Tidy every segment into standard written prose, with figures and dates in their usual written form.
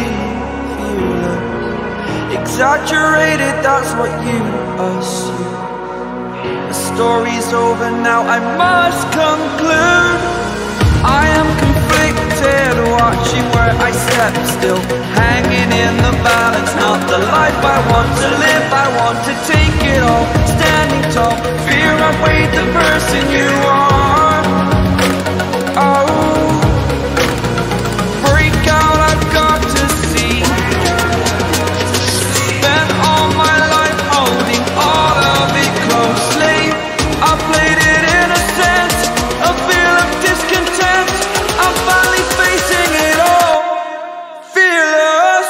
feeling fearless. Exaggerated, that's what you assume. The story's over now, I must conclude. I am conflicted, watching where I step still, hanging in the balance. Not the life I want to live, I want to take it all, standing tall. Fear outweighed the person you are. Oh, break out, I've got to see. Spent all my life holding all of it closely. I played it innocent, a feel of discontent. I'm finally facing it all, fearless.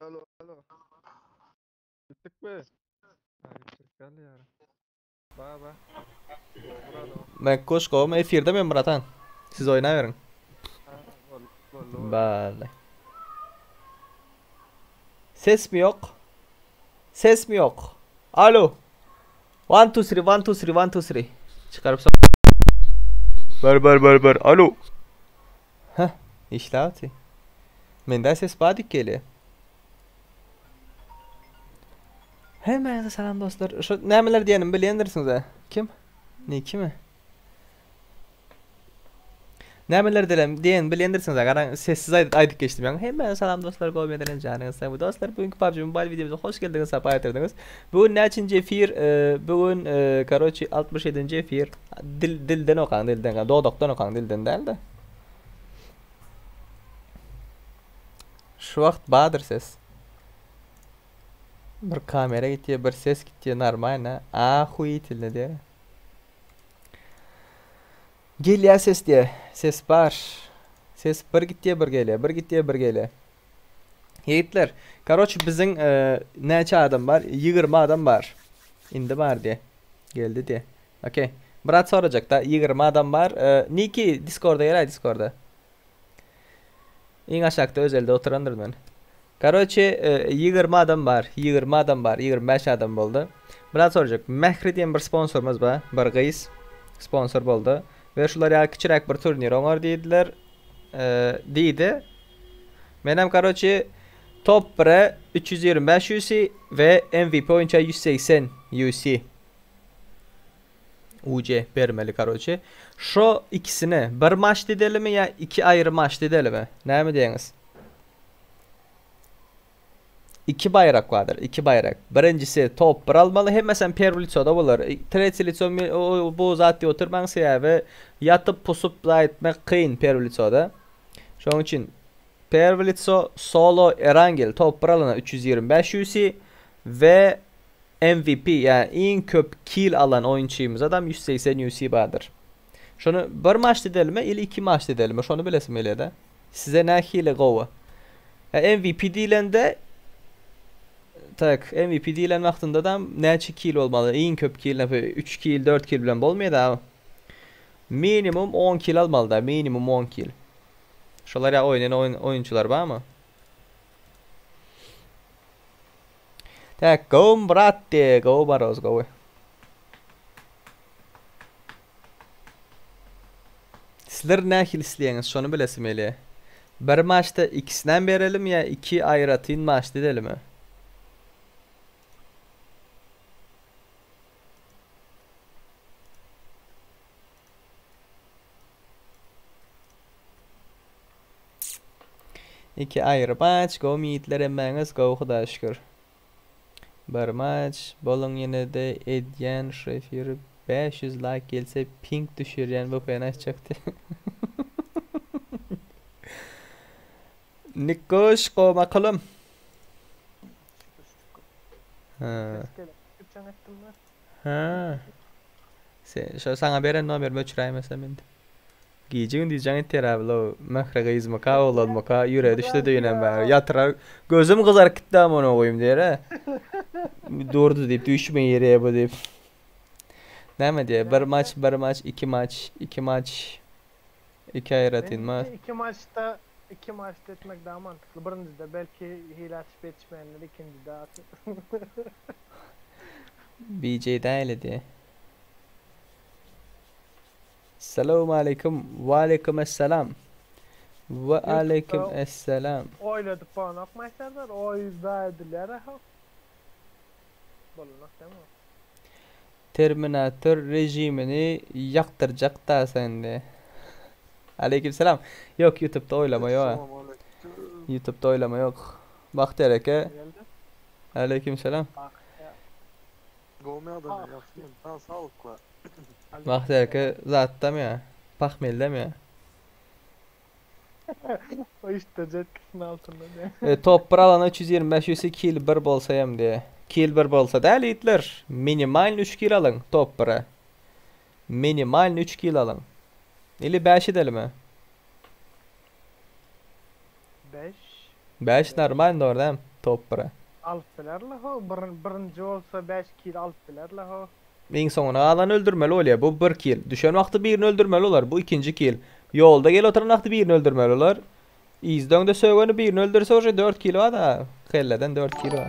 Alo, alo. Gittikmi? Ha, gittik geldi ýary. Ba, ba. Men Koşkowym efirde men bratan. Siz oýnaberiň. Ha, bol, boldy, boldy. Bally. Ses mi ýok? Ses mi ýok? Alo. 1 2 3 1 2 3 1 2 3. Çykaryp so. Bar bar bar bar. Alo. Heh, işläpdi. Mende ses bar dik gelýär. Hemmäňize salam dostlar. Şu nämeler diýenimi bilýändirsiňiz-ä. Kim? Niki mi? Nämeler diýen diýen bilýändirsiňiz-ä. Garaň sessiz aýdyp aýdyp geçdim ýaňy. Hemmäňize salam dostlar. Gowy medenen janyňyz sag. Dostlar, bu günki PUBG Mobile wideomyza hoş geldiňiz, sapa getirdiňiz. Bu gün näçinji efir? Bu gün karoçi 67-nji efir. Dil dilden okaň, dilden, dodakdan okaň, dilden däl-de. Şu wagt bardyr ses. Bir kamera gitýär, bir ses gitýär, normalno. Ahuitilno diýär. Gelýär ses diýär. Ses bar. Ses bir gitýär, bir gelýär, bir gitýär, bir gelýär. Ýigitler, karoçi biziň e, näçe adam bar? 20 adam bar. Indi bar diýär. Geldi diýär. Okey. Brat sorajak da 20 adam bar. E, Niki Discord'a gel Discord'a. Iň aşakda özelde oturandyr men. Karoçe 20 adam bar. 20 adam bar. 25 adam boldy. Biraz sorajak. Mähri diýen bir sponsorymyz bar. Bir gyz sponsor boldy. We şular ýaly kiçiräk bir turnir oňar diýdiler. Diýdi. Menem karoçe top 1-e 325 UC we MVP boýunça 180 UC. UC bermeli karoçe. Şo ikisini bir maç didelimi ýa iki aýry maç didelimi? Näme diýeňiz? Iki baýrak bardyr, iki baýrak. Birinjisi top bir almaly, hemmesem perwy licoda bolar. Tretýi lico bu zat diýip oturmaň, sebäbi ýatyp pusup zat etmek kyn perwy licoda. Şonuň üçin. Perwy litso solo Erangel top bir alana 325 UC we MVP ýa iň köp kill alan oýunçymyza adam 180 UC bardyr. Şony bir maçda edelimi ili iki maçda edelimi şony bilesim gelýär-de. Size nähili gowy? Ýa MVP diýlende tak MVP diýlen wagtynda da näçe kill bolmaly? Iň köp kill 3 kill 4 kill bilen bolmaýar-da. Minimum 10 kill almaly-da, minimum 10 kill. Şolar ýa oýnaýan oýun oýunçylar barmy? Tak, go brat diye, go baroz go. Sizler nähili isleýäňiz şony bilesim gelýär. Bir maçda ikisinden berelim ýa iki aýratyn maçda edelimi? Iki aýry maç, gowy ýigitler hemmäňiz gowy Hudaýa şükür. Bir maç, boluň ýene-de edýän şu efiri 500 laýk gelse ping düşürýän VPN açjakdy. Nikkoş gowy makulym. Ha. Ha. Sen şo saňa beren nomerimi öçüräýmesem indi. Gije gündiz jaň etýär abi lo Mähri gyzmyka oglanmyka ýüregi düşdi düýnem bäri ýatyrar gözüm gyzaryp gitdi amana goýum diýer a. Durdy diýip düşme ýere bu diýip. Näme diýer bir maç bir maç iki maç iki maç iki aýratyn maç. Bence iki maçda iki maçda etmek daha mantıkly. Birinjide belki hile açyp ýetişmeýänler ikinjide açyp. BJ däli diýe. Salowmaleýkim Waleýkim essalam We aleýkim essalam. Oýladyp bolanokmy Serdar? Oýda edilýär a Bolanok dämi o? Terminator režimini ýakdyrjak da sen diýe. Aleýkim salam. Ýok ýutubda oýlama ýok. Ýutubda oýlama ýok. Bagtyýar eke. Aleýkim salam. Gowmy ýagdaýlar ýagşymy jan saglykla. Bagtyýar eke zatdamy ýa? Pahmeldemi ýa? O işte jetkisini altynda diýe. E, top bir alana 325 use kill bir bolsa hem diýe. Kill bir bolsa däl ýigitler. Minimal 3 kill alyň top bire. Minimal 3 kill alyň. Ili 5 edelimi? 5. 5 normal dogry dämi? Top bire. Alyp bilerler ho. Bir, birinji bolsa 5 kill alyp bilerler ho. Iň soňuna galany öldürmeli bolýar. Bu bir kill. Düşen wagty birini öldürmeli olar. Bu ikinji kill. Ýolda gelip oturan wagty birini öldürmeli olar. Yzda öňde sögeni birini öldürse uje 4 kill bar da. Kelleden 4 kill bar.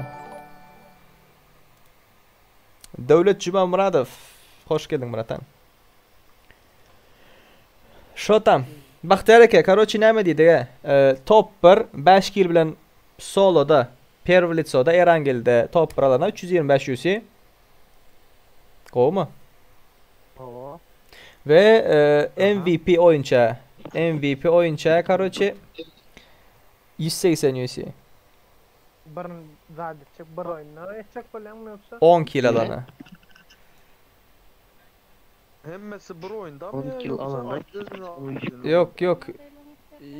Döwlet Jumamyradow. Hoş geldiň Muratan. Şotam. Bagtyýar eke, karoçi näme diýdik e? Top 1 5 kill bilen soloda, perwy licoda Erangelde top 1 alana 325 UC. Gowumy? Hawa. We e, MVP oýunça, MVP oýunça karoçi 180 UC. Bir zat etjek, bir oýunda etjek bolýaňmy ýogsa? 10 kill alana. Hemmesi bir oýunda 10 mı kill yoksa alana ayrı Yok yok.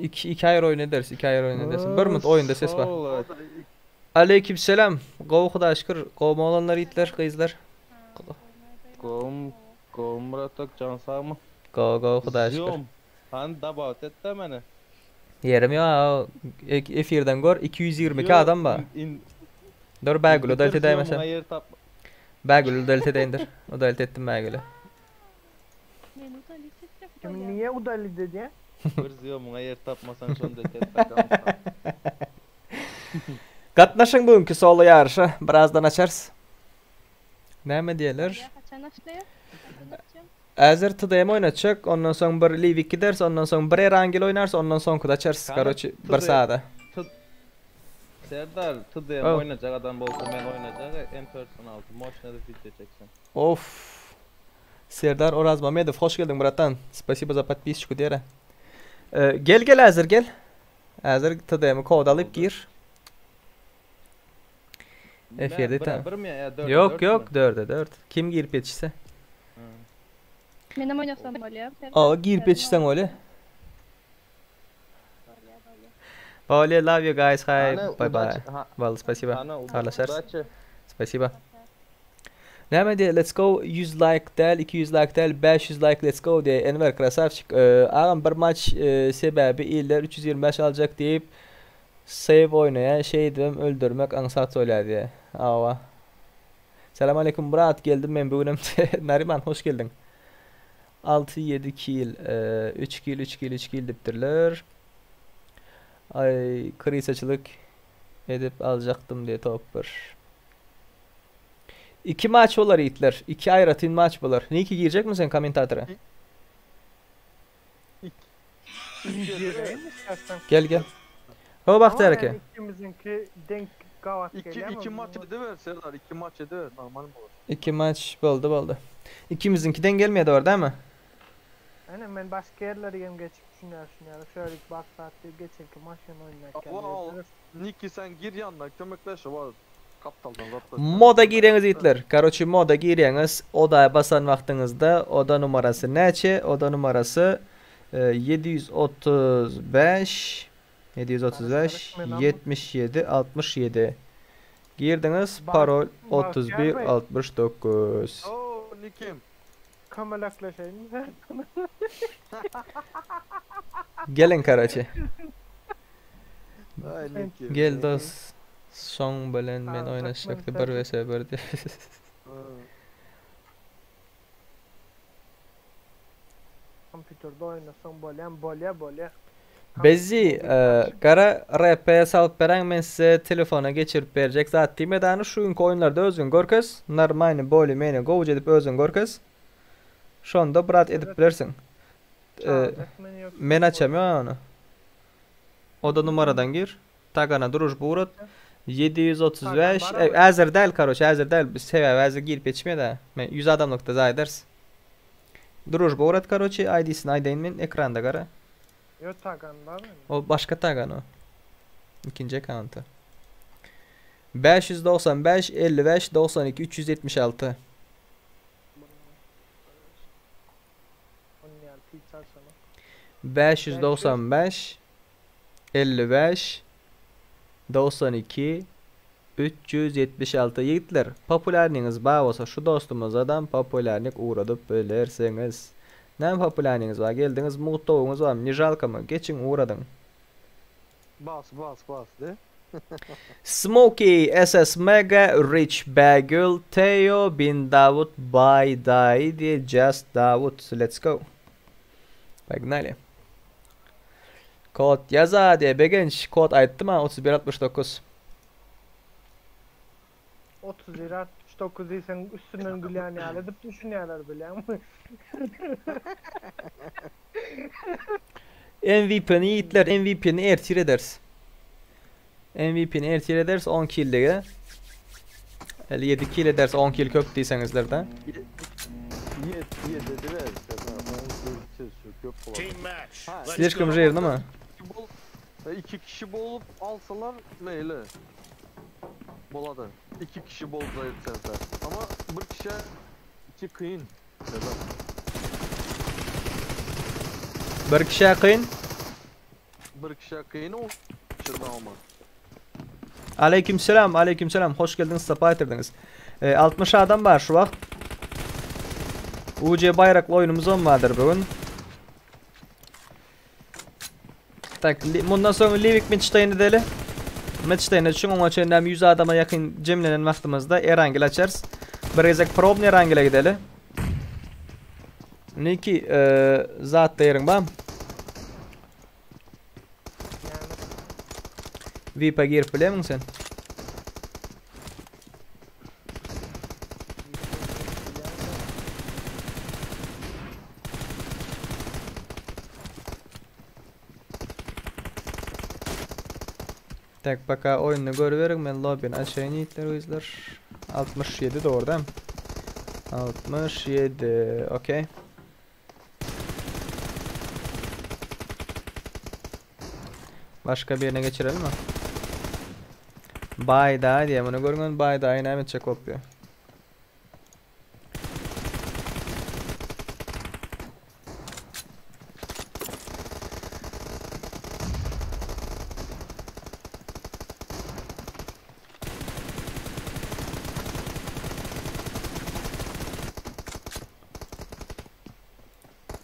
İki, iki ayrı oyun ederiz, iki ayrı oyun edersin. Bir minut oyunda ses var. Aleykümselam. Gowy Hudaýa şükür. Gowy olanlar ýitler, gyzlar. Gowum, gowum Muratok can sagmy? Go go Hudaýa şükür. Zoom. Han dabat et de meni. Ýerim ýok. E- Efirden gör 222 adam bar. In, Dur Bägül udalit Zoom'una edäýmesem. ýer tap. Bägül udalit edäýindir. Udalit etdim Bägül'ü. Kim niye udali dedi? Bir Zoom'una ýer tapmasan şonda et bakalım. Gatnaşyň bugünkü solo ýaryşa. Birazdan açarys. Näme diýerler? Haçan açlaýar? Haçan açýan? Äzer TDM oýnatjak, ondan soň bir Livik gideriz, ondan soň bir Erangel oýnarys, ondan soňky da açarys. Kana, Karoçi bir TD saada. Serdar, TDM Oh. oynayacak adam bolsa men oynayacak. M416 moşna da video çeksin. Of. Serdar Oraz Mamedov, hoş geldin bratan. Спасибо за подписчику diýere. Ee, gel gel Äzer gel. Äzer TDM kod alyp Oldu. gir. Efirde Ne, tamam. Bir mi ya? Dörde Yok dört yok mü? 4'e 4. Kim girip ýetişse. Hı. Menem oýnasam bolýar. Aa girip ýetişseň öyle. Bolýar, bolýar. Bolýa love you guys hi Hany bye bye. udaçi ha Boldy spasiba. hany Habarlaşarys. udaçi. Spasiba. Näme diýýär let's go 100 like däl 200 like däl 500 like let's go diýýär Enwer krasavçik agam bir maç sebäbi iller 325 aljak diýip save oýnaýar şeýdibem öldürmek aňsat bolýar diýýär awa Salam aleýkum Myrat geldim men bu günem Nariman hoş geldiň 6 7 kill 3 kill 3 kill 3 kill dipdirler Aý krysaçylyk edip aljakdym diýe top bir. Iki maç bolar ýigitler. Iki aýratyn maç bolar. Niki girjekmi sen kommentatora? Gireýin istersen. Gel gel. Ho Bagtyýar Ama eke. yani ikimizinki denk gabat İki, gelýär iki ama maç ediver Serdar. iki maç ediver. Normal mi olur? Iki maç boldy boldy. Ikimiziňki deň gelmeýär dogry dälmi? Aynen ben başga ýerlere hem geçip düşünýär şunýar. Şöyle bak saat diýip geçenki maşyn oýnarken. Wow. Niki sen gir yanına kömekleş var. Kaptaldan zatlar. Moda gireňiz ýigitler. Karoçi moda gireňiz. Odaya basan wagtyňyzda oda numarasy näçe? Oda numarasy 735 735 77 67 Girdiňiz Bak- parol Bagtyýar 31 Bey. 69. Oo Nikim. Kömelekleşeýin. Geliň karoçi. Ay Nikim. Gel dost. Soň bilen men Ha, oýnaşjakdy Türkmen 1 vs 1 diýip. Kompýuterde oýnasaň bolýan bolýa bolýa. Bezi, e, gara RP salyp beren men size telefona geçirip berjek zat diýme dany şu günki oýunlarda özüň görkez. Normalny boli meni gowja edip özüň görkez. Şonda brat edip bilersiň. E, men açamıyorum onu. Oda numaradan gir. Tagana duruş buğrat. 735 Tagan bar e, Äzir däl karoç, äzir däl. Biz sebäbi äzir girip geçme de. Men 100 adamlykda zaý ederiz. Duruş buğrat karoçi ID'sini aýdaýyn men ekranda gara. Yo tagan bar mı? O başka tagan o. İkinci account'ı. 595 55 92 376. Onun yani pizza sana. 595 55 92 376 Ýigitler, populärligiňiz bar bolsa şu dostumyzadan populärlik ugradyp bilersiňiz. Näme populärligiňiz bar? Geldiňiz mugt towugyňyz barmy? Ne žalkamy? Geçiň ugradyň. Bas bas bas de. Smokey, SS Mega, Rich Bagel, Teo, Bin Davut, Bay Daidi, Just Davut. Let's go. Погнали. Kod ýaza diýe Begenç kod aýtdym ha 3169. 31 69 diýsen üstünden gülýän ýaly edip düşünýärler bilýän. MVP'ni ýigitler MVP'ni ertir ederiz. MVP'ni ertir ederiz 10 kill'lige. 57 kill ederiz 10 kill köp diýseňizler de. Ye ye dediler. Serdar. 18 köp olur. Team match. Ha, Let's Slişkom go. žirno mı? İki bol, e, iki kişi bolup alsalar meyle. Boladı. İki kişi bol zayıf Serdar. Ama bir kişi iki kıyın. Serdar. Bir kişi kyn. Bir kişi kıyın o kişiden olmaz. Aleykümselam, aleykümselam. Hoş geldiniz, sapa getirdiniz. E, 60 adam var şu wagt. UC bayrakly oýunumyz olmadyr bugün. Tak, li, bundan soň Livik Mitsteyn'i edeli. Mitstein'e düşün, oňa çenlem 100 adama yakın cemlenen wagtymyzda Erangel açarys. Bir gezek probny Erangel'e gideli. Niki, e, zat diýerin bam. Yani VIP'e girip bilemiň sen? Tak baka oýuny görüberiň men lobbyni açaýyn ýigitler gyzlar. 67 dogry dämi? 67 okey. Başka birine geçirelim mi? Bay daha diye bunu görün bay daha yine etjek kopýa.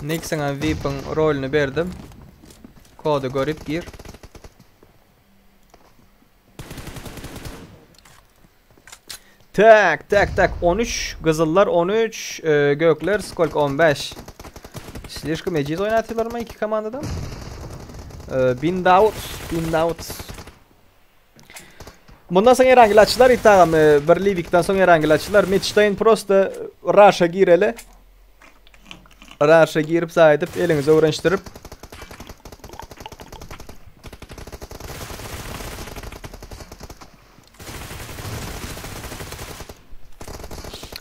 Nick saňa VIP-iň roluny berdim. Kody görüp gir. Tak, tak, tak. 13 gyzyllar 13, e, gökler skolk 15. Slişkom ejiz oýnatýarlar mı iki komandadan? E, Bin Davut, Bin Davut. Bundan soň Erangel açylar itagam e, bir Livikden soň Erangel açylar. Meçtaýyn prosta Raşa gireli. Raşa girip zaýdyp eliňizi öwrenişdirip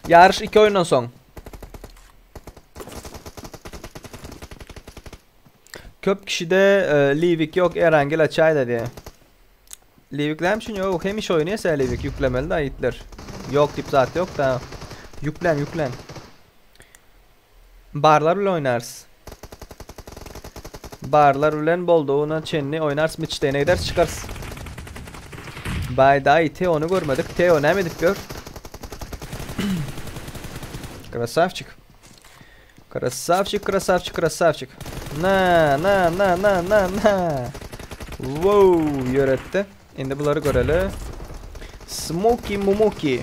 Ýaryş iki oýundan soň. Köp kişide e, Livik ýok, Erangel açaýda diýe. Livik näme üçin ýok? Hemişe oýnaýsa Livik ýüklemeli da ýitler. Ýok diýip zat ýok da. Ýükläň, ýükläň. Barlar bilen oýnarys. Barlar bilen boldugyna çenli oýnarys. Miçdeýne gideris, çykarys. Bay daýy Teo-ny görmedik. Teo näme edip ýör? Krasavçik. Krasavçik, krasavçik, krasavçik. Na, na, na, na, na, na. Wow, ýöretdi. Indi bulary göreli. Smoky Mumuki.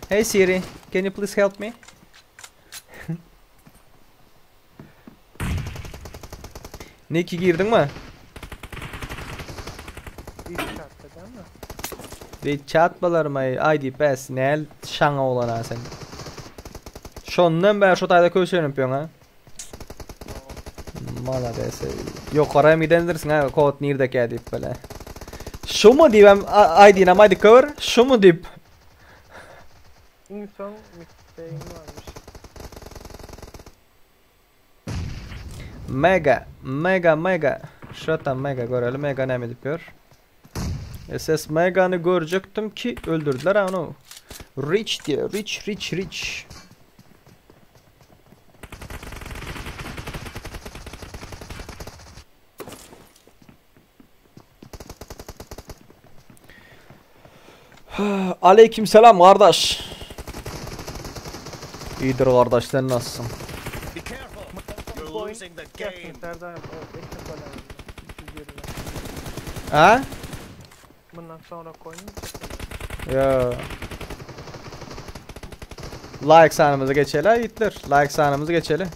Hey Siri, can you please help me? Neki girdiňmi? WeChat'da değil mi? WeChat balarmy? ID pass näl şaňa bolan ha sen. Şondan bäri şo taýda köşenip ýöň ha. Malades. Ýokary hem gidendirsiň ha kod nirdekä diýip bile. Şumu diýip hem ID-ni hem aýdyp gör. Şumu diýip. Iň soň mixtape'im varmış. Mega, mega, mega. Şo tam mega göreli. Mega näme edip ýör? SS Mega'ny görjekdim ki öldürdüler ha onu. Rich diýe, rich, rich, rich. Aleyküm selam kardeş. İyidir kardeş sen nasılsın? Be careful. You're losing the game. Serdar o ekip önemli. 320. Ha? Bundan sonra koyun. Ya. Like sanımızı geçeli Yiğitler. Like sanımızı geçeli.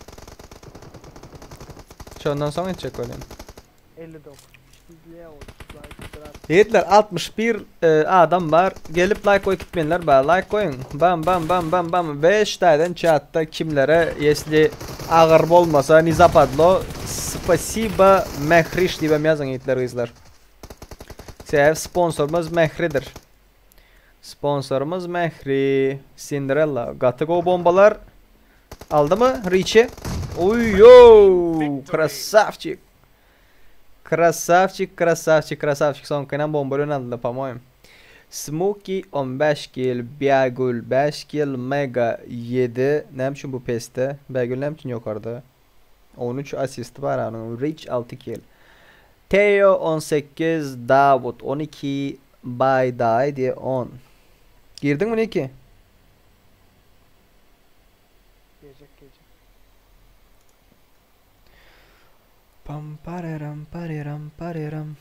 Şondan soň etjek bolýan. 59. İşsizliğe oldu. Like bırak. Yiğitler 61 e, adam bar. Gelip like koyup gitmeyenler bar. Like koyun. Bam bam bam bam bam. 5 tane chatta kimlere если ağır bolmasa не западло. Спасибо Mehriş diýip hem ýazyň yiğitler gyzlar. Sebäbi sponsorumyz Mehridir. Sponsorumyz Mehri. Cinderella. Gaty gowy bombalar. Aldy mı Rich'i? Oy yo! Красавчик. Красавчик, красавчик, красавчик. Soňkyna bomba bilen aldy, по-моему. Smokey 15 kill, Biagul 5 kill, Mega 7. Näme üçin bu pesde? Biagul näme üçin ýokarda? 13 asist bar onuň. Rich 6 kill. Teo 18, Davut 12, Bay Dai diye 10. Girdiň mi Niki? Gelecek gelecek. Pam pareram pareram pareram.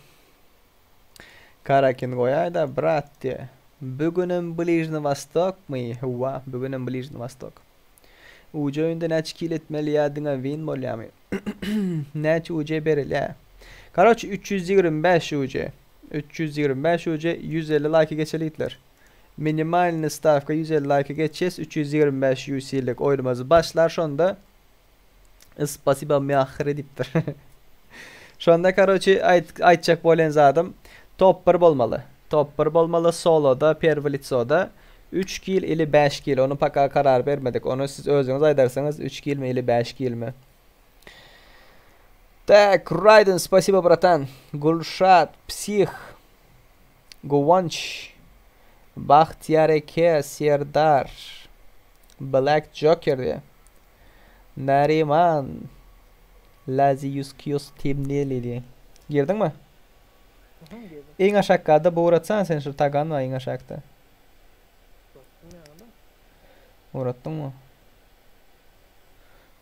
Karakin goýaýda brat diýe. Bugünem Ближний Восток my? Hawa, bugünem Ближний Восток. UC oýunda näçe kill etmeli ýa diňe win bolýamy? Näçe UC berilýär? Karoç 325 UC. 325 UC 150 like geçeli itler. Minimalny stavka 150 like geçeceğiz. 325 UC'lik oýnumyz başlar şonda. Spasiba miahri diýipdir. Şonda karoçi aýt aýtjak bolýan zadym top 1 bolmaly. Top 1 bolmaly soloda, первое лицоda. 3 kill ili 5 kill. Onu paka karar bermedik. Onu siz özüňiz aýdarsyňyz 3 kill mi ili 5 kill mi? Так, Райден, спасибо, братан. Гульшат, Псих, Гуанч, Бахтияр Eke, Serdar, Black Joker diye. Nariman, Lazi Yuskios Timneli diye. Girdin mi? Hı hı girdim. Iň aşakda bu uğratsan sen şu tagan var iň aşakda. Baktım ya da. Uğrattın mı?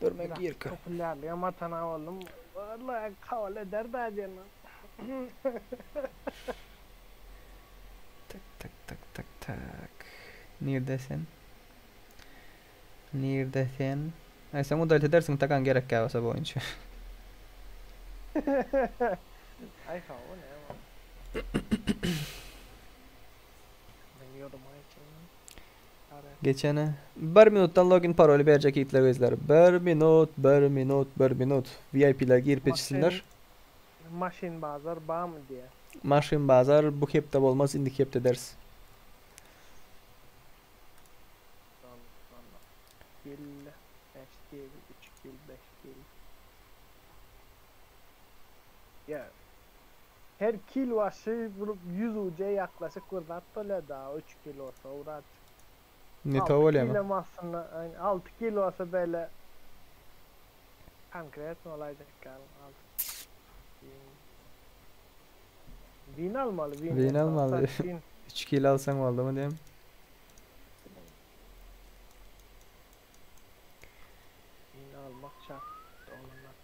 Dur men girka. Populýarlyga matana boldum. Walla kabul eder da diýen. Tak tak tak tak tak. Nirde sen? Nirde sen? Ay sen udalit edersiň takan gerek bolsa bu oýunça. Ay hawa ne var? Men ýoluma geçeyim. Geçene. Bir minutdan login paroly berjek ýigitler gyzlar. Bir minut, bir minut, bir minut. VIP'ler girip geçsinler. Maşyn bazar bamy diýe. Maşyn bazar bu hepde bolmaz, indiki hepde ders. Kill, 5 kill, 3 kill, 5 kill. Ya her kill başı vurup 100 UC yaklaşık bir zat bolýar da 3 kill olsa urat. Ne to bolýar mı? Aslında yani 6 kill olsa böyle konkret olacak yani 6 Win almaly, win. Win almaly. Win. 3 kill alsaň boldy mı diýem. Win almak şart olanlar.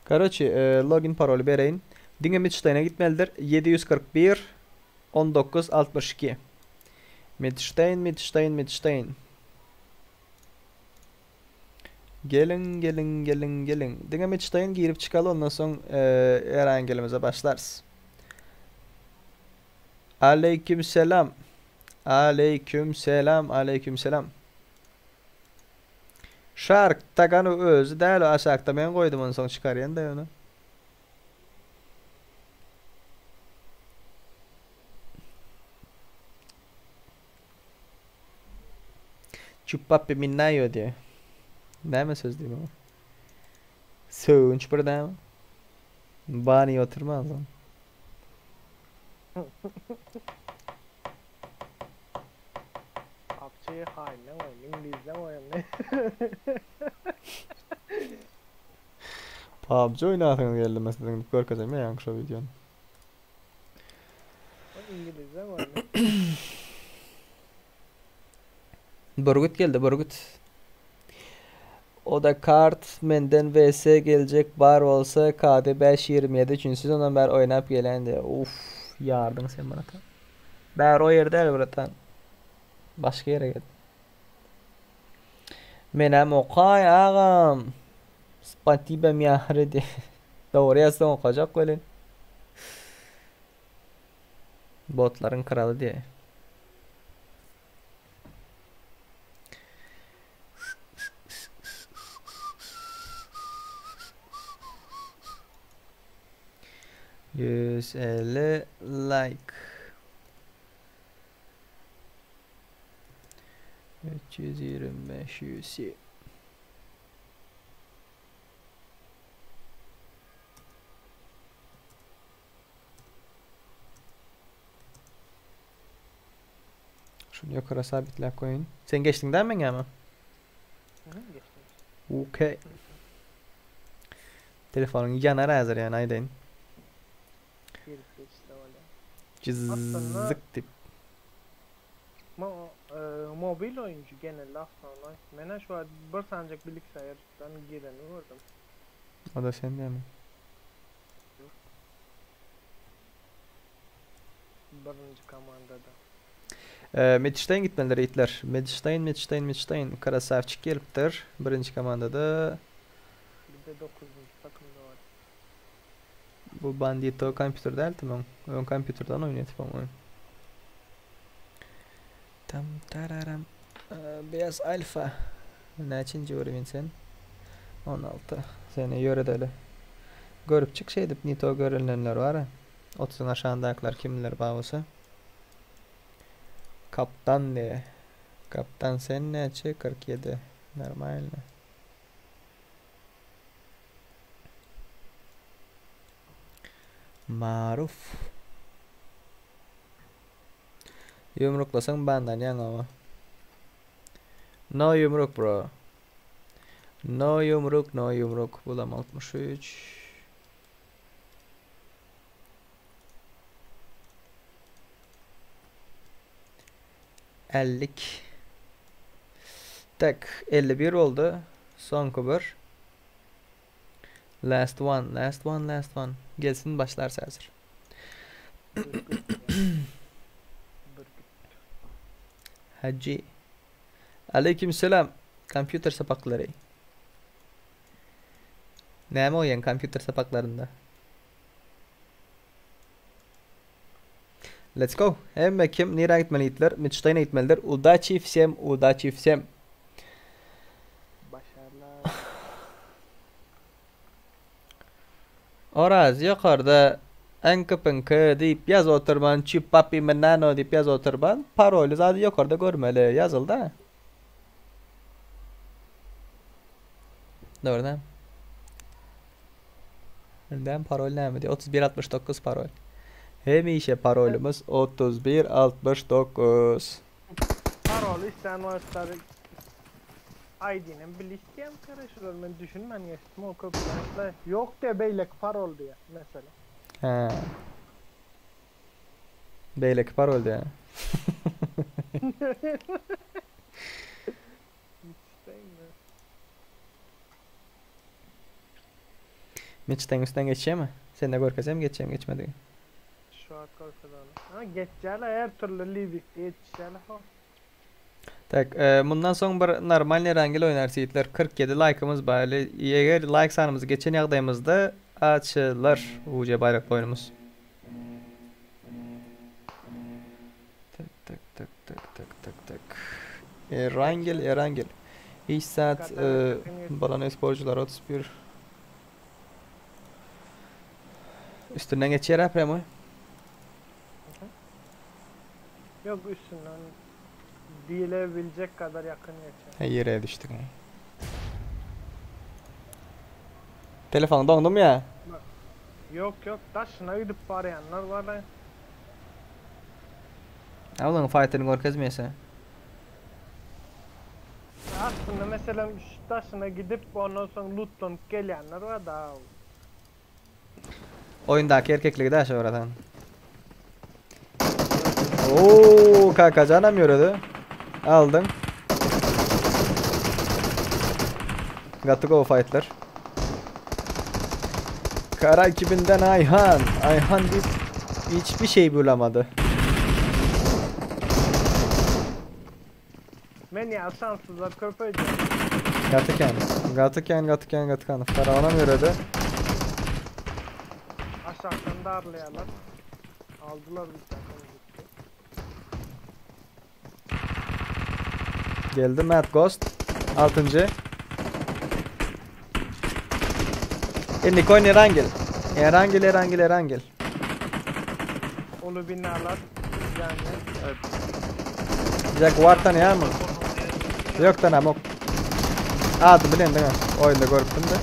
Karoçi, e, login paroly bereýin. Diňe Midsteine gitmelidir. 741 19 62. Midstein, Midstein, Midstein. Geliň, geliň, geliň, geliň. Diňe Midstein girip çykaly ondan soň e, Erangelimize başlarys. Aleyküm selam. Aleyküm selam, aleyküm selam. Shark Tagany özi däl o aşakda men goýdum onu soň çykarýan da onu. Çuppapi minnayo diýe. Näme söz diýim ama? Sögünç bir dämi? Bani oturmaz lan. PUBG haýyna oýun, İngilizce oýun. PUBG oýnasyňyz geldi mesela görkezeyim ya şu videonu. İngilizce oýun. Burgut geldi Burgut. O da kart menden vs gelecek bar bolsa KD 527 üçüncü sezondan beri oynap gelen diye. Uf yardım sen bana ta. Bär o ýerde el bratan. Başga ýere gel. Menem okay agam. Spatiba miahredi. Dogry ýazsaň okajak welin. Botlaryň kraly diye. ...150 like. 325 UC. Şunu yukarı sabitle koyun. Sen geçtin değil mi ama? Hı, geçtim. Okey. Telefonun yanar hazır yani aydın. Girip geçti öyle. Cızık tip. Ma e, mobil oyuncu genelde aslında. Mena şu an bir sancak bilgisayardan gireni gördüm. O da sen değil mi? Birinci komandada. Ee, Midstein gitmeliler itler. Midstein, Midstein, Midstein. Karasavçık gelipdir. Birinci komandada. Bir de dokuzuncu takımda var. Bu Bandito kompüter değil tamam. Ön kompüterden oynuyor tamam oyun. Tam tararam. Ee, beyaz alfa. Neçinci vuruyorsun sen? 16. Seni yöredeli. Görüp çık şey edip Nito görünenler var ha. 30'un aşağındakılar kimler babası? Kaptan diye. Kaptan sen neçe? 47. Normal. Maruf. Yumruklasaň bandan ýaňa. No yumruk bro. No yumruk, no yumruk. Bulam 63. Ellik. Tak, 51 boldy. Soňky bir. Last one, last one, last one. Gelsin başlarys häzir. Hajy. Aleyküm selam. Kompýuter sapaklary. Näme oýan kompýuter sapaklarynda? Let's go. Hemme kim nirä gitmeli gitdiler? Miçtaýna gitmelidir. Udaçi wsem, udaçi wsem. Başarlar. Oraz ýokarda Enki-pinki diýip ýaz oturman, Çippapi Menano diýip ýaz oturman, paroly zady ýokarda görmeli, ýazylda. Dogry däl. Indem parol näme diýýär? 3169 parol. Hemişe parolymyz 3169. Paroly islän wagtlary ID-nem bil isleýän kere şular men düşünmän geçdim o köp wagtla ýok diýä beýleki parol diýä meselem. Hä. Beýleki parol diýä. Meçidiň üstünden geçýärmi? Sende görkezem geçýärmi geçmedigi. Şu wagt görkezeli. Ha geçýärler her türlü liwikde ýetişýärler ho. Tak, e, mundan soň bir normalny rangel oýnarys ýigitler. 47 laýkymyz bar. Eli eger laýk sanymyzy geçen ýagdaýymyzda açylar UC baýrakly oýnumyz. Tak, tak, tak, tak, tak, tak, tak. Erangel, Erangel. Hiç saat e, bolan sporcular 31. Üstünden geçýär ha premo. Yok üstünden diýilebiljek kadar ýakyn geçer. He ýere düşdük. Telefon doňdumy ýa? Ýok ýok daşyna gidip barýanlar bar. Awlaň fighter'ini görkezmeýse. Aslynda meselem şu daşyna gidip ondan soň lootlanyp gelýänler bar da. Oýundaky erkekligi dä şu oradan. Oo, kakajanam ýöredi. Aldyň. Gaty gowy fightlar. Kara ekibinden Ayhan. Ayhan diýip hiçbir şey bulamady. Men ýaly şanssyzlar köp öýdýän. Gaty kän. Gaty kän, gaty kän, gaty kän. Faraonam ýöredi. Aşakdan darlaýarlar. Aldylar bir takım gitti. Geldi Matt Ghost. Altynjy. Indi koyn Erangel. Erangel, Erangel, Erangel. Uly binalar ýanýar. Jaguar tanýarmyň? Ýok tanamok. Ady bilen diňe oýunda görüpdim de.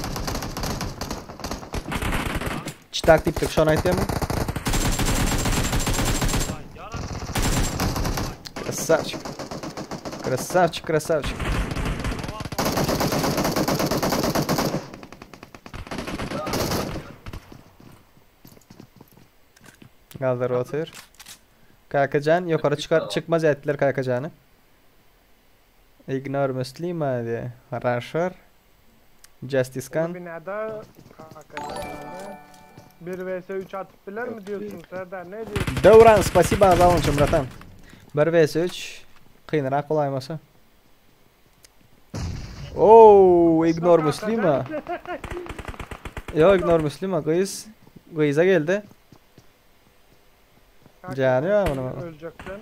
Çitak diýipdik şony aýtýarmyň? Krasavçik. Krasavçik, krasavçik. Galdyr otyr. Kakajan ýokary çykar çykmaz etdiler Kakajany. Ignore Muslima diýe. Rusher. Justice Bu Khan. binada Kakajan 1 vs 3 atyp biler mi diyorsun Serdar ne diyorsun? Döwran spasiba agzalyn üçin bratan. 1 vs 3 kynrak bolaýmasa. Oo, ignore Muslima. Yo ignore Muslima gyz. Gyza geldi. Jany ýok munuň. Öljekden.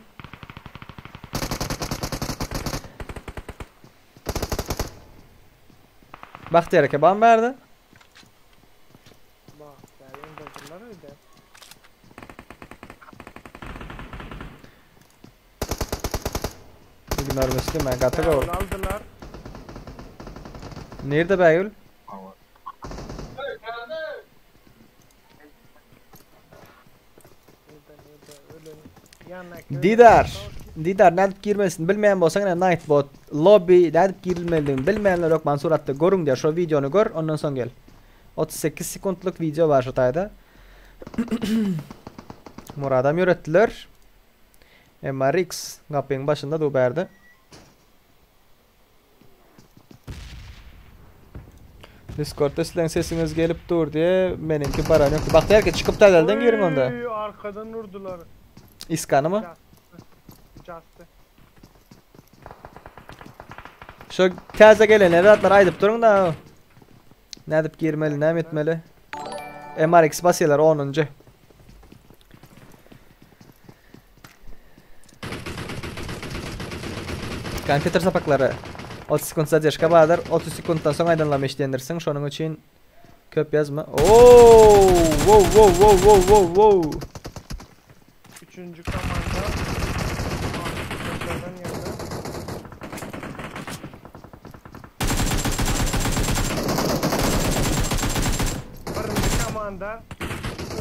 Bagtyýar eke ban berdi. Bagtyýar indirdiler öýde. Ignore Muslima gaty gowy. Aldylar. Nirde Bägül? Didar. Didar nädip girmelisin bilmeýän bolsaň ine Nightbot lobby nädip girilmelidigini bilmeýänler hökman suratda görüň diýär. Şo wideony gör, ondan soň gel. 38 sekuntlyk wideo bar şu taýda. Muradam ýöretdiler. MRX gapyň başynda dur bärde. Discordda sizleň sesiňiz gelip dur diye meniňki baran ýokdy. Bagtyýar ki çykyp täzelden giriň onda. Oý, arkadan urdular. Iskany mı? Jasty. Şu täze gelenler zatlar aýdyp duruň da. Nädip girmeli, näme etmeli? MRX basýarlar 10-njy. Kompýuter sapaklary 30 sekund zadержка bardyr. 30 sekunddan soň aýdanlarymy eşidendirsiň. Şonuň üçin köp ýazma. Oo! Wow wow wow wow wow wow. Üçüncü komanda. Dışarıdan geldi. Birinci komanda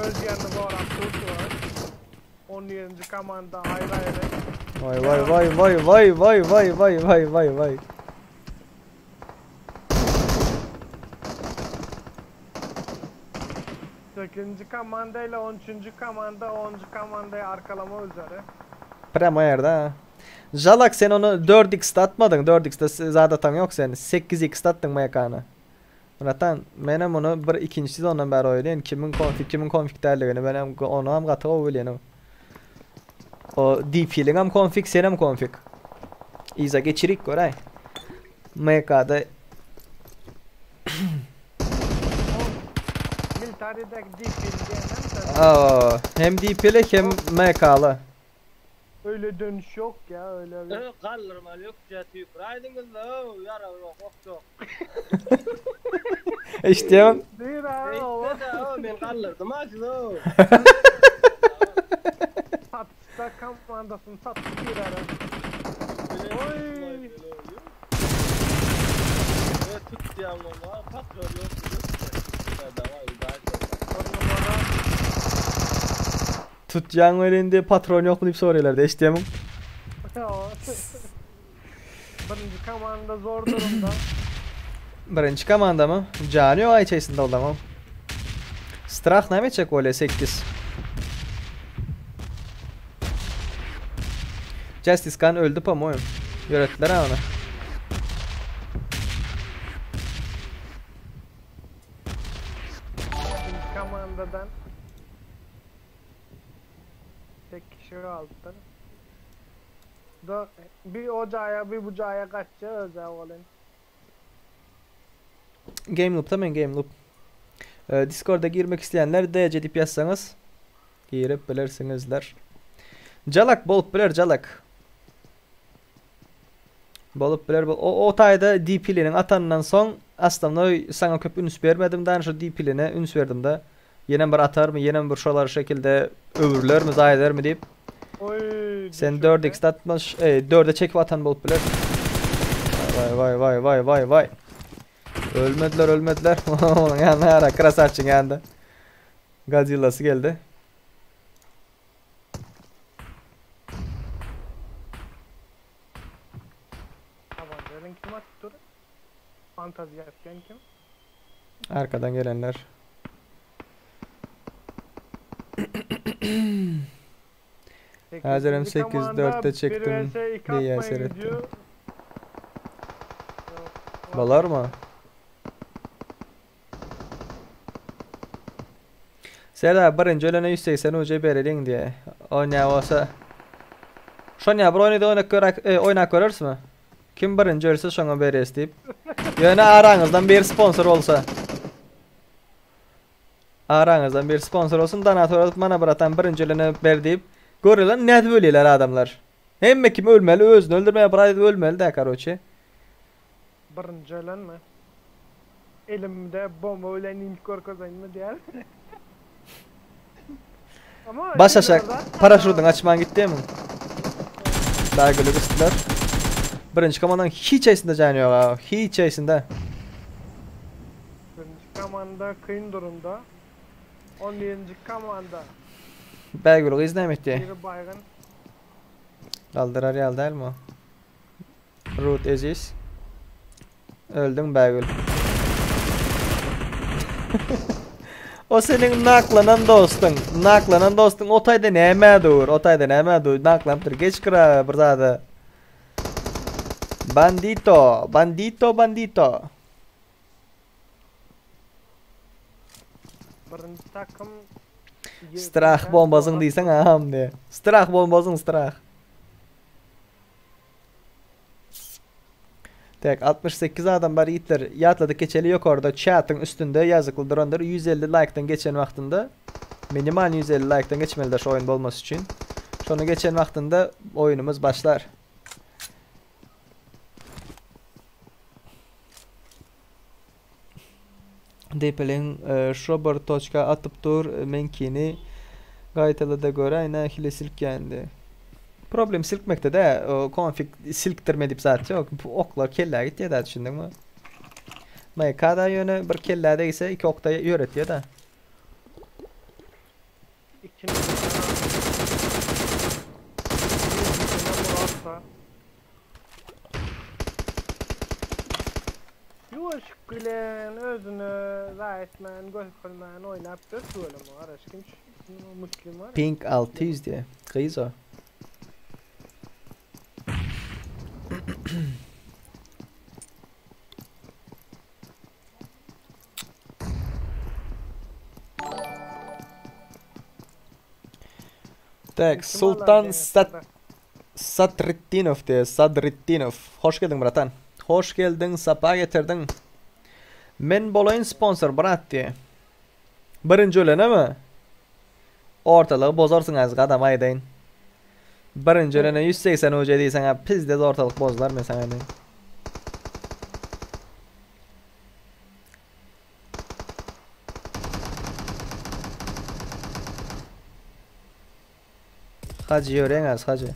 öz yerini gorap durdular. 17. komanda ayrı ayrı. Vay vay vay vay vay vay vay vay vay vay vay. Sekizinci komanda ile 13. komanda 10. komandayı arkalama üzere. Premo ýerde ha. Jalak sen onu 4x atmadyn. 4x'de zat atan yok sen. 8x atdyň MK-ny. Ratan menem onu bir ikinji sezondan bäri oýnaýan. Kimin konfig, kimin konfig däldigini menem onu hem gaty gowy bilýän. O DP-liň hem konfig, sen hem konfig. Iza geçirik göräý. MK-da Military'deki DP diyemem de Aa, hem DP-li hem MK-ly. öyle dönüş yok ya öyle bir. Galdyrmaly ýok, tüýküräýdiňiz la, ýara ýok, ok ýok. Eşitýän. Değil abi o. Eýtde-de, men galdyrdym ha sizi. Satışta komandasını sattı bir ara. Oy. Tutýan bolma, patron ýok. On numara. Tutýan welin patron ýok diýip soraýarlar eşitýän. O. Birinci komanda zor durumda. Birinji komanda mı? Jany ýok içerisinde olamam. Strah näme etjek bolýar 8. Justice Khan öldü по-моему. Ýöretdiler ha onu. İkinci komandadan tek kişi kaldı. Da bir ocağa bir bucağa kaçacağız ya oğlum. Game Loop'ta men Game Loop. Discord'a girmek isteyenler DC diýip ýazsaňyz girip bilersiňizler. Jalak bolup biler Jalak. Bolup biler. O, o taýda DP-leriň atandan soň aslında sana köp üns bermedim de şu DP-lerine üns berdim de. Ýene bir atar mı, ýene bir şolar şekilde öwürler mi, zaý eder mi diýip. Oy. Sen düşürdü. 4x atmış, 4'e çekip atan bolup biler. Vay vay vay vay vay vay. Ölmediler ölmediler. Onun yanına ara Krasavçın yanında. Godzilla'sı geldi. Tabancanın kim attı dur? Fantazi yapken kim? Arkadan gelenler. Hazırım Sekizinci 8, komanda 4'te bir çektim vs 2 diye atmaya seyrettim. gidiyor. Yok, Balar mı? Serdar birinci ölene 180 UC bereliň diye. O ne olsa. Şo ne bir oýnady oýnak görek, oýnak görersiňmi? Kim birinci ölse şoňa beres diýip. Ýöne araňyzdan bir sponsor bolsa. Araňyzdan bir sponsor olsun donator alyp mana bratan birinci ölene ber diýip. Görülen nädip ölýärler adamlar. Hemme kim ölmeli özüni öldürmeye bırak ölmeli de karoçi. Birinci ölen mi? Elimde bomba ölen ilk korkozayım mı diğer? Ama Baş aşağı zaten- paraşütün açman gitti mi? Daha gülü kıstılar. Birinci komandanın hiç esinde canı yok ha. Hiç esinde. Birinci komanda kıyın durumda. 17. komanda Belgülü kız ne etti? biri baygın. Kaldırar yal değil mi o? Root Aziz. Öldün Belgül. O seniň naklanan dostuň. Naklanan dostuň o taýda nämä dur? O taýda nämä dur? Naklanypdyr. Geç gyra bir zada. Bandito, bandito, bandito. Birinji takym Strah bombasyň diýseň aham diýe. Strah bombasyň strah. Tek 68 adam bar ýigitler. Ýatladyk geçeli ýokarda çatyň üstünde ýazykly durandyr. 150 laýkdan geçen wagtynda minimal 150 laýkdan geçmelidir şu oýun bolmasy üçin. Şony geçen wagtynda oýunymyz başlar. Depeleň şo bir toçka atyp dur meňkini gaýtalada göräý nähili silkýänini. Problem silkmekde dä o konfig silkdirme diýip zat ýok. Oklar kellä gitýär da düşündiňmi? MK-da ýöne bir kellä degse iki okda ýöretýär da. Ýuwaşyk bilen özüne zaý etmän, görkezmän oýnap dur tüweleme garaş kim Müslim bar. Pink 600 diýe. Gyz o. Tak, Sultan Sat Satritdinow diýe, Sadritdinow. Hoş geldiň bratan. Hoş geldiň, sapa getirdiň. Men bolaýyn sponsor brat diýe. Birinji ölenemi? Ortalygy bozarsyň az gadam aýdaýyn. Birinji ölene 180 UC diýseň a pizdez ortalyk bozular men saňa aýdaýyn. Hajy ýöreň az hajy.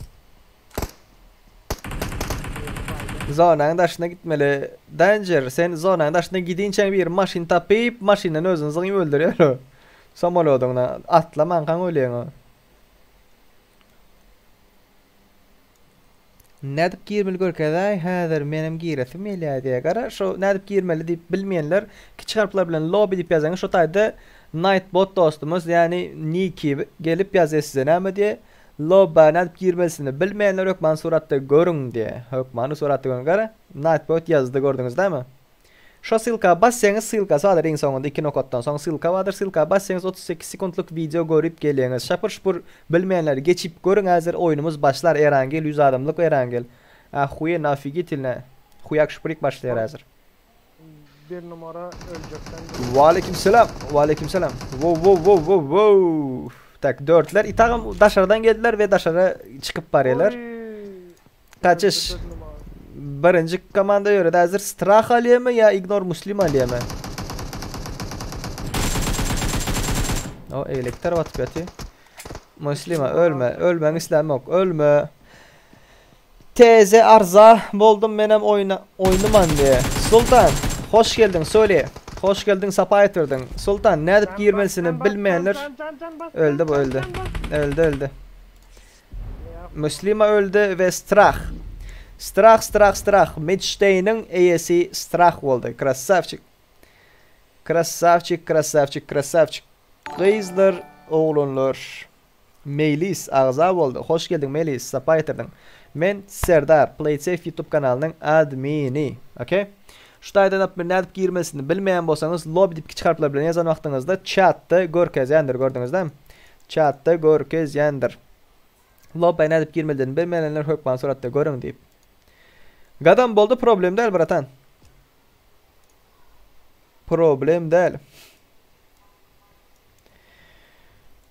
Zonanyň daşyna gitmeli. Danger sen zonanyň daşyna gidinçäň bir maşyn tapyp maşyndan özüni zyňyp öldürýär o. Samolýodyňdan atlamankaň ölýäň o. Nädip girmeli görkezäý häzir menem giresim gelýär diýýär. Gara şo nädip girmeli diýip bilmeýänler kiçi harplar bilen lobby diýip ýazaňyz şo taýda Nightbot dostumyz ýagny Niki gelip ýazýar size näme diýýär Lobba nädip girmelisini bilmeýänler hökman suratda görüň diýýär. Hökmany suratda görüň gara Nightbot ýazdy gördüňiz dämi? Şo ssylka bassaňyz ssylkasy bardyr iň soňunda iki nokatdan soň ssylka bardyr ssylka bassaňyz 38 sekuntlyk wideo görüp gelýäňiz şapur şupur bilmeýänler geçip görüň häzir oýnumyz başlar Erangel 100 adamlyk Erangel ahuýenno ofigitilno huýak şuprik başlaýar häzir. Bir numara öljekden bir. Waleýkim salam waleýkim salam wow wow wow wow wow tak dörtler itagam daşardan geldiler we daşara çykyp barýarlar. Kaçyş. Birinji komanda ýöredi. Häzir Strah alýamy ýa Ignor Muslim alýamy? O elekter batyp ýaty. Muslima ölme, ölmeň islämok. Ölme. Täze arza boldum menem oýna oýnuman diýe. Sultan, hoş geldiň Soli. Hoş geldiň sapa getirdiň. Sultan nädip girmelisini bilmeýänler öldi bu öldi. Öldi öldi. Müslima öldi we Strah. Strah Strah Strah Midşteýniň eýesi Strah boldy. Krassawçik. Krassawçik krassawçik krassawçik. Gyzlar oglanlar. Meýlis agza boldy. Hoş geldiň Meýlis sapa getirdiň. Men Serdar Playsafe YouTube kanalynyň admini. Okay. Şu taýdan alyp nädip girmesini bilmeýän bolsaňyz lobby diýip kiçi harplar bilen ýazan wagtyňyzda chatda görkezýändir gördüňizdämi? Chatda görkezýändir. Lobby nädip girmelidigini bilmeýänler hökman suratda görüň diýip. Gadam boldy problem däl bratan. Problem däl.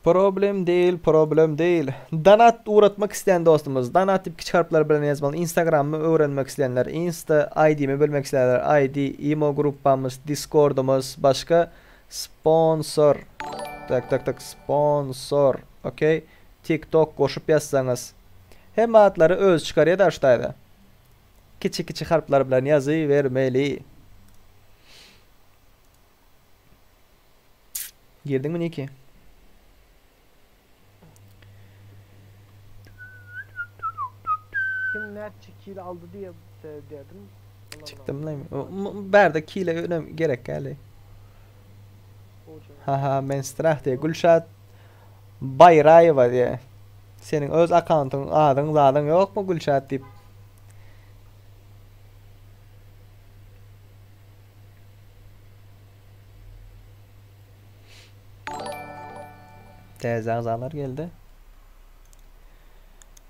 Problem değil, problem değil. Donat uğratmak isteyen dostumuz, donat diýip kiçi harplar bilen ýazmaly. Instagrammy öwrenmek isleýänler, Insta ID-mi bilmek isleýänler, ID, imo gruppamyz, Discordumyz, başga sponsor. Tak tak tak sponsor. Okey. TikTok goşup ýazsaňyz. Hemme atlary özi çykarýar da şu taýda. Kiçi kiçi harplar bilen ýazybermeli. Girdiňmi Niki? Kim näçe kil aldy diýe dedim. Çykdym lan. Bärde kile önem gerek gäli. Ha ha men strah diýe. Gülşat Baýraýewa diýe. Seniň öz akkauntyň adyň zadyň ýokmy Gülşat diýip. Täze agzalar geldi.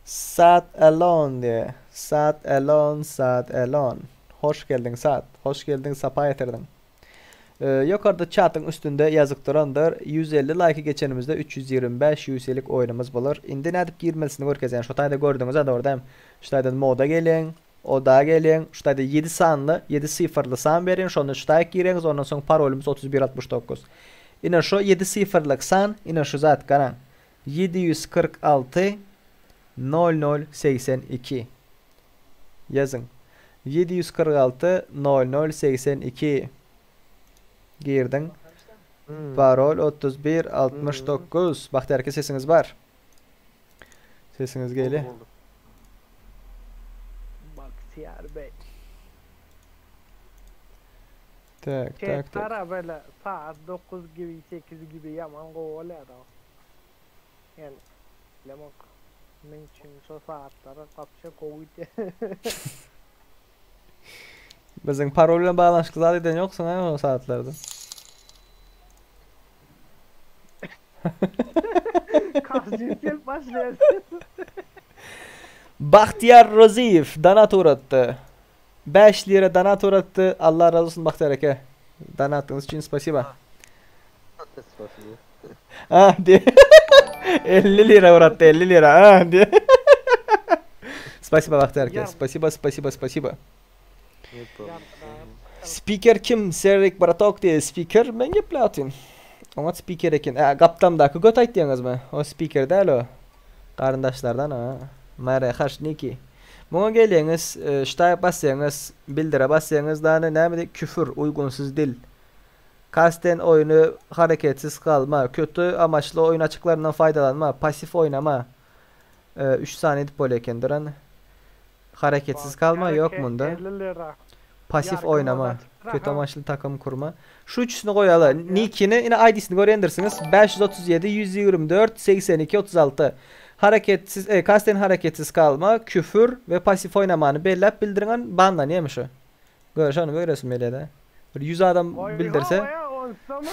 Sad Alone diýe. Sad Alone, Sad Alone. Hoş geldiň Sad. Hoş geldiň, sapa getirdiň. Ýokarda çatyň üstünde ýazyk durandyr. 150 laýky geçenimizde 325 UC-lik oýnumyz bolar. Indi nädip girmelisini görkezýän. Şu taýda gördüňiz-ä dogry dämi? Şu taýdan moda geliň, oda geliň. Şu taýda 7 sanly, 7 sifrli san beriň. Şonda şu taýyk gireňiz, ondan soň parolymyz 3169. Ine şu 7 sifrlik san, ine şu zat garaň. 746 0082. Ýazyň. 746 00 82 Girdiň. Parol 31 69. Bagtyýar eke sesiňiz bar. Sesiňiz gelýär. Bagtyýar bey. Tak, tak, tak. Çetara böyle saat 9 gibi 8 gibi yaman gowy bolýar o. Yani bilemok. Men üçin şo saatlara gapşa gowy gidýär. Biziň parol bilen baglanyşykly zat eden ýoksuň ha o saatlarda. Karşyp gelip başlaýar. Bagtyýar Rozyýew donat ugratdy. 5 lira donat ugratdy. Allah razy bolsun Bagtyýar eke. Donatyňyz üçin spasiba. Spasiba. Ah diye. 50 lira uğrattı 50 lira. Ah diye. Spasiba Bagtyýar eke. Spasiba, spasiba, spasiba. Spiker kim? Serik bratok diye spiker. Men geple atyn. Oňat spiker eken. Ä, gapdamdaky göt aýtýaňyzmy? O spiker däl o. Garyndaşlardan ha. Mare haşniki. Muňa gelýäňiz, e, ştaýa basýaňyz, bildire basýaňyz dany näme diýip küfür, uýgunsyz dil. Kasten oýny hareketsiz galma, kötü amaçly oýun açyklaryndan faýdalanma, pasif oýnama. 3 sany edip bolýar eken duran. Hareketsiz kalma ýok munda. 50 lira. Pasif Ýarkym oýnama, oda çykdyr, kötü aha. amaçly takım kurma. Şu üçüsini goýaly. Nickini ine ID'sini görýändirsiňiz. 537 124 82 36. Hareketsiz, e, kasten hareketsiz kalma, küfür we pasif oýnamany belläp bildiriňen banlanýarmy şu? Gör şony göresim gelýär-de. Bir 100 adam Oý, bildirse. hawa, onsam.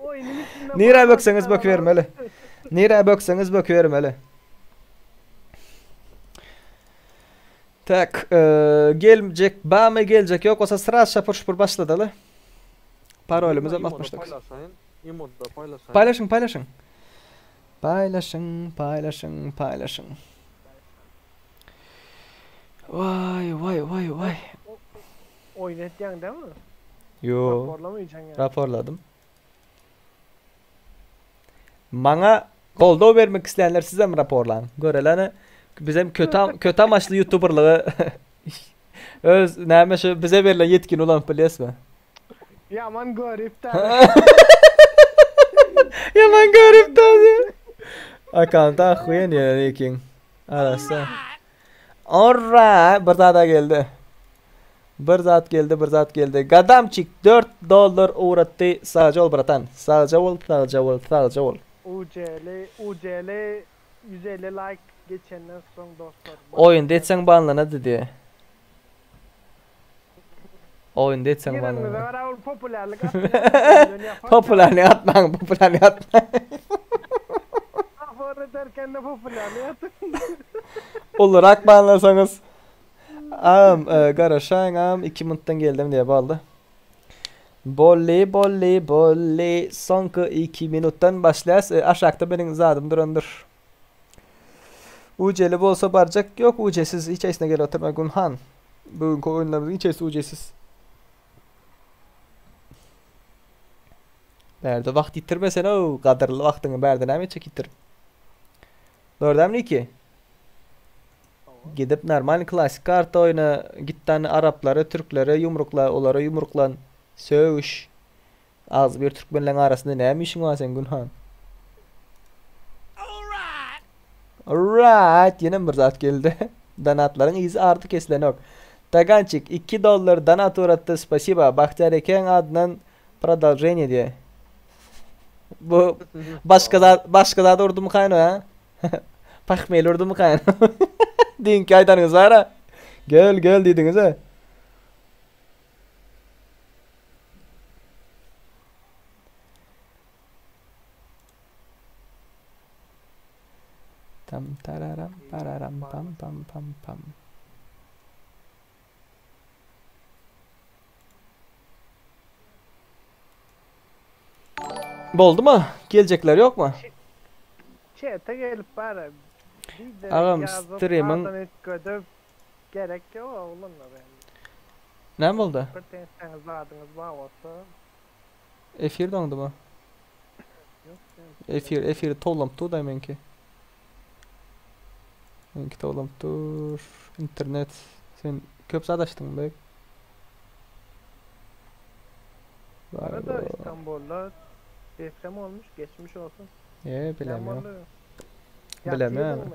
Oýnuň içinde Nirä barmak bökseňiz dagy bökübermeli. Nirä bökseňiz bökübermeli. Tak, e, geljek bamy geljek ýok bolsa sraz şapur şupur başladaly. Parolymyz hem Imoda 69. Paýlaşaýyn. Imoda paýlaşaýyn. Paýlaşyň, paýlaşyň. Paýlaşyň, paýlaşyň, paýlaşyň. Vay vay vay vay. Oýun etýäň değil mi? Yo, Raporlamayacaksın yani. raporladım. Maňa goldaw bermek isleýänler sizem raporlaň. Görelene bizem kötü kötü amaçly youtuberlygy öz näme şu bize berlen ýetgini ulanyp bilýäsmi? Yaman garip da. Yaman garip tazy. Akanta ahuyen ýene ekin. Arassa. Alright, bir zat geldi. Bir zat geldi, bir zat geldi. Gadamçik 4 dollar uğratdy. Sagja ol bratan. Sagja ol, sagja ol, sagja ol. UCL, UCL 150 like geçenden son dostlar. Oyunda etseň banlanady diye. Oyunda etseň Yine mi banlanady. var ol popülerlik atmayan. Popülerlik atmaň, popülerlik atmaň. Rapor ederken de popülerlik atın. Olarak banlasanız. Am, e, garaşaň am 2 minutdan geldim diye baldy. Bolli bolli bolli soňky 2 minutdan başlaýas. E, aşakda benim zadym durandyr. UC'li bolsa barjak yok UC'siz hiç esine gel oturma Günhan. Bugünkü oyunlarımızın hiç esi UC'siz. Bärde wagt ýitirmesene o gadyrly wagtyňy bärde näme etjek ýitirip. Dördem ki? Gidip normal klasik karta oýna, gitden Araplary, Türkleri yumrukla, olara yumruklan sögüş. Az bir Türkmenlerin arasında näme işiň bar sen Günhan? Alright, ýene bir zat geldi. Donatlaryň yzy arty kesilen yok. Tagançik 2 dollar donat uğratdy. Spasiba. Bagtyýar ekeň adyndan Prodolženiýe diýýär. Bu başga zat başga zat urdumy kaýno ha? Pahmel urdumy kaýno? Diňki aýdanyňyz bar-a. Gel gel diýdiňiz-ä. Tam tararam pararam pam pam pam pam. Boldumy? Geljekler ýokmy? Çete gelip bara. Agam streamiň gerek ýok oglanlar yani. Näme boldy? Bir tenseňiz zadyňyz bar bolsa. Efir doňdumy? Ýok. Efir efiri towlanyp dur da meňki. Meňki towlanyp dur. Internet. Sen köp zat açdyň bek. Arada İstanbul'da deprem olmuş, geçmiş olsun. E, bilemiyorum. Bilemiyorum.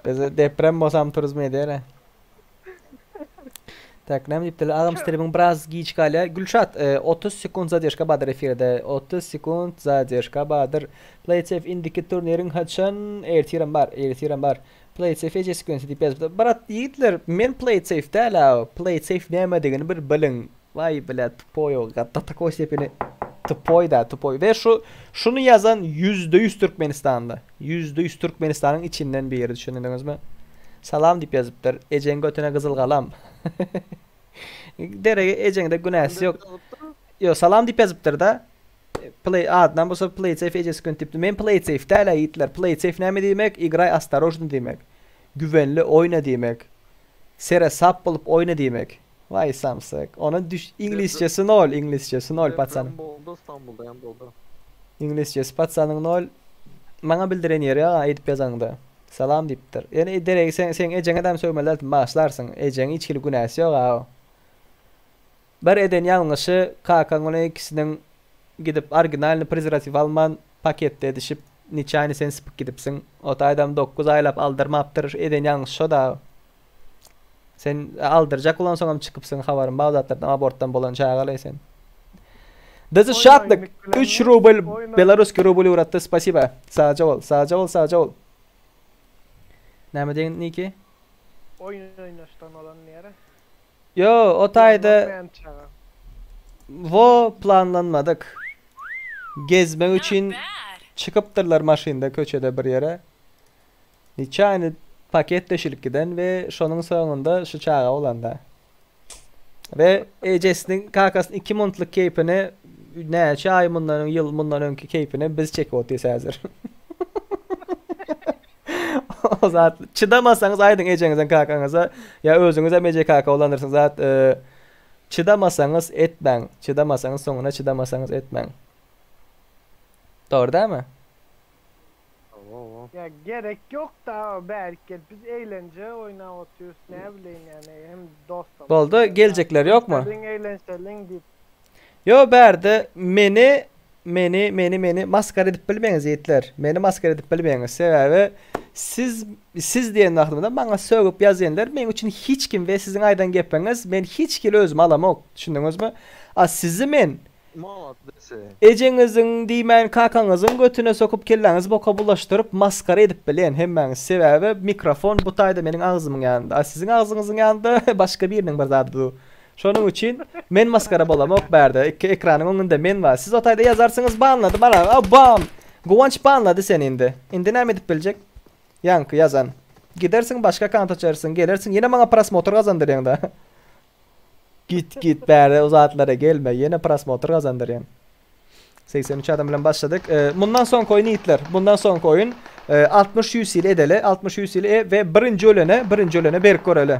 Bize deprem bolsam turizm edere. Tak, näme diýipdirler? Agam streamiň biraz giç galýar. Gülşat, 30 sekund zadержка bardyr efirde. 30 sekund zadержка bardyr. Play it safe indiki turniriň haçan? Ertirem bar, ertirem bar. Play it safe ejesi gönsi diýip ýazypdyr. Brat, ýigitler, men play it safe däl-ä. Play it safe nämedigini bir biliň. Waý, blä, tupoý o, do takoý stepeni tupoý da, tupoý. We şu şuny ýazan 100% Türkmenistanda. 100% Türkmenistanyň içinden biri düşündiňizmi? Salam diýip ýazypdyr. Ejeň götüne gyzyl galam. Deregi ejeňde günäsi ýok. Ýo, salam diýip ýazypdyr da. Play adynam bolsa play it safe ejesi gün diýipdir. Men play it safe däl-ä ýigitler. Play it safe näme diýmek? Igraý ostorojno diýmek. Güvenli oýna diýmek. Seresap bolup oýna diýmek. Waý samsyk. Onun düş iňlisçesi nol, iňlisçesi nol patsanyň. Deprem boldy İstanbulda hem boldy. Iňlisçesi patsanyň nol. Maňa bildiren ýeri ýok eýdip ýazanyňda. Salam diýipdir. Ýöne deregi sen seň ejeňe dam sögmeli däldim bagyşlarsyň. Ejeň hiç hili günäsi ýok a. Bir eden ýalňyşy kakaň bilen ikisiniň gidip originalny prezerwatiw alman paketde edişip niçaýny sen sypyp gidipsiň. O taýdam 9 aýlap aldyrmapdyr. Eden ýalňyşy şo da. Sen aldyrjak bolansoňam çykypsyň habarym bar o zatlardan abortdan bolan çagalaý sen. Dyzy şatlyk 3 rubl belaruski rubl ugratdy spasiba. Sagja bol sagja bol sagja bol. Näme diýen Niki? Oýun oýnaşdan bolan diýere. Ýo o taýda Wo planlanmadyk. Gezmek üçin çykypdyrlar maşynda köçede bir ýere. Niçaýny paket deşilip giden we şonuň soňunda şu çaga bolanda. We ejesiniň kakasynyň 2 muntlyk keýpini näçe aý mundan öň ýyl mundan öňki keýpini biz çekip otyrys häzir. O zat çydamasaňyz aýdyň ejeňize kakaňyza ýa özüňiz hem eje kaka bolandyrsyňyz zat e, çydamasaňyz etmäň. Çydamasaňyz soňuna çydamasaňyz etmäň. Dogry dälmi? Ya gerek yok da belki biz eğlence oynap oturuyoruz ne bileyim yani hem dostum. Boldy, geljekler ýokmy? Eğlenceling eğlenceling deyip. Ýo bärde meni meni meni meni maskara edip bilmeňiz ýigitler. Meni maskara edip bilmeňiz. Sebäbi siz siz diýen wagtymda maňa sögüp ýazýanlar meň üçin hiç kim we siziň aýdan gepiňiz men hiç hili özüme alamok. Düşündiňizmi? A sizi men Maladesi. Ejeňiziň diýmän kakaňyzyň götüne sokup kelläňizi boka bulaşdyryp maskara edip bilýän hemmäňiz sebäbi mikrofon bu taýda meniň agzymyň ýanynda a siziň agzyňyzyň ýanynda başga biriniň bir zady bu şonuň üçin men maskara bolamok bärde iki ekranyň öňünde men bar siz o taýda ýazarsyňyz banlady bana a bam Guwanç banlady seni indi indi näme edip biljek ýaňky ýazan gidersiň başga akkaunt açarsyň gelersiň ýene maňa prosmotr gazandyrýaň da Git git bärde o zatlara gelme. Ýene prosmotr gazandyrýaň. 83 adam bilen başladyk. Ee, bundan soňky oýun ýigitler. Bundan soňky oýun e, 60 100 ýyl edeli. 60 100 ýyl e, we birinji ölene, birinji ölene berip göreli.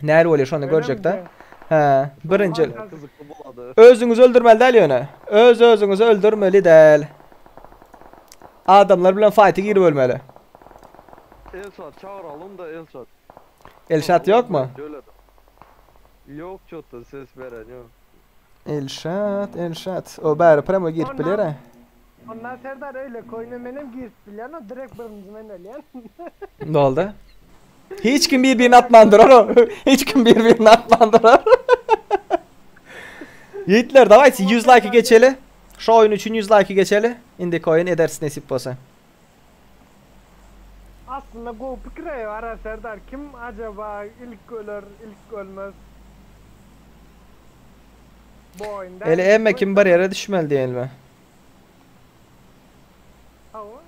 Näl bolýar şony görjekde. He, birinji Gyzykly bolady. Özüňizi öldürmeli däl ýöne. Öz özüňizi öldürmeli däl. Adamlar bilen fight'e girip ölmeli. Elşat çağıralım da Elşat. Elşat ýokmy? Yok çotda ses veren yok. Elşat, Elşat. O bäri premo girip biler he. Ondan Serdar öyle koyuna menem girip bilýän o direkt birinji men ölýän. Ne oldu? Hiç kim birbirini atmandyrar o. Hiç kim birbirini atmandyrar. Ýigitler dawayçy 100 like geçeli. Şu oýun üçin 100 like geçeli. Indiki oýun ederis nesip bolsa. Aslynda gowy pikir eý Ara Serdar kim acaba ilk öler ilk ölmez bu oýunda. Eli emme kim bir ýere düşmeli diýenmi? Hawa.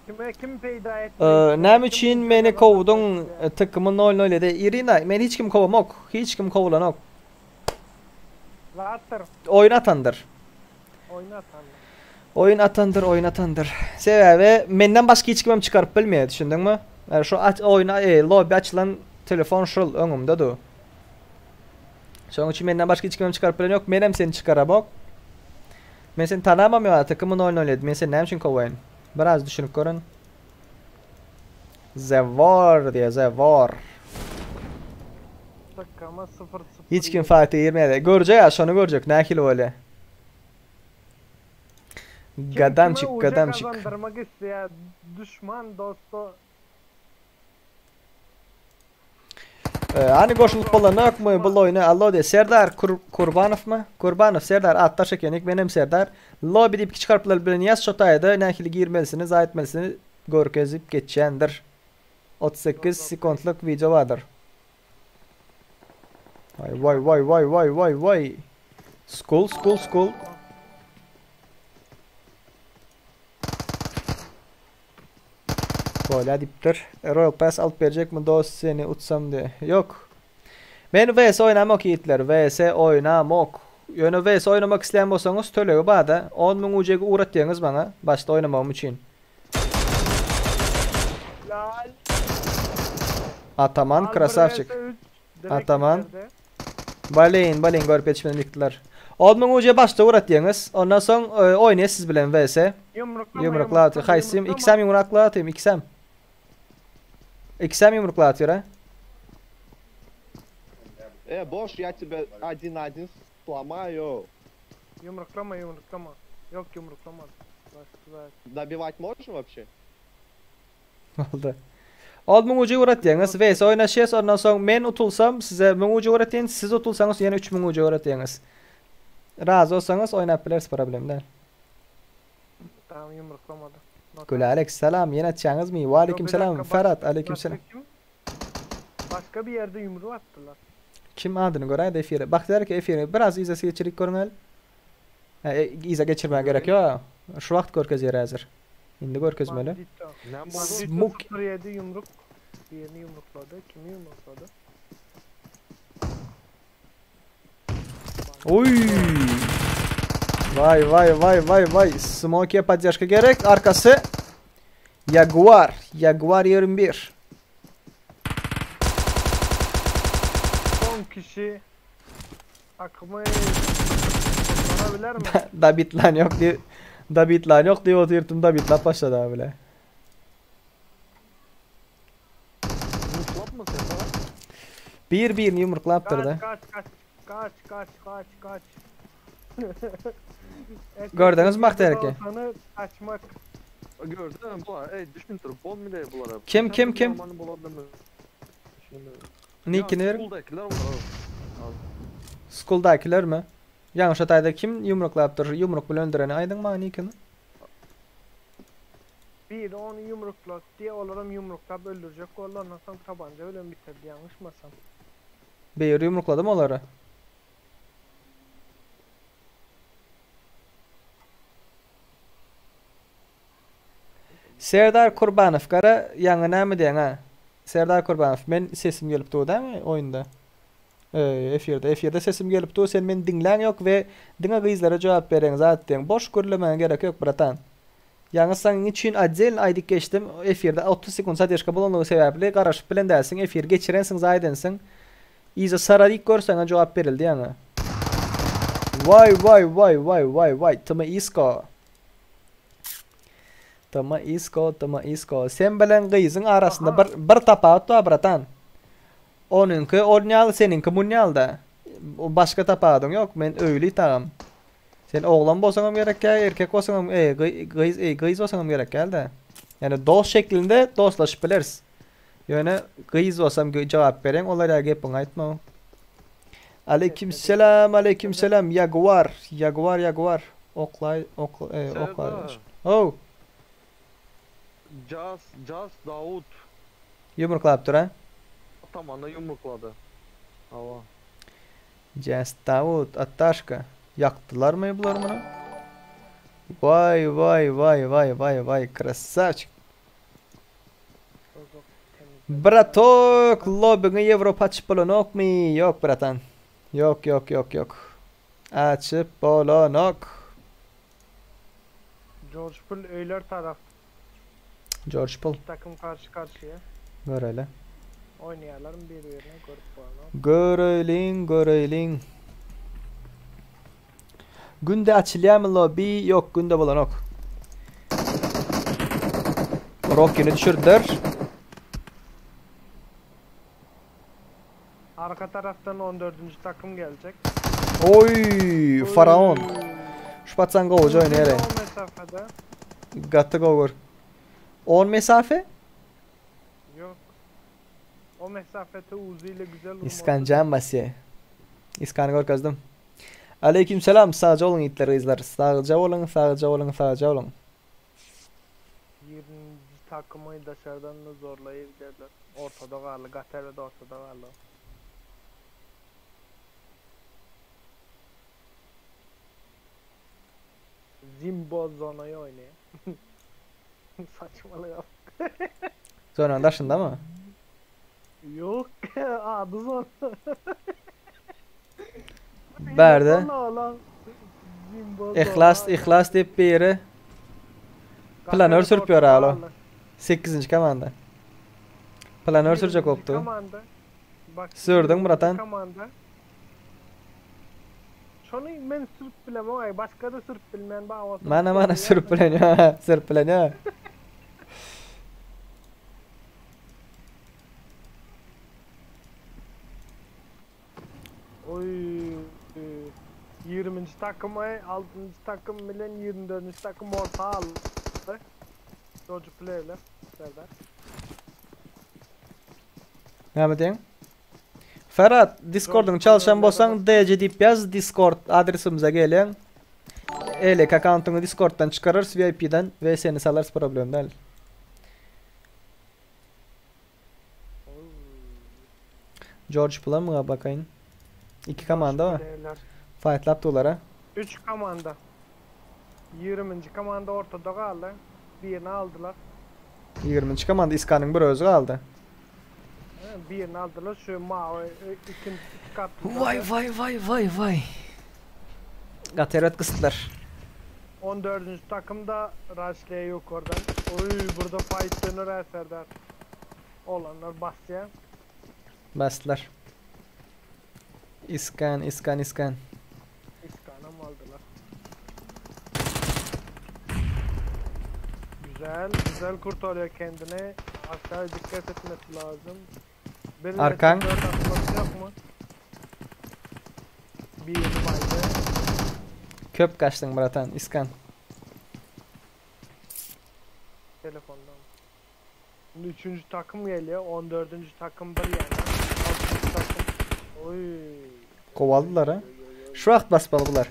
Kime kim peýda etmek Näme üçin meni kowduň tkymy nol nol ýedi Irina men hiç kim kowamok hiç kim kowulanok. Zatdyr. Oýun atandyr. Oýun atandyr. Oýun atandyr oýun atandyr. Sebäbi menden başga hiç kimem çykaryp bilmeýär düşündiňmi? Yani şu aç oýun e, lobby açylan telefon şul öňümde du. Şonuň üçin menden başga hiç kimem çykaryp bilen ýok. Menem seni çykaramok. Men seni tanamam ýa TKM 007. Men seni näme üçin kowaýyn? Biraz düşünip görün. The War diýýär, The War. TKM 0 0. Hiç kim fight'a girmedi. Görjek ya şonu görjek. Nähili bolýar? Gadamçyk, gadamçyk. Kazandyrmak isleýär düşman dostu. Hani goşulyp bolanokmy bu oýuna? Allo diýe. Serdar Kur Kurbanowmy? Kurbanow Serdar atdaş ekenik. Menem Serdar. Lobby diýip kiçi harplar bilen ýaz şo taýda nähili girmelisini, zaý etmelisini görkezip geçýändir. 38 sekuntlyk wideo bardyr. Vay vay vay vay vay vay vay. School school school. Bolýa diýipdir. Royal Pass alyp berjekmi dost seni utsam diýe. Ýok. Men VS oýnamok ýigitler. VS oýnamok. Ýöne VS oýnamak isleýän bolsaňyz tölegi barda. 10 müň UC-gi ugratýaňyz maňa başda oýnamagym üçin. Lal. Ataman krasavçik. Ataman. Baleýin, baleýin görüp ýetişmeden ýykdylar. 10 müň UC başda ugratýaňyz. Ondan soň e, oýnaýas siz bilen VS. Ýumrukla. Yumrukla atıyor. Haýsy? Ikisem yumrukla atayım, ikisem. Ikisem yumrukla atıyor ha. Э, Бош, я тебя один на один сломаю. Ýumruklama, ýumruklama. Ýok ýumruklama. Başda. Добивать можно вообще? Oldu. 10 müň UC ugratýaňyz. VS oýnaşýas. Ondan soň men utulsam size 1000 UC ugratýan, siz utulsaňyz ýene 3000 UC ugratýaňyz. Razy bolsaňyz oýnap bileris problem däl. Tamam ýumruklamady. Gül Alex selam ýene açýaňyzmy? Wa aleyküm selam Ferhat aleyküm selam. Kim? Başka bir yerde yumruğu attılar. Kim adyny göräýdi efire. Bak der ki efire biraz izesi geçirik görmeli. Ha, e, iza geçirmäge gerek ýok. Şu wagt görkezýär häzir. Indi görkezmeli. Bandito. Нам Bandito Smok- 07 yumruk. Birini yumrukladı. Kimi yumrukladı? Oy! Vay vay vay vay vay. Smokey'e поддержка gerek. Arkası Jaguar. Jaguar 21. Son kişi akımı kurtarabilir mi? Dabit lan yok diye Dabit lan yok diye oturttum Dabit lan başladı abi bile. Muşlapma sen bana. Bir birini yumruklaptırdı. Kaç kaç kaç kaç kaç kaç kaç. Gördünüz mü Bahtiyer Sana kaçmak. Gördün mü? Bular, ey düşün dur. Bom bile bulara. Kim, kim, kim? Nickini ver. School'dakiler var. School'dakiler mi? Yanlış hatayda kim yumruklaptır? Yumruk bilen öldüreni aydın mı nickini? Bir onu yumruklat diye olurum yumruklap öldürecek. Ondan sonra tabanca öyle bitirdi yanlışmasam. Bir yumrukladı mı onları? Serdar Kurbanow gara ýaňy näme diýen ha? Serdar Kurbanow men sesim gelip durdy mi oýunda? Ee, efirde efirde sesim gelip dur sen meni diňläň ýok we diňe gyzlara jogap bereň zat diýen. Boş gürlemäge gerek ýok bratan. Ýaňy saň üçin отдельно aýdyp geçdim. Efirde 30 sekund zadержка bolanlygy sebäpli garaşyp bilen dälsiň. Efir geçirensiň zaýdensiň. Iza saradik görseň jogap berildi ýaňy. Vay vay vay vay vay vay Tma isko. Tma isko, tma isko. Sen bilen gyzyň arasynda bir bir tapawut bar bratan. Onuňky onýal, seniňki munýal da. O başga tapawudyň ýok. Men öýli tagam. Sen oglan bolsaň hem gerek ýa, erkek bolsaň hem, e, gyz, e, gyz bolsaň hem gerek ýa-da. Ýani dost şeklinde dostlaşyp bileris. Ýöne gyz bolsam jogap bereň, olar ýa gepiň aýtma. Aleyküm selam, aleyküm selam. Jaguar, Jaguar, Jaguar. Oklay, okla, e, oklay. Serdar. Oh, Jas, Jas Davut. Yumruklap dur ha. Atamana yumruklady. Hawa. Jas Davut, Attaşka. Ýakdylar mı bular muny? Vay vay vay vay vay vay krasavçik. Bratok, lobbyňy Ýewropa açyp bolanokmy? Ýok bratan. Ýok ýok ýok ýok. Açyp bolanok. George Pool öyler taraf. George Pool. Takım karşı karşıya. Göreli. Oynaýarlar bir-birine görüp bolanok. Göreliň, göreliň. Günde açylýarmy lobby? Ýok, günde bolanok. Rockyny düşürdüler. Arka taraftan 14. takım gelecek. Oy, Faraon. Şu patsan gowja oýnaýar. O mesafede. Gaty gowy gör. 10 mesafe? Yok. O mesafede Uzi ile güzel vurma. İskan basýa. Iskany görkezdim. Aleyküm selam, sagja boluň itler gyzlar. Sagja boluň, sagja boluň, sagja boluň. 20. takımı dışarıdan da zorlayabilirler. Ortada kaldı. Gater'de de ortada kaldı. Zimbo zonayı oynuyor. Saçmalığa bak. Zonanyň daşynda mı? Yok adı zor. Bärde. Allah Allah. Zimbo Ihlas, zona. ihlas diýip biri Planör Gater'de sürüp ýör ortada alo. kaldı. 8. komanda. Planör sürjek 20. bopdy. Komanda. Bak, Sürdün 20. Muratan. Komanda. Şonu men sürüp bilemem ay başka da sürüp bilmeyen ba olsa. Mana mana sürüp bilen ýa, sürüp bilen ýa. Oy. 20. takım ay 6. takım bilen 24. takım orta aldı. George Play'ler Serdar. Näme diýen? Ferhat, Discord'uň çalışan bolsaň DC diýip ýaz, Discord adresimize gelýän. Elek akkauntyňy Discord'dan çykararys VIP'den we seni salarys problem däl. George Plum'a bakayın. İki komanda var. Play'ler. Fightlap dulara. 3 komanda. 20. komanda ortada kaldı. Birini aldılar. 20. komanda İskan'ın bir özü kaldı. Ha, Birini aldılar. Şu mavi e, ikinci iki katlı. Vay vay vay vay vay. Gateret kısıtlar. 14. takımda Rashley yok oradan. Oy burada fight dönür her Serdar. Olanlar basya. Bastılar. İskan, İskan, İskan. İskan'a mı aldılar? Güzel, güzel kurtarıyor kendini. Aşağıya dikkat etmesi lazım. Bir Arkan. dört atması yok mu? Bir yeni baydı. Köp kaçtın Muratan, İskan. Telefondan. Şimdi üçüncü takım geliyor. 14. takım bir yana. Altıncı takım. Oy. Kovaldılar ha. Şu vakt basmalı bular.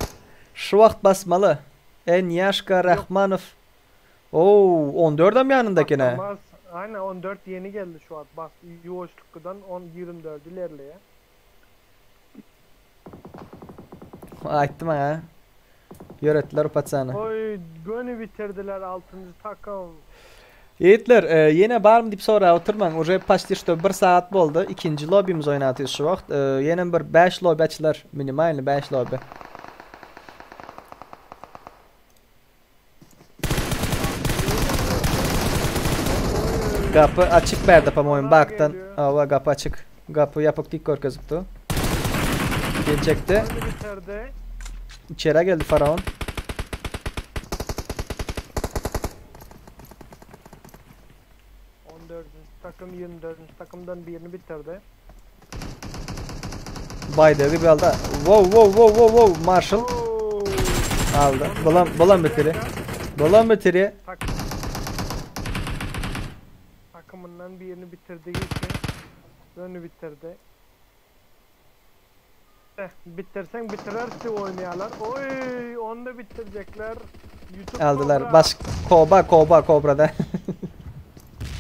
Şu vakt basmalı. Enyaşka Rahmanov. Oo, 14 am yanındakine. Atlamaz. Aynen 14 yeni geldi şu an. Bas Yuvoşluk'tan 10 24 ilerliyor. Aýtdym ha. Ýöretdiler patsany. Oy gönü bitirdiler 6. takım. Yiğitler, e, ýene barmy diýip sora oturmaň. Уже почти что 1 saat boldy. Ikinji lobbymiz oýnatýar şu wagt. E, ýene bir 5 lobby açylar. Minimalny 5 lobby. Gapy açyk berdi по-моему bakdan. Ava gapy açyk. Gapy ýapyk dik görkezipdi. Gelecekti. Gönü bitirdi. İçeri geldi Faraon. On 14. takım 24. takımdan birini bitirdi. Baydı bir aldı. Wow wow wow wow wow Marshall Oo. aldı. Bolan bolan bitiri. Bolan bitiri. Tak takımından birini bitirdiği için önü bitirdi. Bitirseň bitirersi oýnaýarlar. Oý, onu da bitirjekler. YouTube Aldylar. Kobra. Baş Koba Koba Kobra'da.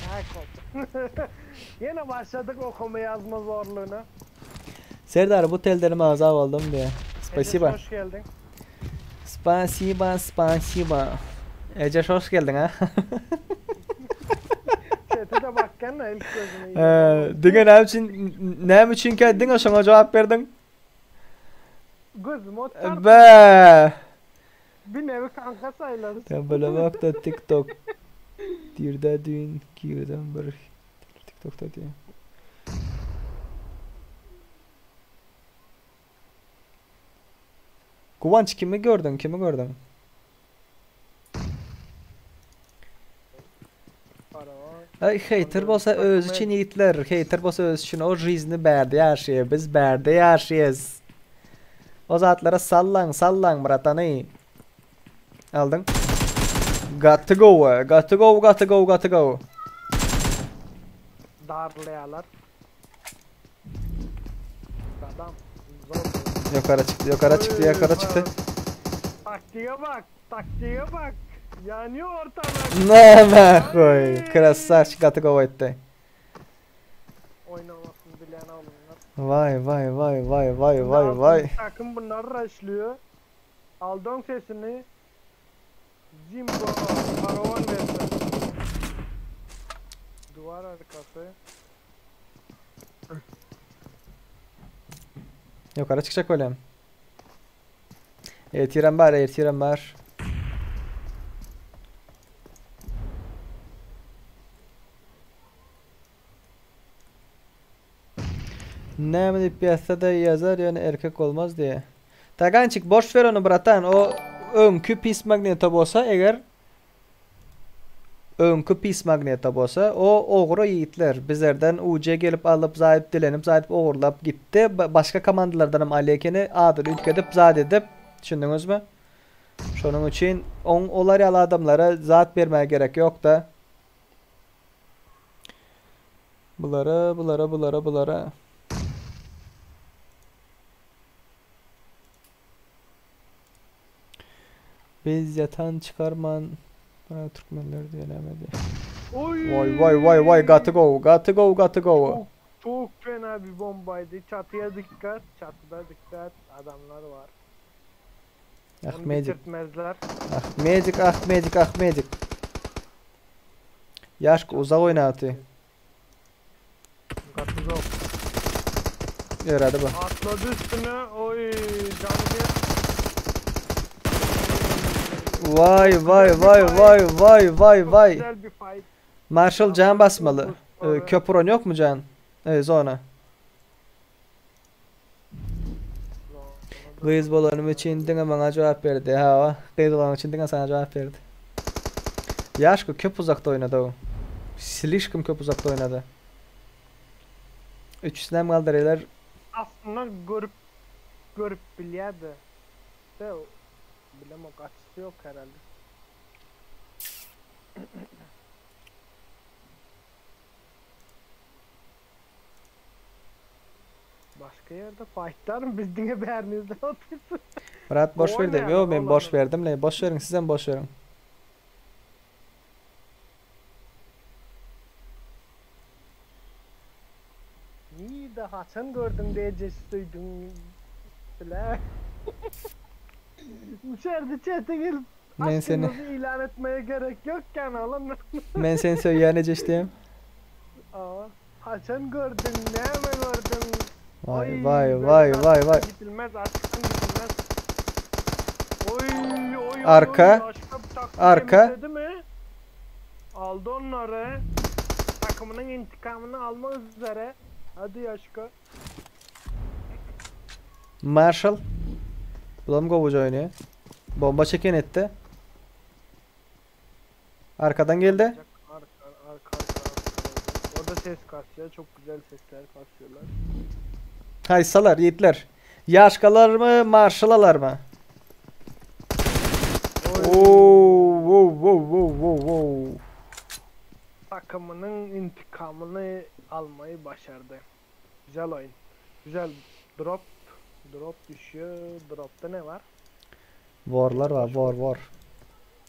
Ha, Kobra. Ýene başladyk okama ýazma zorlugyna. Serdar bu telden maza oldum diye. Spasiba. Ejes, hoş geldin. Spasiba, spasiba. Ece hoş geldin ha. Chat'e de bakkan da ilk gözüme. Ee, diňe näme üçin näme üçin ki diňe şoňa jogap berdiň? Gözüm otar. Be. Bir nevi kanka sayılırız. Ben bilemok da TikTok. Dirde düğün girdim bir TikTok'ta diye. Guvanç kimi gördün? Kimi gördün? Ay hater bolsa öz üçin ýigitler, hater bolsa öz üçin o жизни bärde ýaşaýar, biz bärde ýaşaýas. O zatlara sallaň, sallaň bratany. Aldyň. Got to go, got to go, got to go, got to go. Darlayalar. Adam zor. Yukarı çıktı, yukarı çıktı, yukarı çıktı. Taktiğe bak, taktiğe bak. Yanıyor ortalık. Ne nahuy. Krasavчик got to go etdi. Oynamasını bilen alınlar. Vay vay vay vay vay vay vay. Takım bunları rushlıyor. Aldon sesini. Jimbo, Paravan verdi. Duvar arkası. Yukarı çıkacak öyle. Ertirem bar, ertirem bar. Näme diýip ýazsa da ýazar ýöne erkek bolmaz diýe. Tagançik boş ver onu bratan. O öňkü pis magneta bolsa eger öňkü pis magneta bolsa o ogra ýigitler bizlerden UC gelip alyp zaýyp dilenip zaýyp ogurlap gitdi. Başga komandalardan hem alekeni adyny üýtgedip zat edip düşündiňizmi? Şonuň üçin on olar ýaly adamlara zat bermäge gerek ýok da. Bulara, bulara, bulara, bulara. Biz yatan çıkarman Bana Türkmenler diyelemedi. Oy! Vay vay vay vay got to go, got to go, got to go. Çok, çok fena bir bombaydı. Çatıya dikkat, çatıda dikkat. Adamlar var. Onu Ahmecik, bitirtmezler. Ahmecik, Ahmecik, Ahmecik. Yaş uzak oynatı. Got to go. Herhalde bu. Atladı üstüne. Oy canı bir. Vay vay vay vay vay vay Çok vay. Güzel bir fight. Marshall can basmalı. Ee, Sonra- Köpüron yok mu can? Evet zona. Gyz bolanym üçin diňe maňa jogap berdi. Ha, gyz bolanym üçin diňe sana jogap berdi. Yaşko köp uzakta oynady o. Slişkim köp uzakta oynady. Üçüsüne hem kaldırıyorlar. Aslında görüp görüp bilýärdi. De bilem o kaçısı yok herhalde. Başka yerde fightlar mı? Biz diňe bärinizde otursun. Murat boş ver Oynayalım, Yo ben boş olalım. verdim le. Boş verin sizden boş verin. Niye de haçan gördün diye cesuydun. Bile. İçeride chat'e gelip Men seni aşkınızı ilan etmeye gerek yokken oğlum. men seni söýýän ejeşdim. Aa, haçan gördün, näme gördün? Vay Oy, vay böyle vay vay aşktan vay. Gidilmez, aşktan gidilmez. Oy, oy, oy, Arka. oy, başka bir taktik Arka. temizledi mi? Aldı onları. Takımının intikamını almak üzere. Hadi Yaşko. Marshall. Bulam govucu oynuyor. Bomba çeken etti. Arkadan geldi. Arka, arka, arka, arka. O da ses kasıyor. Çok güzel sesler kasıyorlar. Haysalar, yiğitler. Yaşkalar mı, Marshall'alar mı? Oy. Oo, wow, wow, wow, wow, wow. Takımının intikamını almayı başardı. Güzel oyun. Güzel drop. Drop düşýär. Dropda ne bar? Warlar bar, war war.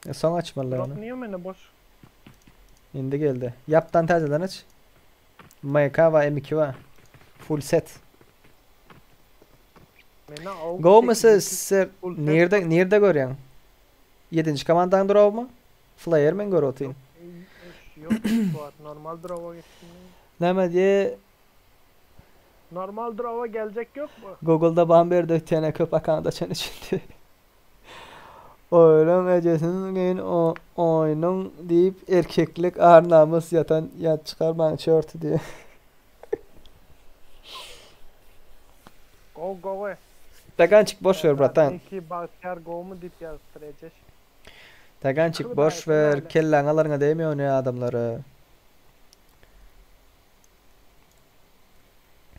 E, soň açmaly Drop ony. niye mende boş? Indi geldi. Ýapdan täzeden aç. MK bar, M2 bar. Full set. Mende AUG Gowmy 800 siz full set nirde nirde görýäň? 7-nji komandaň dropmy? Flyer men görüp otyryn. Yok bu at normal drop'a geçtim. Näme diýe Normal drop'a gelecek yok mu? Google'da ban berdi ötene köp account açan üçin. Oýlaň ejesiniň geýin o oýnuň diýip erkeklik ar namys ýatan ýat çykarmaň çorty diýe. Go go. Tagançik boş ver bratan. Ki Bagtyýar go mu diýip ýazypdyr Ejeş. Tagançik boş ver kelläň alaryňa degmeýär ony adamlara.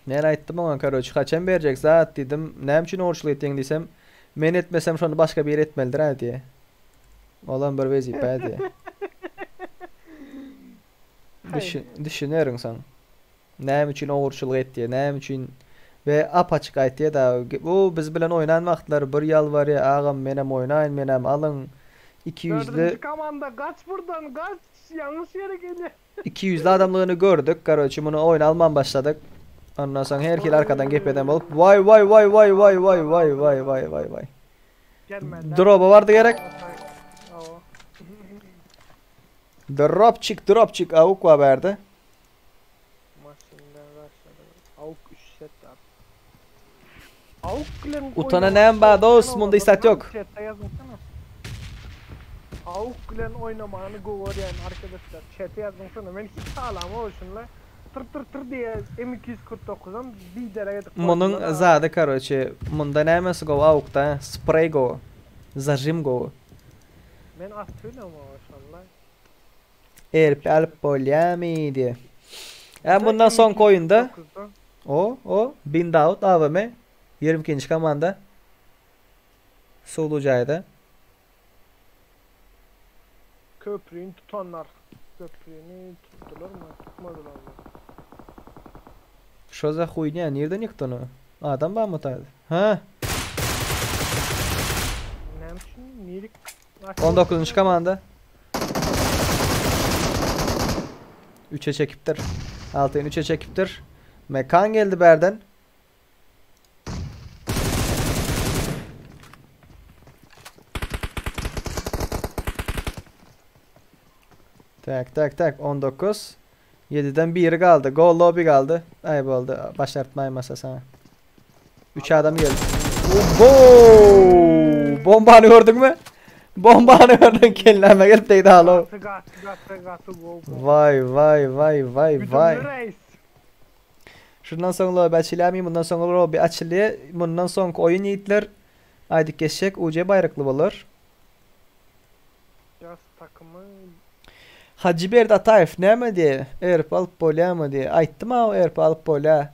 Men aýtdym oňa karoç haçan berjek zat diýdim. Näme üçin ogurçylyk etdiň diýsem, men etmesem şony başga biri etmelidir ha diýe. Olam bir wezipe diýe. Düşün, düşünerin soň. Näme üçin ogurçylyk etdi, näme üçin we apaçyk aýtdy da bu biz bilen oýnan wagtlary bir ýalbarýar, agam menem oýnaýyn, menem alyň. 200'lü Dördüncü komanda kaç buradan kaç yanlış yere geliyor. 200'lü adamlygyny gördük. Karoçi muny oýun alman başladyk. Ondan soň her hili arkadan gep eden bolup vay vay vay vay vay vay vay vay vay vay vay. Gelmediler. Drop'a vardı gerek. Oo. Dropçik dropçik avuk var verdi. Maşından başladı. Avuk 3 set abi. Avuk bilen Utana oynamak nem ba dost, isteyen bunda istat olanlar yok. Chat'e yazınsana. Avuk bilen oynamanı yani arkadaşlar. Chat'e yazınsana. Ben hiç sağlam o şunla. Tır tır tır diye M249'dan bir derece Munuň zady karoçi munda nämesi gowy avukda sprey gowy. Zajim gowy. Ben atıyorum ama şunla. Erp alyp bolýamy diye. E bundan soňky oýunda o o Bindaut AVM 22. komanda Sulucayda. Köprüyü tutanlar. Köprüyü tuttular mı? Tutmadılar mı? Şo za хуйня? Nirden ýykdy onu? Adam bar mı taýda? Ha, Ne için? Nirik. 19. komanda. 3'e çekipdir. Altay'ın 3'e çekipdir. Mekan geldi berden. Tak tak tak 19. 7'den 1 kaldı. Gol lobby kaldı. Ayıp oldu. Başlatmayın masa sana. 3 adam geldi. Obo! Bombanı gördün mü? Bombanı gördün kelleme gelip değdi alo. Gatı gatı gatı gatı go. Vay vay vay vay vay. Bütün reis. Şundan soň lobby açylamy, bundan soň lobby açylýar. Bundan soňky oýun ýigitler aýdyp geçjek UC baýrakly bolar. Yaz takımı Hacı Berdi Ataýew näme diýe? Erp alyp bolýamy diýe. Aýtdym ha erp alyp bolýa.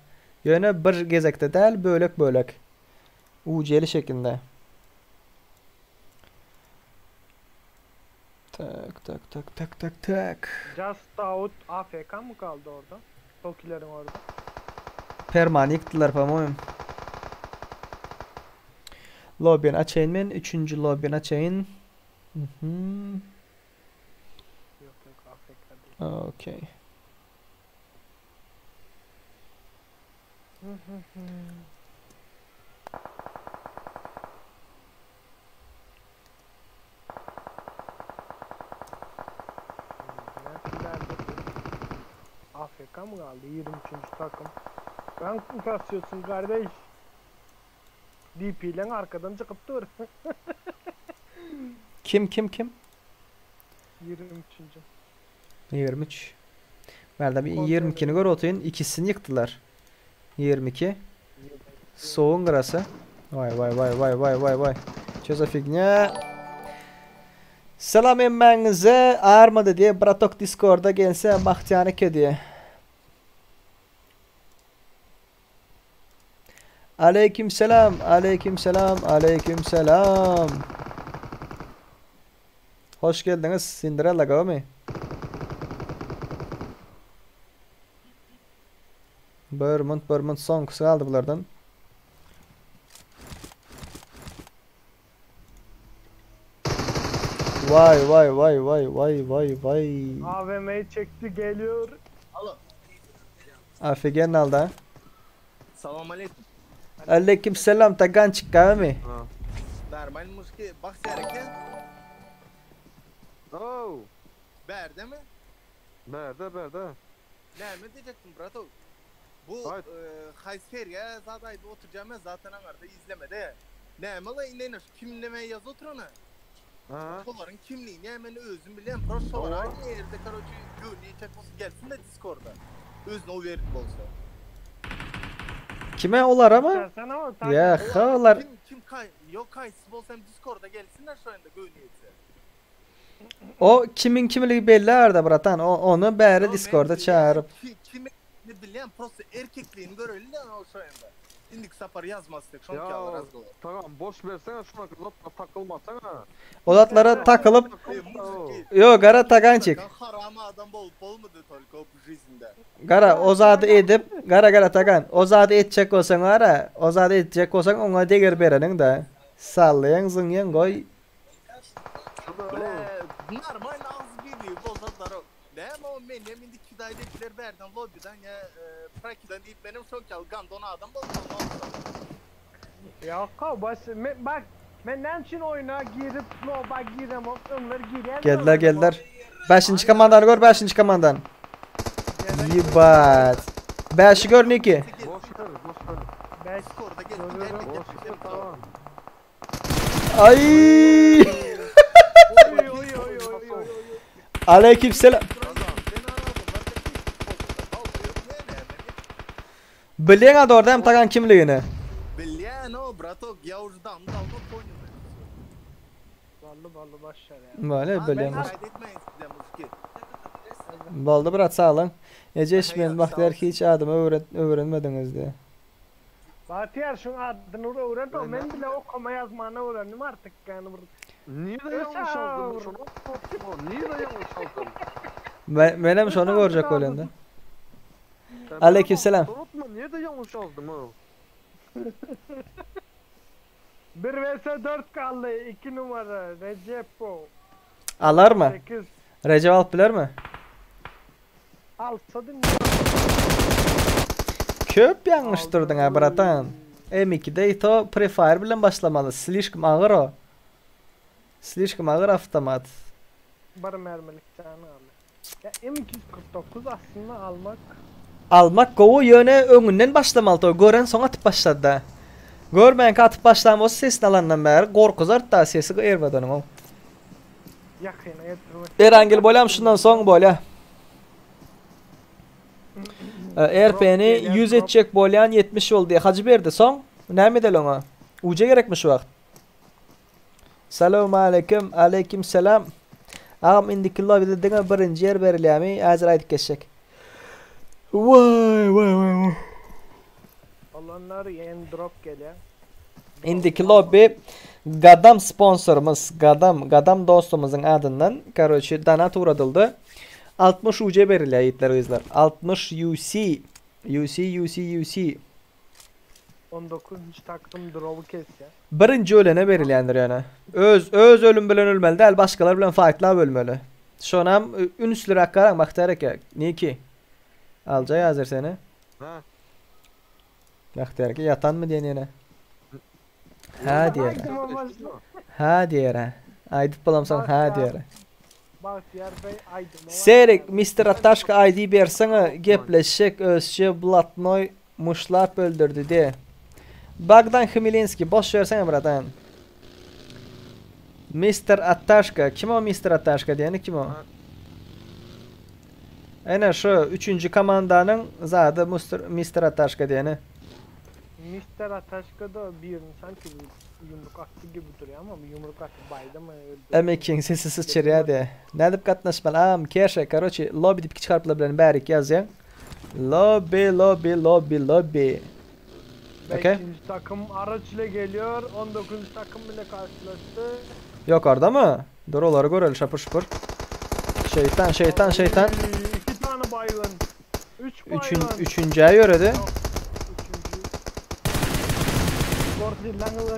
Ýöne bir gezekde däl, bölek bölek. UC'li şeklinde. Tak tak tak tak tak tak. Just Out AFK mı kaldı orada? Tokilerin orada. Permany ýykdylar по-моему. Lobby'ni açayın men. Üçüncü lobby'ni açayın. Mhm. Yok yok AFK değil. Okey. Nerede? AFK mı kaldı? 23. takım. Rank mı kasıyorsun kardeş? DP ile arkadan çıkıp dur. Kim kim kim? 23. 23. Nerede bir Kontrol 22'ni gör otayın. İkisini yıktılar. 22. Soğun grası. Vay vay vay vay vay vay vay. Что за фигня? Selam emmenize armadı diye Bratok Discord'a gelse Bahtiyar diye. Aleyküm selam, aleyküm selam, aleyküm selam. Hoş geldiniz Cinderella Gami. Börmont, Börmont son kaldı bulardan. Vay vay vay vay vay vay vay. AVM'yi çekti geliyor. Alo. Afigen alda. Salam aleyküm. Aleyküm selam tagan çıkkamy? Normal muşki bak sereke. Oh. Bärde mi? Bärde bärde. Näme diýjekdim brato? Bu Aýt. haýsy sergä zat aýdyp oturjam men zaten aňarda izlemede. Näme la indi kim neme ýazyp oturany? Ha. Şolaryň kimligini men özüm bilýän prosto şolar aýdyň ýerde karoçi göwni ýetjek bolsa gelsin-de discorda. Özüne uwerent bolsa. Kime olara mı? Sen ama tak- Ya olar Kim kim kay yok kaýsy bolsa hem discorda gelsinler şo ýerde göwni ýetse. o kimin kimligi belli arda bratan. O, onu bäri Yo, men Discord'a bilýän, çağırıp. Ki, kimi ne bilýän prosto erkekliğini göreli de o şo ýerde. Indik sapar ýazmasdyk şoň Ya. ýaly razgovor. Tamam boş versene şuna kızatma takılmasana. Olatlara takılıp E, muziki- Yo gara tagançik. Haram adam bolup bolmady tolko bu жизньde. Gara o zady edip gara gara tagan. O zady etjek bolsaň gara, o zady etjek bolsaň oňa deger bereniň da. Sallaýaň zyňýaň goý. Ble, normal ağız birliği bolsa daro. Näme o men hem indi kidaydekiler berden lobbydan ya e, prakiden deyip benim şoň ýaly gandon adam bolmam olsa. Ya baş me, bak men näme üçin oyuna girip loba girem onlar girýär. Geldiler geldiler. Beşinci komandanı gör beşinci komandan. Yibat. Beşi gör Niki. Boş ver boş ver. Beş. Discord'a gelsin Görüyorum. Boş ver tamam. Ay. Oy oy oy oy oy. Aleykümselam. Bilýän ady orada hem tagan kimligini. Bilýän o bratok я уже давно давно понял. Ballı ballı başlar ya. Böyle bilýän. Kaydetmeyin size muziki. Boldy brat sağ olun. Ece işmen bak der ki hiç adymy öwren öwrenmediňiz diye. Bahtiyar şunun adını öğren o men bile okuma yazmanı öğrendim artık yani. Niye de yanlış yazdın şunu? Niye de yanlış yazdın? Men menem şonu görjek bolýan Aleykümselam. Unutma niye de yanlış yazdım ha? 1 vs 4 kaldı 2 numara Recep o. Alar mı? 8 Recep alyp biler mi? alsa dinle. Köp ýalňyşdyrdyň ha bratan. M2'de ito prefire bilen başlamaly. Slişkim agyr o. Slişkim agyr avtomat. Bir mermilik tane aldı. Ya M249 aslında almak Almak gowy ýöne öňünden başlamaly to. Gören soň atyp başlady da. Görmänkä atyp başlan bolsa sesini alandan bäri gorkuzar da sesi erbedeniň o. yakına getirmek. Erangel bolam şundan soň bolya. RP'ni 100 etjek bolyan 70 boldy. Hacı berdi soň. Näme edeli oňa? Uca gerekmi şu wagt? Salam aleyküm, aleyküm selam. Agam indiki lobbyde diňe birinji ýer berilýärmi? Häzir aýdyp geçjek. Vay vay vay vay. Olanlar yeni drop geliyor. Indiki lobby Gadam sponsorumuz, Gadam, Gadam dostumuzun adından, karoçi donat uğradıldı. 60 UC berilýär ýitler gyzlar. 60 UC. UC UC UC. 19. takım drop'u kesiyor. Birinci ölene berilýändir ýöne. Öz öz ölüm bilen ölmeli däl, başgalar bilen fightlar ölmeli. Şonam ünsli rakkaran baktar eke. Niki? Alca hazır seni. Ha. Baktar eke yatan mı diyen ýene. Ha diýer. Aýdyma başla. Ha diýer. ha. Aýdyp bolamsan ha diýer. Bahtiyar Bey aydıma Serik Mr. Ataşka ID bersene gepleşek özçe blatnoy muşlap öldürdü de. Bogdan Khmelinski boş versene bratan. Mr. Ataşka kim o Mr. Ataşka diyeni kim o? Ene şu üçüncü komandanın zadı Mr. Mr. Ataşka diyeni. Mr. Ataşka da bir sanki bu yumruk attı gibi duruyor ama bu yumruk attı baydı mı öldü. Emekin sesi sıçraya de. Ne dip katnaşmalı? Am keşe karoçi lobby dip çıkartla bilen berik yazyan. Lobby lobby lobby lobby. Okey. Beşinci takım araç ile geliyor. 19. takım bile karşılaştı. Yok orada mı? Dur onları görelim şapır şupur. Şeytan şeytan şeytan. Ay, İki tane baygın. Üç baygın. Üçün, üçüncüye yöredi. Üçüncü. Godzilla'nın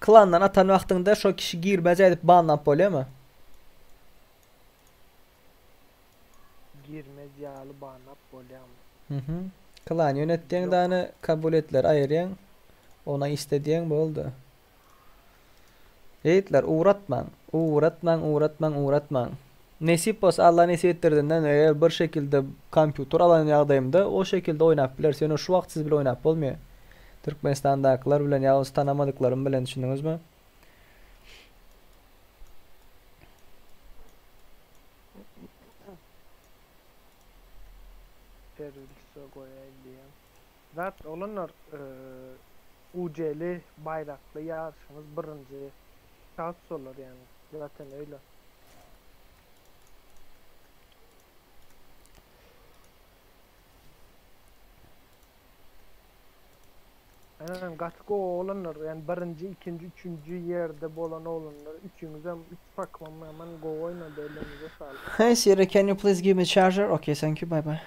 Klandan atan wagtyňda şo kişi girmez edip banlap bolýarmy? Girmez ýaly banlap bolýarmy? Mhm. Klan ýönetýäň dany kabul etler aýyrýaň. Ona iste diýeň boldy. Ýigitler ugratmaň. Ugratmaň, ugratmaň, ugratmaň. Nesip bolsa Allah nesip etdirdinden eger bir şekilde kompýuter alan ýagdaýymda o şekilde oýnap bileris. Ýöne şu wagt siz bile oýnap bolmaýar. Türkmenistandakylar bilen ýa tanamadyklarym bilen düşündiňizmi? Serwilse goýaýyn diýýän. Zat oglanlar UJli baýrakly ýaryşyňyz birinji şans bolar ýani zaten öýle. Aynen gaty gowy oglanlar ýani birinji ikinji üçünji ýerde bolan oglanlar üçüňizem üç takymam ýaman gowy oýnady ellerinize saglyk. Hey Siri can you please give me charger okay thank you bye bye.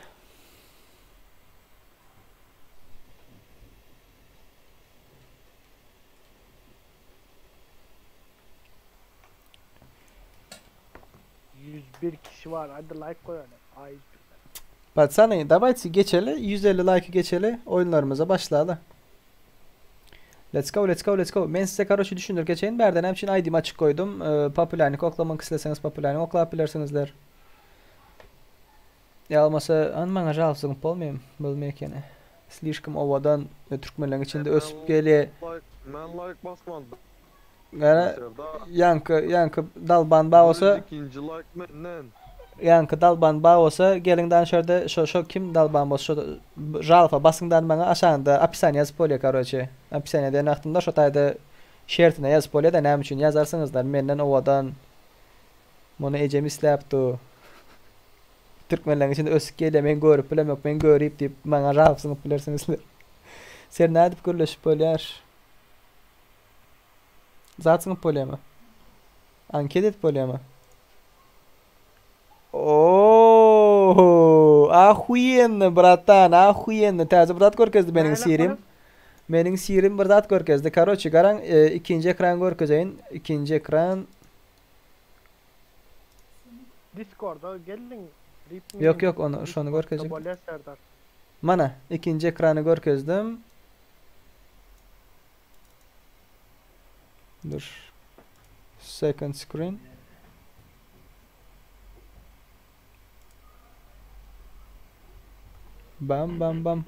101 kişi var hadi like koyalım. Ay Patsany dawajte geçeli 150 like geçeli oýunlarymyza başlaly. Let's go let's go let's go. Men size karoçi düşündir geçeýin. Bärden hem üçin ID'mi açyk goýdum. Ee, Populärnik oklamak isleseňiz populärnik oklap bilersiňizler. Ýa bolmasa an maňa žalp zyňyp bolmaýam. Bolmaýar ekeni. Slişkom owadan ve türkmenleň içinde ösüp gelýär. Like, men like basmadım. Gara ýaňky ýaňky dalban ba bolsa İkinci like menden. Ýaňky dalban ba bolsa geliň dan şerde şo şo kim dalban bolsa şo žalfa basyň dan maňa aşagynda opisaniýa ýazyp bolýar karoçe. Opisaniýa diýen wagtymda şo taýda şertine ýazyp bolýar da näme üçin ýazarsyňyzlar menden owadan muny ejem isläpdi. Türkmenleň içinde ösüp gelýär men görüp bilemok men görüp diýip maňa žalp zyňyp bilersiňizler. Sen nädip gürleşip bolýar? Zat zyňyp bolýarmy? Anket edip bolýarmy? Oo, ahuýenno bratan, ahuýenno. Täze bir zat görkezdi meniň Sirim. Meniň Sirim bir zat görkezdi. Karoçi, garaň, e, ikinji ekran görkezeýin. İkinji ekran. Discord'a gelin. Yok yok onu şonu görkezjek. Bolýar Serdar. Mana ikinji ekrany görkezdim. Dur. Second screen. Bam bam bam.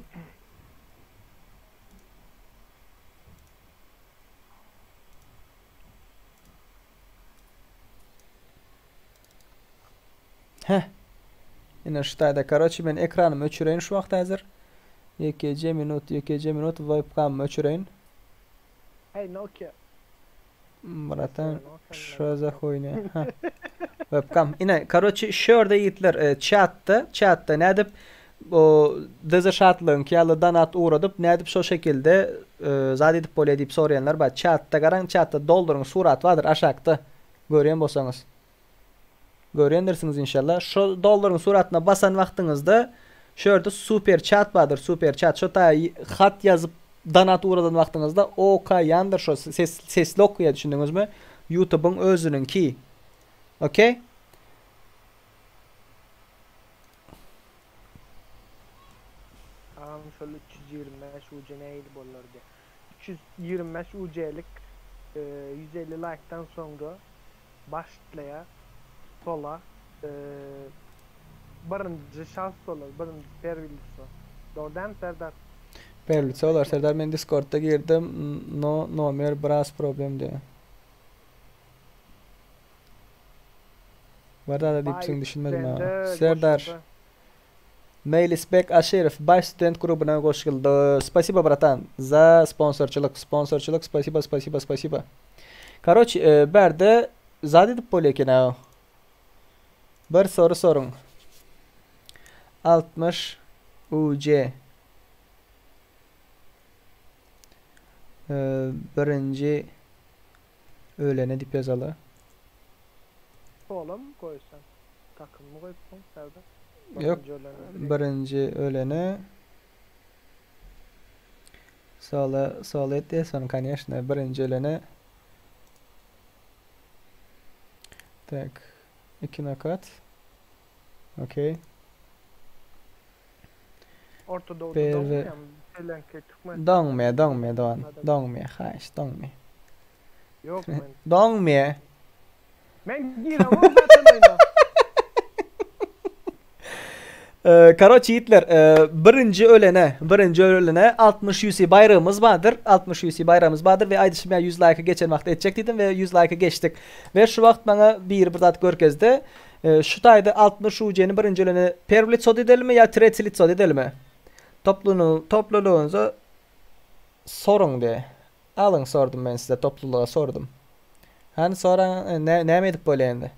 Heh. Ine şu taýda karoçi men ekranymy öçüreýin şu wagt häzir. Ýekeje minut, ýekeje minut webkamymy öçüreýin. Hey Nokia. Bratan, şo za huýnya. Ha. Webcam. Ine, karoçi şu ýerde ýigitler, e, chatda, chatda nädip o DZ şatlygyňky ýaly donat ugradyp, nädip şo şekilde e, zat edip bolýar diýip soraýanlar bar. Chatda garaň, chatda dolduryň surat bardyr aşakda. Görýän bolsaňyz. Görýändirsiňiz inşallah. Şo dollaryň suratyna basan wagtyňyzda şu ýerde super chat bardyr, super chat. Şo taý hat ýazyp donat ugradan wagtyňyzda okaýandyr şo ses sesli okaýar düşündiňizmi? YouTube'yň özüniňki. Okey? Tamam şol 325 UC nähili bolar diýe. 325 UC-lik e, 150 like'dan soňra başlaýar sola e, birinji şans bolar, birinji perwilisi. Dogry dämi Serdar? Perlice olar Serdar men Discord'da girdim. No nomer biraz problem diýär. Barada diýipsiň düşünmedim ha. Sende Serdar goşuldy. Meylisbek Aşirow Baş student grubuna goşuldy. Спасибо, братан, за sponsorçylyk. Sponsorçylyk, спасибо, спасибо, спасибо. Karoç, e, bärde zat edip bolýar eken ha. Bir soru sorun. 60 UC. E, birinji ölene dip ýazaly. Sola mı koysan? Takım mı koyupsun Serdar? Yok. Birinji ölene. Birinji ölene Sola sola et diýsen, конечно, birinji ölene. Tak. 2 nokat. Okey. Orta Doğu'da Perve- doňmaýar Selenke Türkmen. Doňmaýar, doňmaýar dogan. Doňmaýar, haýyş, doňmaýar. Yok men. Doňmaýar. Men giremem zaten oyuna. Karoç ýigitler, birinji ölene, birinji ölene 60 UC baýragymyz bardyr. 60 UC baýragymyz bardyr we aýdyşym ýaly 100 laýka geçen wagtda etjek diýdim we 100 laýka geçdik. We şu wagt maňa biri bir zat görkezdi. Şu taýda 60 UC-ni birinji ölene perwlitsod edelimi ýa tretilitsod edelimi? Topluny toplulygyňyza soruň diýe. Alyň sordum men size toplulyga sordum. Hany soraň näme edip bolýar indi?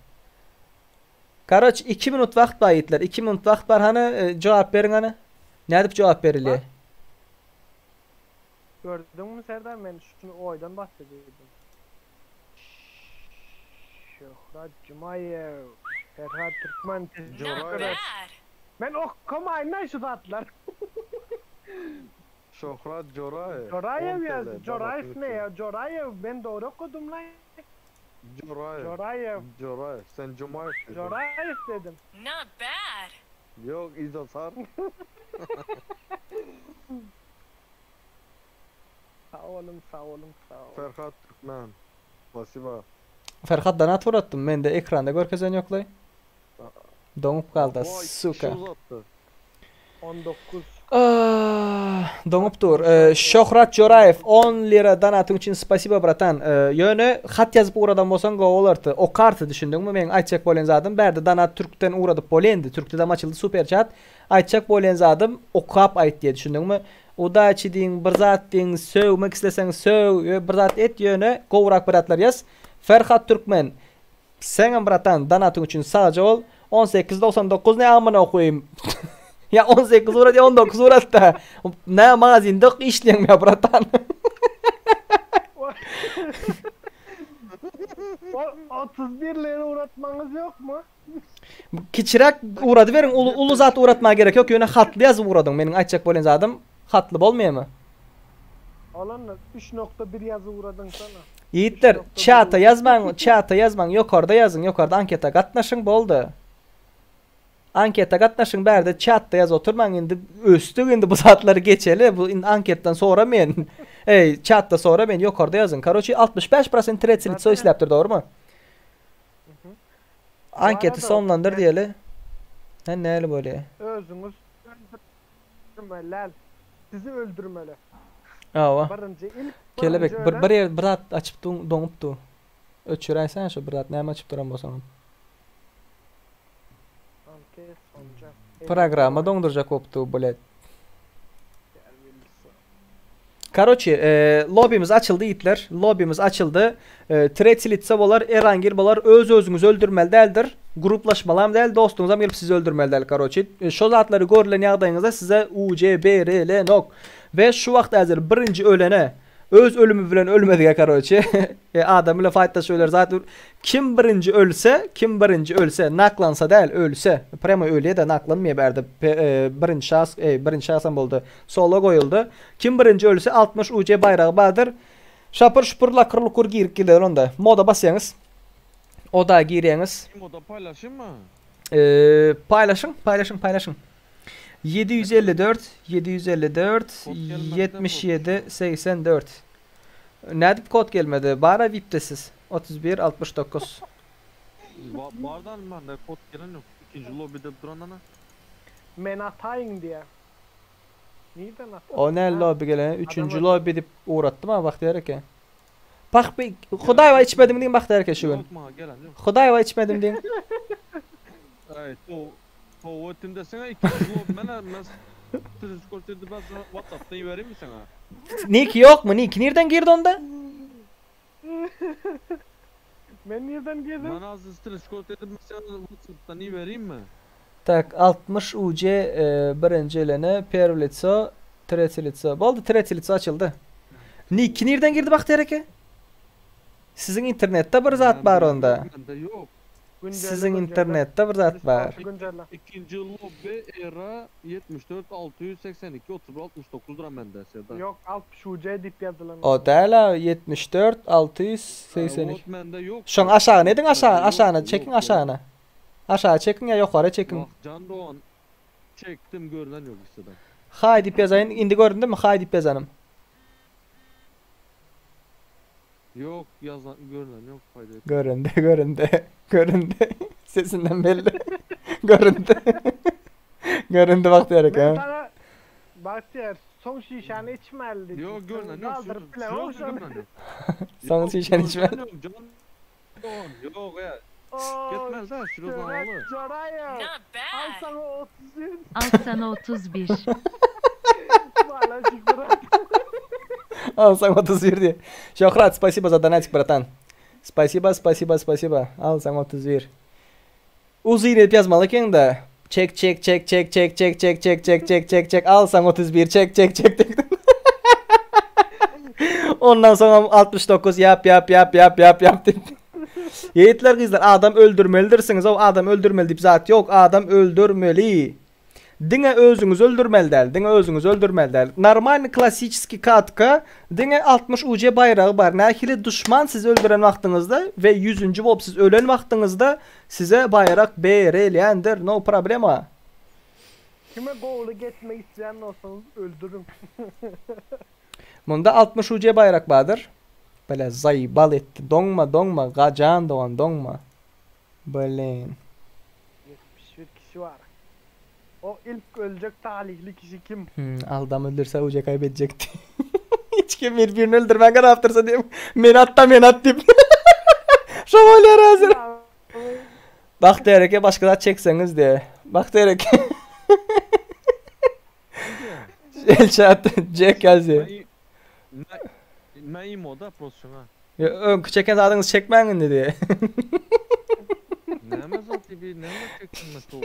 Karoç 2 minut wagt bar ýigitler 2 minut wagt bar hany jogap beriň hany. Nädip jogap berilýär? Gördüňmi Serdar men şuny oýdan bahsedýärdim. Şöhrat Jumaýew, Ferhat Türkmen Not bad. Men okamaýyn şu zatlar. Şöhrat Joraýew. Joraýew ýaz, Joraýew ne ya? Joraýew men dogry okadym lan. Joraýew. Joraýew. Joraýew. Sen Jumaýew dedin. Joraýew dedim. Not bad. Yok İzasar. Sag boluň, sag boluň, sag boluň. Ferhat Türkmen. Spasiba. Ferhat donat uratdym mende ekranda görkezen ýoklaý. Doňup galda Vay, suka. kişi uzatdy. 19. Ah, doňup dur. Şöhrat Joraýew 10 lira donatyň üçin spasiba bratan. Ýöne hat ýazyp ugradan bolsaň gowy bolardy. Okardy düşündiňmi meň aýtjak bolýan zadym bärde donat türkden ugradyp bolýa indi türkdedem açyldy super chat. Aýtjak bolýan zadym okap aýt diýe düşündiňmi? Udaçi diýiň bir zat diýiň sögmek isleseň sög bir zat et ýöne gowrak bir zatlar ýaz. Ferhat Türkmen Seňem bratan donatyň üçin sagja bol. 18 99 ne amyna koýayym. Ya 18 urat ya 19 urat da. Ne magazinde işleýäň ya bratan. O 31 lira uğratmanız yok mu? Kiçiräk ugrady beriň uly uly zat ugratmaga gerek ýok ýöne hatly ýazyp ugradyň meniň aýtjak bolýan zadym hatly bolmaýamy. Alanlar 3.1 yazı uğradın sana. Ýigitler çata ýazmaň çata ýazmaň ýokarda ýazyň ýokarda anketa gatnaşyň boldy. Anketa gatnaşyň bärde çatda ýaz oturmaň indi ösdük indi bu zatlary geçeli bu indi anketden sonra men Ey çatda sonra men ýokarda ýazyň. Karoçi 65% tretsi litso isläpdir dogrymy? Anketi sonlandyr diýeli. Hä näli bolýa? Özüňiz öldürmeli. Sizi öldürmeli. Hawa. Birinji ilk Kelebek birinji bir ölen bir ýer bir zat açyp doňupdy. Öçüräýsene şu bir zat näme açyp duran bolsaňam. Anket sonja. Programma doňdurjak bolupdy blet. Karoçi, e, lobimiz açyldy ýigitler. Lobimiz açyldy. E, Tretilitsa bolar, Erangel bolar. Öz özüňizi öldürmeli däldir. Gruplaşmalam däl, dostuňyzam gelip sizi öldürmeli däl karoçi. E, şo zatlary görülen ýagdaýyňyzda size U C B R L nok. We şu wagt häzir birinji ölene öz ölümi bilen ölmedige karoçi. E, adam bilen faýtlaşyp öler zat kim birinji ölse, kim birinji ölse, naklansa däl, ölse. Prema ölýä de naklanmaýar bärde. E, birinji şahs, e, birinji şahsam boldy. Solo goýuldy. Kim birinji ölse 60 UC baýragy bardyr. Şapur şupur lakyr lukur girip gider onda. Moda basýaňyz. Oda girýäňiz. Moda paylaşayım mı? Ee, paylaşın, paylaşın, paylaşın. 754 754 Kod gelmedi de 77 84. Nädip kod gelmedi? Bara VIP'te siz. 31 69. Ba bardan ben de kod gelen yok. İkinci lobide duran ana. Men atayın diye. Nirden atayın? O ne lobby gelen? Üçüncü Adam- lobby dip uğrattım ama bak der ki. Bak bir Huday va içmedim deyin bak der ki şu gün. Yok mu gelen yok. Huday va içmedim deyin. Evet o o ötüm desene ikinci lobby ben ben Discord dedi ben sana WhatsApp'tan vereyim mi sana? Nick yok mu? Nick nereden girdi onda? Ben nereden girdim? Ben az Discord dedim ben sana WhatsApp'tan iyi vereyim mi? Tak 60 UC e, birinci elene Pervlitso Tretilitso. Boldy Tretilitso açıldı. Nick nereden girdi bak der ki? Sizin internette bir zat Ben var onda. Bende yok. Siziň internetde bir zat bar. Ikinji lobby era 74 682 31 69 duran mende Serdar. Ýok 60 UC diýip ýazylan. O däl-a 74 682. Ot mende ýok. Şoň aşagyny ediň aşagyny aşagyna çekiň aşagyna. Aşagy çekiň ýa ýokary çekiň. Wah jan dogan çekdim görünen ýok üstüde. Haý diýip ýazaýyn indi göründimi haý diýip ýazanym. Ýok ýazan görünen ýok faýda etmez. Göründi göründi göründi sesinden belli göründi göründi Bagtyýar aka. Men sana Bagtyýar soň şişäni içmäli diýdim. Ýok görünen ýok Galdyryp bilemok şony. Soň şişäni içmäli. Ýok jan dogan ýok ýa. Gitmez da şurada aly. Joraýew. Al sana 31. Al sana 31. Balajyk brat. Al sana 31 diýe. Şöhrat spasibo za donatik bratan. Spasibo spasibo spasibo. Al sana 31. Uzyn edip ýazmaly ekeň-de. Çek çek çek çek çek çek çek çek çek çek çek çek al sana 31 çek çek çek çek. Ondan soňam 69 ýap ýap ýap ýap ýap ýap diýip. Ýigitler gyzlar adam öldürmelidirsiňiz ow adam öldürmeli diýip zat ýok adam öldürmeli. Diňe özüňizi öldürmeli däl diňe özüňizi öldürmeli däl. Normalny klassiçeskiý katka diňe 60 UC baýragy bar. Nähili duşman sizi öldüren wagtyňyzda we ýüzünji bolup siz ölen wagtyňyzda size baýrak berilýändir no problema. Kime gowulyk etmek isleýän bolsaňyz öldüriň. Munda 60 UC baýrak bardyr. Bile zaýbal etdi. Doňma doňma gajan dogan doňma. Blin. 71 kişi bar. O ilk öljek talihli kişi kim? Hmm, aldam öldürse UC kaýbedjekdi. Hiç kim bir birini öldürmän garapdyrsa diýip. Men atda men at diýip. Şo bolýar häzir. Bagtyýar eke başga zat çekseňiz diýe. Bagtyýar eke. Elşat Jack ýazýar. Men imoda prosto şuňa. Ýa, öňki çeken zadyňyzy çekmäň indi diýe. Näme zat diýip, näme çekdim men şu.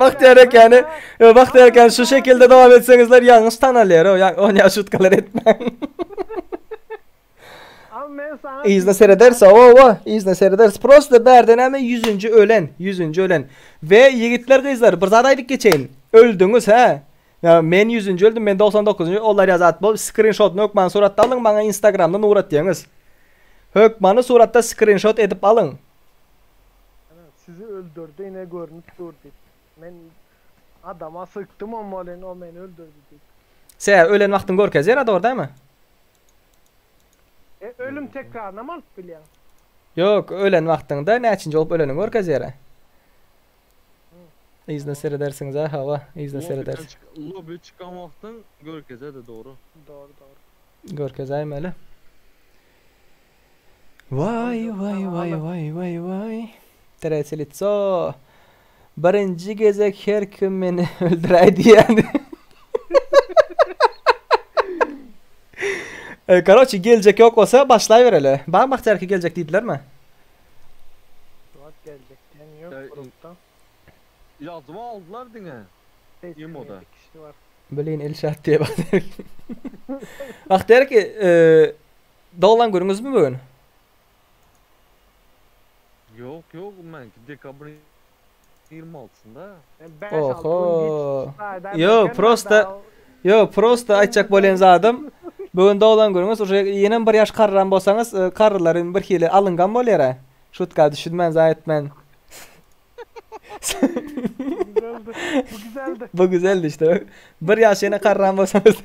Bagtyýar ekäni, Bagtyýar ekäni şu şekilde dowam etseňizler ýalňyş tanalýar, o ýa şutkalar etmäň. Yzyna serederis owa yzyna serederis prosta bärde näme ýüzünji ölen ýüzünji ölen we ýigitler gyzlar bir zat aýdyp geçeýin öldüňiz hä ýa men ýüzünji öldüm men 99-njy olar ýa zat bol skrinşotyny hökman suratda alyň maňa instagramdan ugratýaňyz hökmany suratda skrinşot edip alyň. Sizi öldürdi ine görünip dur diýip men adama sykdym o welin o meni öldürdi diýip. Sebäbi ölen wagtyň görkezýär dogry dälmi. E ölüm tekrarynam alyp bilýäň. Ýok, ölen wagtyňda näçinji bolup öleniňi görkezýärä. Yzyna seredersiňiz a hawa, yzyna seredersiň. Lobby çykan wagtyň görkezede dogry. Dogry dogry. Görkezäýmeli. Waý waý waý waý waý waý. Tretýe litso. Birinji gezek her kim meni öldüräý diýýän. E, Karoçi geljek ýok bolsa başlaýbereli. Bar Bagtyýarki geljek diýdilermi? Suat geljek diýen ýok grupda. Ýazma aldylar diňe. Imoda. Kişi bar. Bilin Elşat diýe Bagtyýarki. Bagtyýarki, e, doglan günüňizmi bu gün? Ýok, ýok, menki dekabryn 26-synda. Oho. Ýo, prosta Ýo, prosta aýtjak bolýan zadym, bu gün doglan günüňiz, uje ýenem bir ýaş karran bolsaňyz, e, karrlar indi bir hili alyngan bolýar-a. Şutka düşünmän, zaý etmän. Güzeldi. Bu güzeldi. Bu güzeldi işte. Bir ýaş ýene karran bolsaňyz.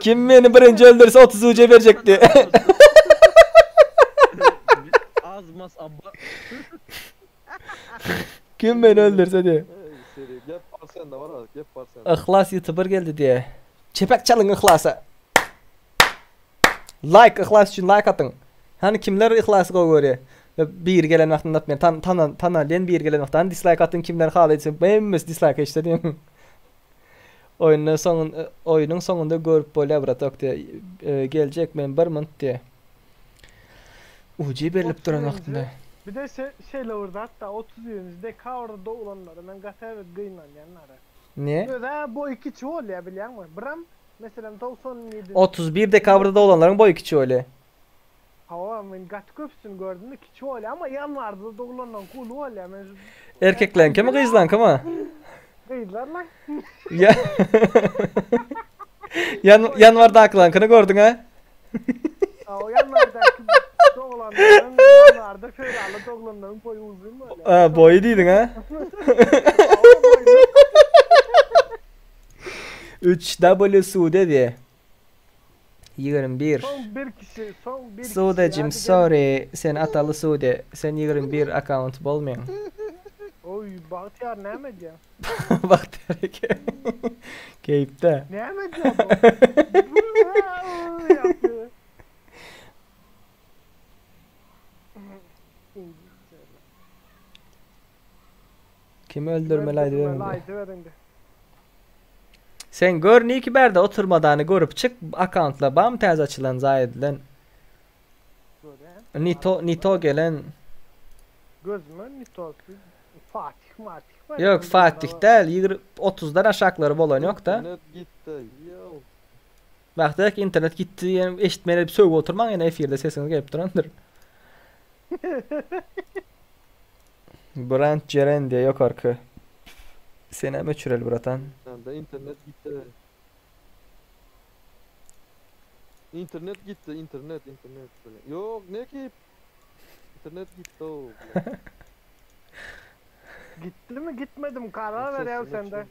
Kim meni birinji öldürse 30 UC berjekdi. Azmas abba. Kim meni öldürse diye. Seri gep bar sende var gep bar sende. Yhlas YouTuber geldi diye. Çepek çalyň Yhlasa. Like Yhlas üçin like atyň. Hany kimler Yhlasy gowy görýär? Biri gelen wagtynda men tan tan tanalýan biri gelen wagtynda dislike atyň kimler halaýsa hemmesi dislike etdi diýen. Oýundan soň oýnuň soňunda görüp bolýar bratok diýe. E, geljek men bir munt diýe. UC berlip duran wagtynda. Bir de şey, şeýle bir zat da 31 dekabrda doglanlara men gaty evet gynanýan ara. Ne? Özä boýy kiçi bolýar bilýäňmi? Biram meselem 97 31 dekabrda doglanlaryň boýy kiçi bolýar. Hawa. Hawa men gaty köpüsini gördüm de kiçi bolýar ama ýanwarda doglandan uly bolýar men şu Erkekleňkimi gyzlaňkymy? Gyzlar lan. Ýa Ýan ýanwardakylaňkyny gördüň hä? Hawa ýanwardaky doglanlaryň ýanwarda fewralda doglanlaryň boýy uzyn bolýar. Ha boýy diýdiň hä? Hawa boýy. 3W Sude diýe. 21. Son bir kişi, son bir kişi. Sudecim Hadi gel. sorry sen ataly Sude sen 21 account bolmaň. Oy Bagtyýar näme edýär? Bagtyýar eke. Keýpde. Näme edýär bu? Bu yapıyor. Kimi öldürmeli aýdyberin. Aýdyberin. Sen gör niki bärde oturmadany görüp çyk akkauntla bam täze açylan zaý edilen. Nito nito gelen. Gözüme nitosy Fatih Matih bar. Ýok Fatih däl 20 30-dan aşaklary bolan ýok da. Internet gitdi. Ýow. Bagtyýar internet gitdi diýen eşitmeli sögüp oturmaň ýene efirde sesiňiz gelip durandyr. Brand Jeren diýe ýokarky. Senem öçüreli bratan. Sende internet gitdi. Internet gitdi, internet, internet. Ýok, ne ki? Internet gitdi o. Gitdi mi gitmedi mi karar ver ya sen de.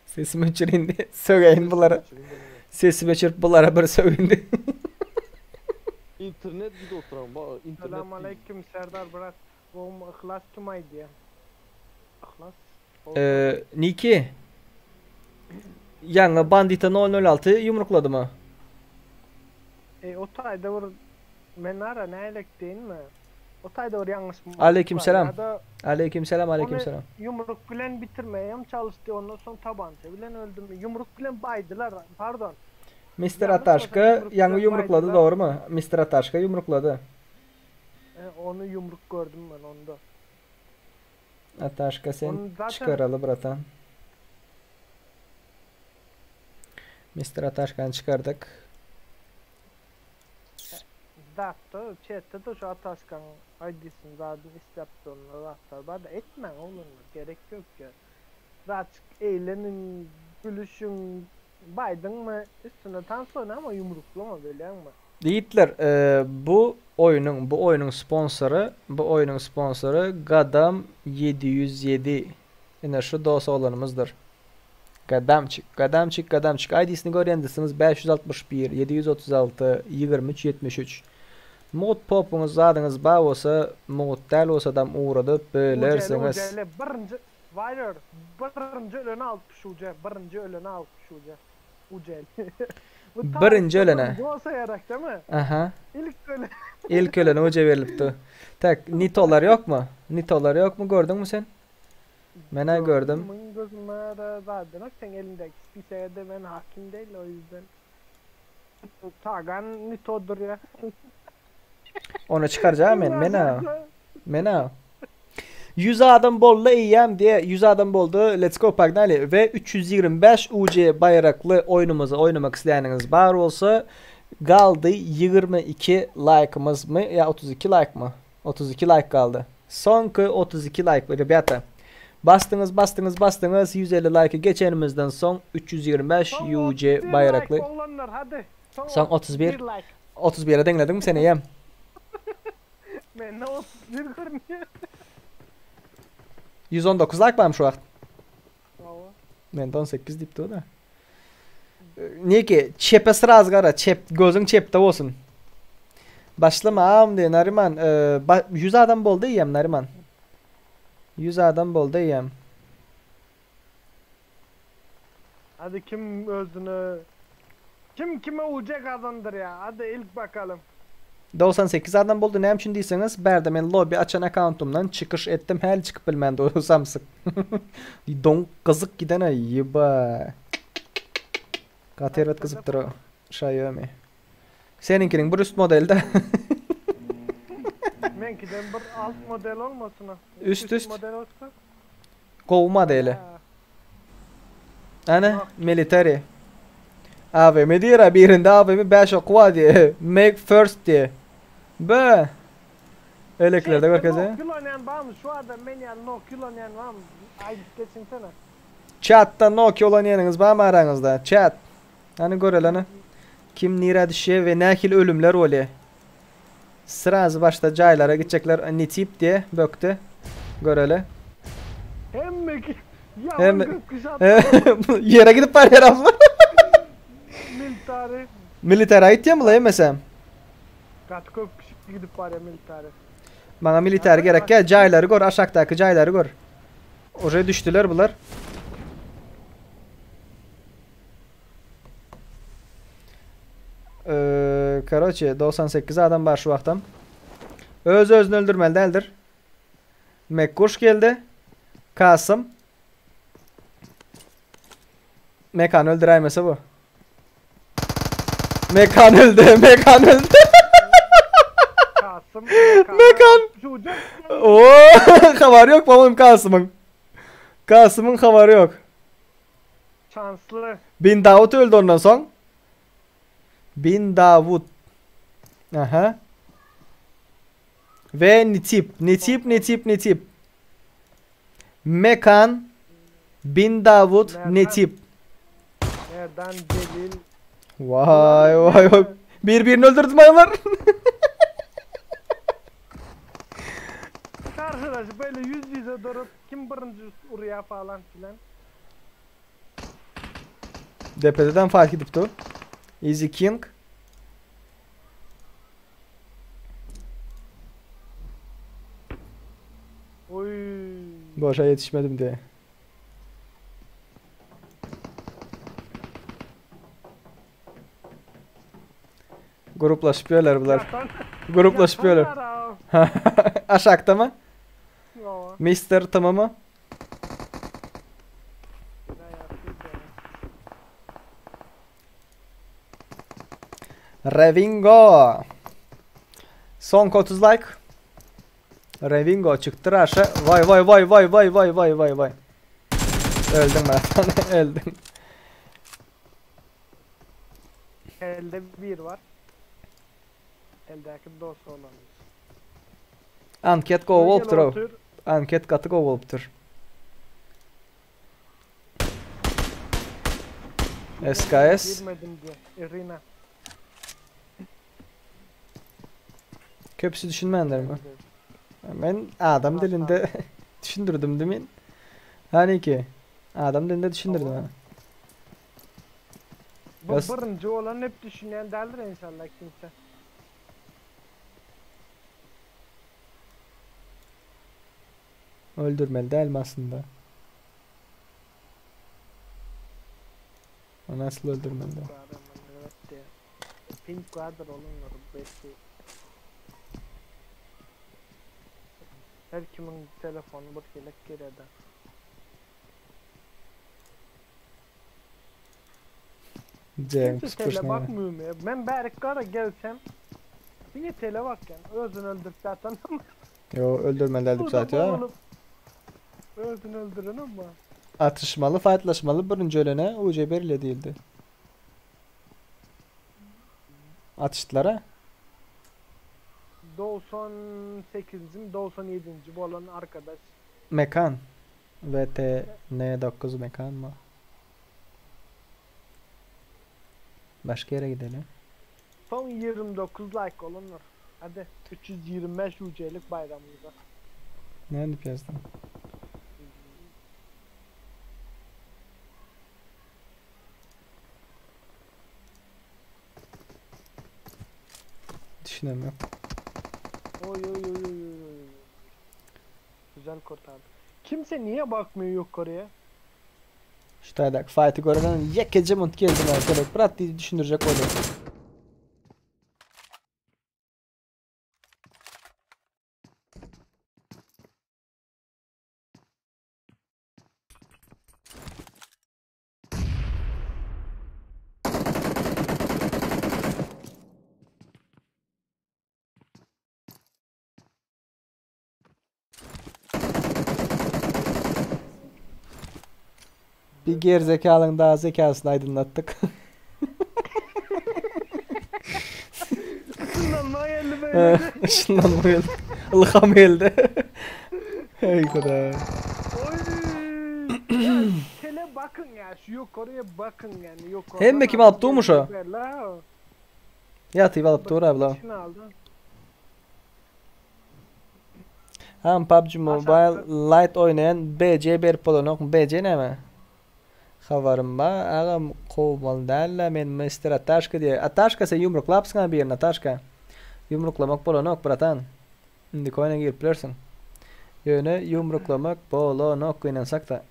Sesimi öçür indi. Sögeýin bulara. Sesimi öçürip bulara bir sögündi. Internet gidi oturan, ba internet. Selam aleyküm Serdar brat. Oğlum Ihlas kim aýdýar? Ihlas. Ee, Niki. Ýaňy Bandita 006 ýumrukladymy? E, o taýda bir men ara nälik diýinmi? O taýda bir ýalňyş. Aleyküm selam. Aleyküm selam, aleyküm selam. Ýumruk bilen bitirmeye hem çalıştı ondan soň tabança bilen öldüm. Ýumruk bilen baýdylar. Pardon. Mr. Ataşka ýaňy ýumruklady dogrymy? Mr. Ataşka ýumruklady. E, onu yumruk gördüm ben onda. Ataşka sen Onu zaten- çykaraly bratan. Mr. Ataşkany çykardyk. Zatda, chat'te de şu Ataşkan ID'sini zaten isteyaptı onlar zatlar var da etmen oğlum gerek yok ya. Zaten eğlenin, gülüşün, baydın mı üstüne tansiyon ama yumruklama böyle ama. Ýigitler, e, bu oýnuň bu oýnuň sponsory, bu oýnuň sponsory Gadam 707. Ine şu dost oglanymyzdyr. Gadamçyk, Gadamçyk, Gadamçyk. ID'sini görýändisiňiz 561 736 23 73. Mod popuňyz zadyňyz bar bolsa, mod däl bolsa dam ugradyp bölersiňiz. Ucele, birinji, Warrior, birinji öleni alyp şu uca, birinji öleni alyp şu uca. Ucele. Bu Birinji tarihte ölene. birinji olsa gerek değil mi? Aha. İlk ölen. İlk ölene uca berilipdi. Tak, Nitolar yok mu? Nitolar yok mu? Gördün mü sen? Mena gördüm. Min gözüme de zaten bak sen elindeki bilgisayarda ben hakim değil o yüzden. Tagan Nito'dur ya. Onu çıkaracağım men. Mena. Mena. 100 adam boldy eýýäm diýe 100 adam boldy. Let's go Pagnali ve 325 UC bayrakly oýnumyzy oýnamak isleýäniňiz bar bolsa galdy 22 like'ımız mı ya 32 like mı? 32 like galdy. Soňky 32 like rебята. Basdyňyz basdyňyz basdyňyz 150 like'y geçenimizden soň 325 Son UC 31 bayrakly. Like olanlar hadi. Son, Son 31. like. 31'e deňledim seni eýýäm. Men ne 31 görünüyor. 119 like barmy şu wagt? Hawa. Men 18 diýipdi o da. Niki, çepe sraz gara, çep gözüň çepde bolsun. Başlama am diye Nariman. E, 100 adam boldy eýýäm Nariman. 100 adam boldy eýýäm. Hadi kim özünü kim kime uca kazandır ya. Hadi ilk bakalım. 98 adam boldy. Näme üçin diýseňiz, bärde men lobby açan akkauntumdan çykyş etdim. Häli çykyp bilmän do samsyk. Don gyzyk giden ay ýeba. Gaty gyzypdyr o. Xiaomi. Seninkiniň bir üst modelde. Menkiden bir alt model olmasın ha. Üst üst. model olsa. Gowy modeli. Ha. Ana military. AVM diýer birinde AVM 5 okwa diýe. Make first diýe. Be. Eleklerde görkezýär. No kill oýnaýan barmy? Şu adam men ýaly no kill oýnaýan barmy? Aýdyp geçiňsene. Chatda no kill oýnaýanyňyz barmy araňyzda? Chat. Hany görelene. Kim nirä düşýär we nähili ölümler bolýar? Srazy başda jaýlara gitjekler Nitip diýe bökdi. Göreli. Hemme ki Hemme ýere gidip barýar abla. Military. Militara gitýär bular hemmesi. Gaty köp kişi gidip barýar military. Maňa military gerek gel jaýlary gör aşakdaky jaýlary gör. Uje düşdüler bular. Ee, karoçe 98 adam bar şu wagtam. Öz özüni öldürmeli däldir. Mekkuş geldi. Kasym. Mekan öldüräýmese bu. Mekan öldü, Mekan öldü. Kasym. Mekan. Oo, habar yok babam Kasım'ın. Kasım'ın habary yok. Şansly. Bin Davut öldü ondan soň. Bin Davut. Aha. Ve Nitip. Nitip, Nitip, Nitip. Mekan Bin Davut Merdan. Nitip. Merdan Celil. Vay vay vay. Bir-birini öldürdü maýlar. Karşılaşıp böyle yüz yüze durup kim birinci urýar falan filan. Depededen fark edip dur. Easy King. Oy. Boşa yetişmedim diye. Gruplaşıp bular. Ýatan- Gruplaşıp ýatanlar ha. Aşakta mı? Yo. Mister tamam mı? Revingo. Son 30 like. Revingo çıktı aşağı. Vay vay vay vay vay vay vay vay vay. Öldüm ben. Öldüm. Elde bir var. Eldäki dost olanymyz. Anket gowy bolupdyr o. Otur. Anket gaty gowy bolupdyr. SKS. Girmedim diye. Irina. Köpüsü düşünmeyenler mi? Ben adam dilinde düşündürdüm değil mi? Hani ki adam dilinde düşündürdüm ha. Bu Yas- birinci olan hep düşünen derdir inşallah kimse. Öldürmeli değil mi aslında? O nasıl öldürmeli? de? Evet diye. Pink vardır oğlum belki. Her kimin telefonu bir kelek gerede. Cem Kimse tele pus bakmıyor mu ya? Ben Berkara gelsem Niye tele bak yani? Özünü öldür zaten ama. Yo öldürmeli dedik Bu da zaten ama. boğulup Özünü öldüren ama. Atışmalı, fightlaşmalı birinci ölene UC belli değildi. Atıştılar ha. 98. mi 97. bu olan arkadaş. Mekan. VTN9 mekan mı? Başka yere gidelim. Son 29 like olunur. Hadi 325 UC'lik bayramımıza. Ne edip yazdım? Düşünemiyorum. Oy oy oy oy oy oy. Güzel kurtardı. Kimse niye bakmıyor yukarıya? Şu taydak fight'ı göreden yekece mont geldim arkadaş. Bırak diye düşündürecek oldu. Bir gerizekalının daha zekasını aydınlattık. Isınlanma geldi be. Işinlanma geldi. Ylham geldi. Ey Hudaý. Oy! Ya Kele bakın ya şu yukarıya bakın yani yukarıdan. Hemme kim alyp durmuş o? La. Ýatyp alyp dur abla. İçine aldı. Ham PUBG Mobile Lite oýnaýan BC berip bolanok. BC näme? Habarym bar. Agam kowmaly däl-le men Mr. Ataşka diýe. Ataşka sen ýumruklapsyň-a birini Ataşka. Ýumruklamak bolanok bratan. Indiki oýna girip bilersiň. Ýöne ýumruklamak bolanok gynansak-da.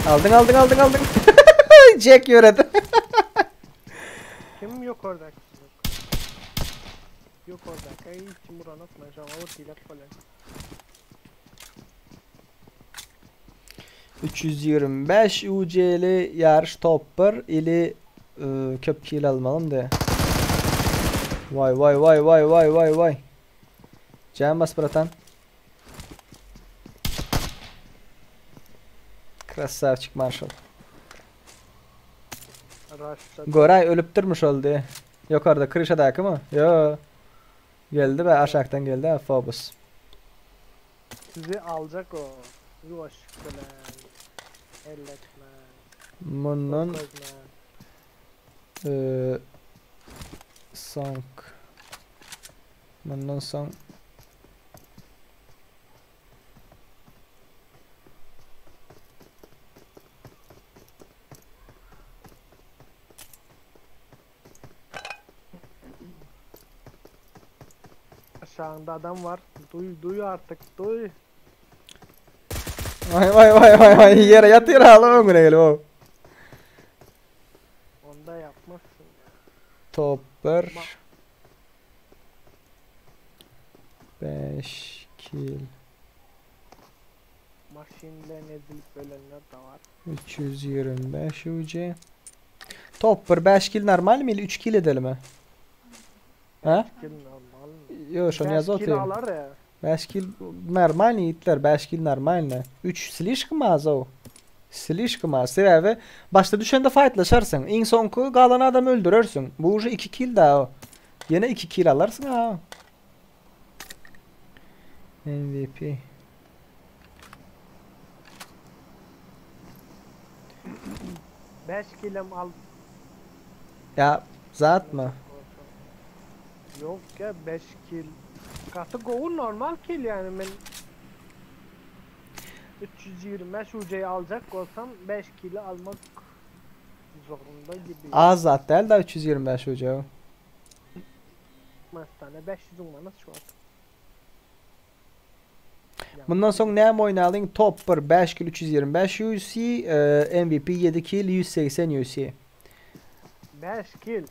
Aldyň aldyň aldyň aldyň. Jack ýöredi. Kim yukarıdaki? Yukarıdaki ay kim buranı atmayacağım ama tilak falan. 325 UC'li yarış top 1 ili e, köp kill almalım de. Vay vay vay vay vay vay vay. Can bas bratan. Krasavçik Marshall. Rush'ta. Goray ölüpdirmiş oldu. Yukarıda Krisha'daki mı? Yo. Geldi be aşağıdan geldi ha Phobos. Sizi alacak o. Yuvaş falan. Elletme. Bundan Korkma. e, song. Bundan son Aşağında adam var. Duy duy artık duy. Vay vay vay vay vay yere yatıyor hala öňüne gelip o. Onda yapmazsın ya. Top 1 5 kill Maşinle ezilip ölenler de var. 325 UC. Top 1 5 kill normal mi? 3 kill edelim mi? Ha? Kill normal mi? Yo şonu Beş yaz kill atıyor. alar ya. 5 kill normal itler 5 kill normal. 3 slişkim az o. Slişkim az. Sebäbi başta düşende fightlaşarsın. Iň soňky galan adamy öldürersin. Bu uje 2 kill daha o. Ýene 2 kill alarsın ha. MVP. 5 kill'im al. Ya zat mı? Yok ya 5 kill. Katı govu normal kill yani ben 325 UC'yi alacak olsam 5 kill'i almak zorunda gibi. Az zat däl da 325 UC. Hastane 500 olmanız şu an. Bundan soň näme oýnalyň? Top 1 5 kill 325 UC, e, MVP 7 kill 180 UC. 5 kill.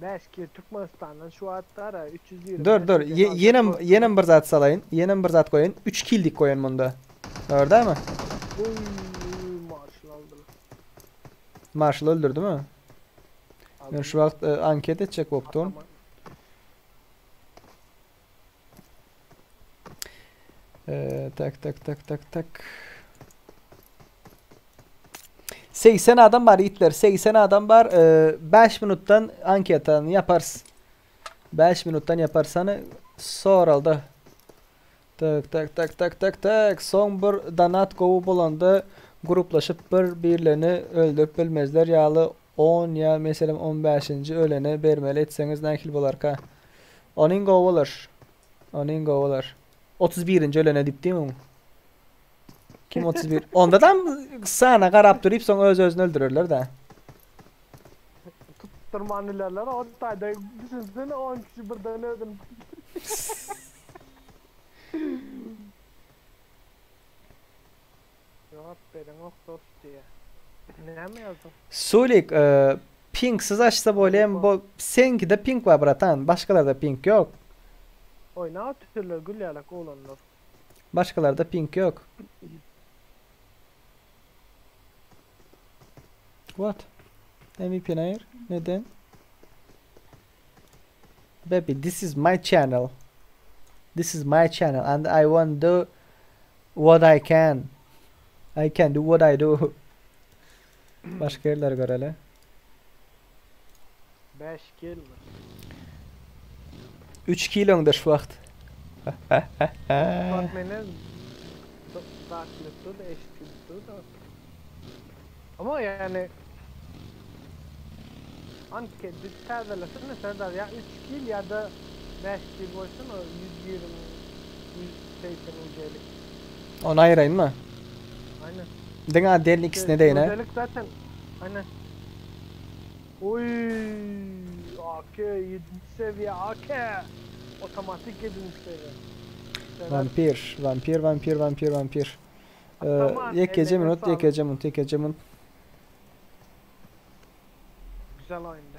5 kill Türkmenistan'dan şu atlara 320. Dur dur. Ye, yenem yenem bir zat salaýyn. Yenem bir zat goýun. 3 killlik goýun bunda. Gördü mi? Uy, marşal aldılar. Marshall öldürdü mü? Ben şu wagt e, anket etjek bopdum. E, tak tak tak tak tak. 80 adam var itler. 80 adam var. 5 minuttan anketany yaparız. 5 minuttan yaparsan soralda. Tak tak tak tak tak tak. Son bir donat gowy bolanda gruplaşıp bir birlerini öldürüp bilmezler. Ýaly 10 ya meselem 15. ölene bermeli etseňiz nähili bolarka? Onuň gowy bolar. Onuň gowy bolar. 31. ölene diýip diými? Kim 31? Onda da sana garap durup soň öz özüni öldürürler de. Tutturmanlılarlar o tayda düşünsene 10 kişi birden öldüm. Cevap verin ok dost diye. Ne mi yazdın? Sulik, e, pinksiz açsa bolýan bu seňkide pink var bratan. Başkalarda pink yok. Oyna türlü gül yalak olanlar. Başkalarda pink yok. What? MVP hayır. Neden? Baby, this is my channel. This is my channel and I want do what I can. I can do what I do. Başga ýerleri göreli. 5 kill mi? 3 kill öňde şu wagt. Bak mene zatlypdy da eşitdi da. Ama yani anket täzelesin Serdar ya 3 kill ya da 5 kill bolsun o 120 180 ucelik. Onu ayırayım mı? Aynen. Diňe adelin ikisine de yine. Ucelik zaten. Aynen. Oy AK 7. seviye AK. Otomatik 7. seviye. Serdar, Vampir, vampir, vampir, vampir, vampir. Ee, Tamam, yekece ellerine minut, sağlık. yekece minut, yekece minut. Güzel oyundu.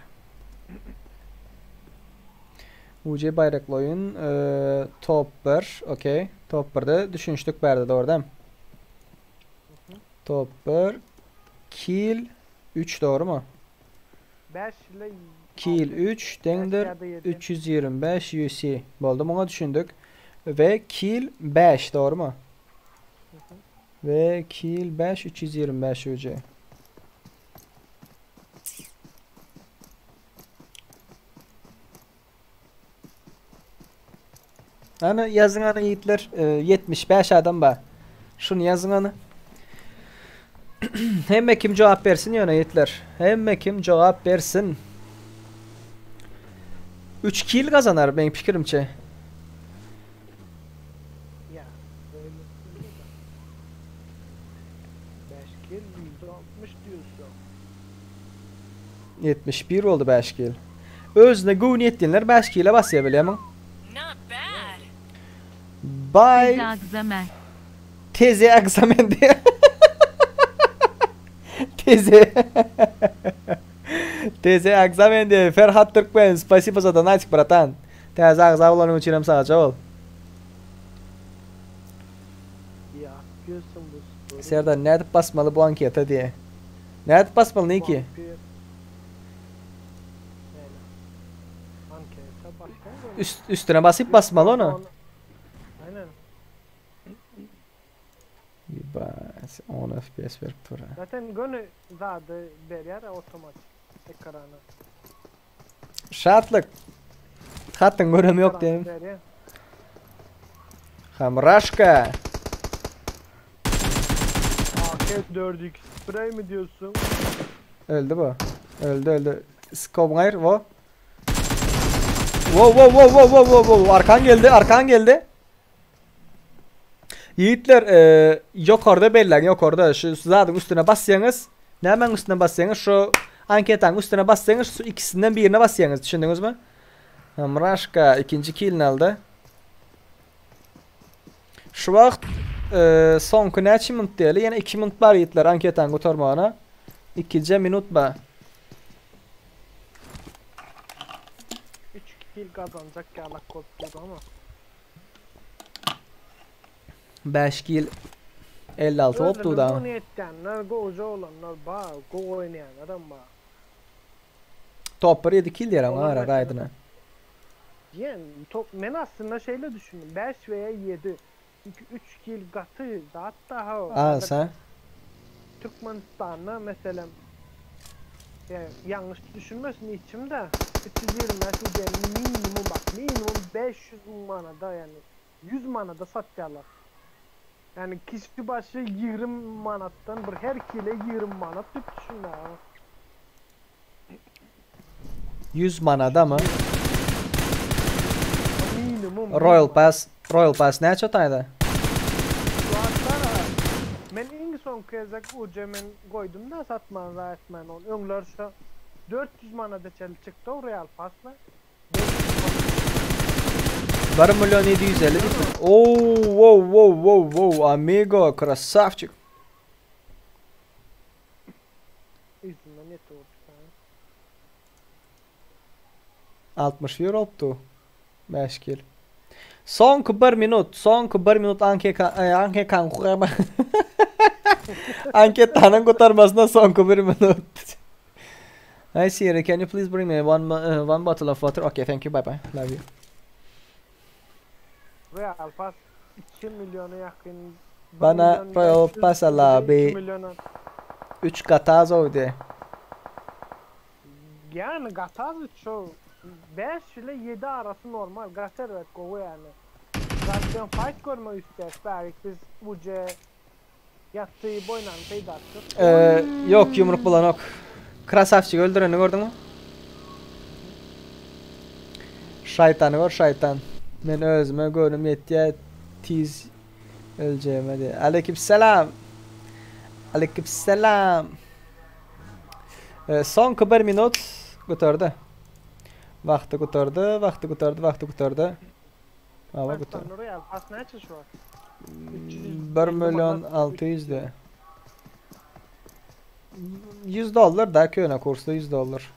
UC bayrakly oyun. Ee, top 1, okey. Top 1'de düşünüşlük berdi doğru değil mi? Top 1 kill 3 doğru mu? 5 ile Kill 3 deňdir ya da 7. 325 UC. Boldy muňa düşündük. Ve kill 5 doğru mu? Ve kill 5 325 UC. Ana yazın ana yiğitler 75 adam bar. Şunu yazın ana. Hemme kim cevap versin ýöne yiğitler. Hemme kim cevap versin. 3 kill kazanar benim fikrimçe. Ya böyle 5 kill 160 diyorsun. 71 oldu 5 kill. Özüne güvün etdiler 5 kill'e basýar bilýärmiň? Not bad. Bye. Agzamen. Teze agzamen diye. Teze. Teze agzamen diye. Ferhat Türkmen. Спасибо за донатик, братан. Täze agza bolanyň üçin hem sag ol. Ya diyorsun bu sporu. Serdar nädip basmaly bu anketa diye. Nädip basmaly ne ki? Vampir. Yani. Anketa başka mı? Üst, üstüne basyp basmaly onu. Aynen. Bas, 10 FPS berip dur. Zaten gönü zady berýär otomatik ekrana. Şatlyk. Hatyn görem yok Ekrana diýem. berýär. Hamraşka. AK 4x spray mi diyorsun? Öldü bu. Öldü öldü. Scope gaýr wo. Wow wow wow wow wow wow wow. Arkan geldi, arkan geldi. Yiğitler e, yukarıda belleň yukarıda şu zadyň üstüne basýaňyz, nämäň üstüne basýaňyz, şu anketaň üstüne basýaňyz, şu ikisinden birine basýaňyz, düşündiňiz mi? Hamraşka ikinji killini aldy. Şu wagt e, soňky näçe minut diýeli? Ýene 2 minut bar yiğitler anketaň gutarmagyna. 2 minut bar. 3 kill kazanacak yalak koptu ama. 5 kill 56 oldu da. Bunu etkenler, goja olanlar ba, go oynayanlar ama. Top 7 kill diýer ama Olar ara mesela. raýdyna. Yani top, men aslında şeyle düşündüm. 5 veya 7. Çünkü 3 kill katı zat daha o. Aa sen. Türkmenistan'da mesela yani yanlış düşünmesin içimde 325 üzerine minimum bak minimum 500 manada yani 100 manada satıyorlar. Yani kişi başı 20 manattan bir her kile 20 manat tüp düşün ha. 100 manada mı? Minimum. Royal Pass, Royal Pass näçe taýda? Hatta men en son kezek uca men koydum da satman zaten onu. Öňler şu 400 manada çel çıktı o Royal Pass'la. 1 milyon 750 bin. Oo, wow, wow, wow, wow, amigo, красавчик. Yüzünden yetti oldu sana. 61 oldu. 5 kill. Soňky 1 minut, soňky 1 minut anketa anke kan Anketanyň gutarmasyna soňky 1 minut. Hi Siri, can you please bring me one bottle of water? Okay, thank you. Bye bye. Love you. Royal Pass 2 milyona yakın. Bana Royal Pass al abi. 2 milyona. Üç gataz owdy. Yani gataz şu 5 ile 7 arası normal. Gat erbet gowy yani. Zaten fight görmek ister. Belki biz uce ýatdy boýnany peýdasy. Ee, yok yumruk bulan ok. Krasavçik öldüreni gördün mü? Şaytanı gör şaytan. Men özüme göwnüm ýetýär tiz öleceğime diye. Aleyküm selam. Aleyküm selam. Ee, soňky bir minut gutardy. Wagty gutardy, wagty gutardy, wagty gutardy. Hawa gutardy. Royal Pass näçe şu an? 1 milyon 600 de. 100 dollar da köne kursda 100 dollar.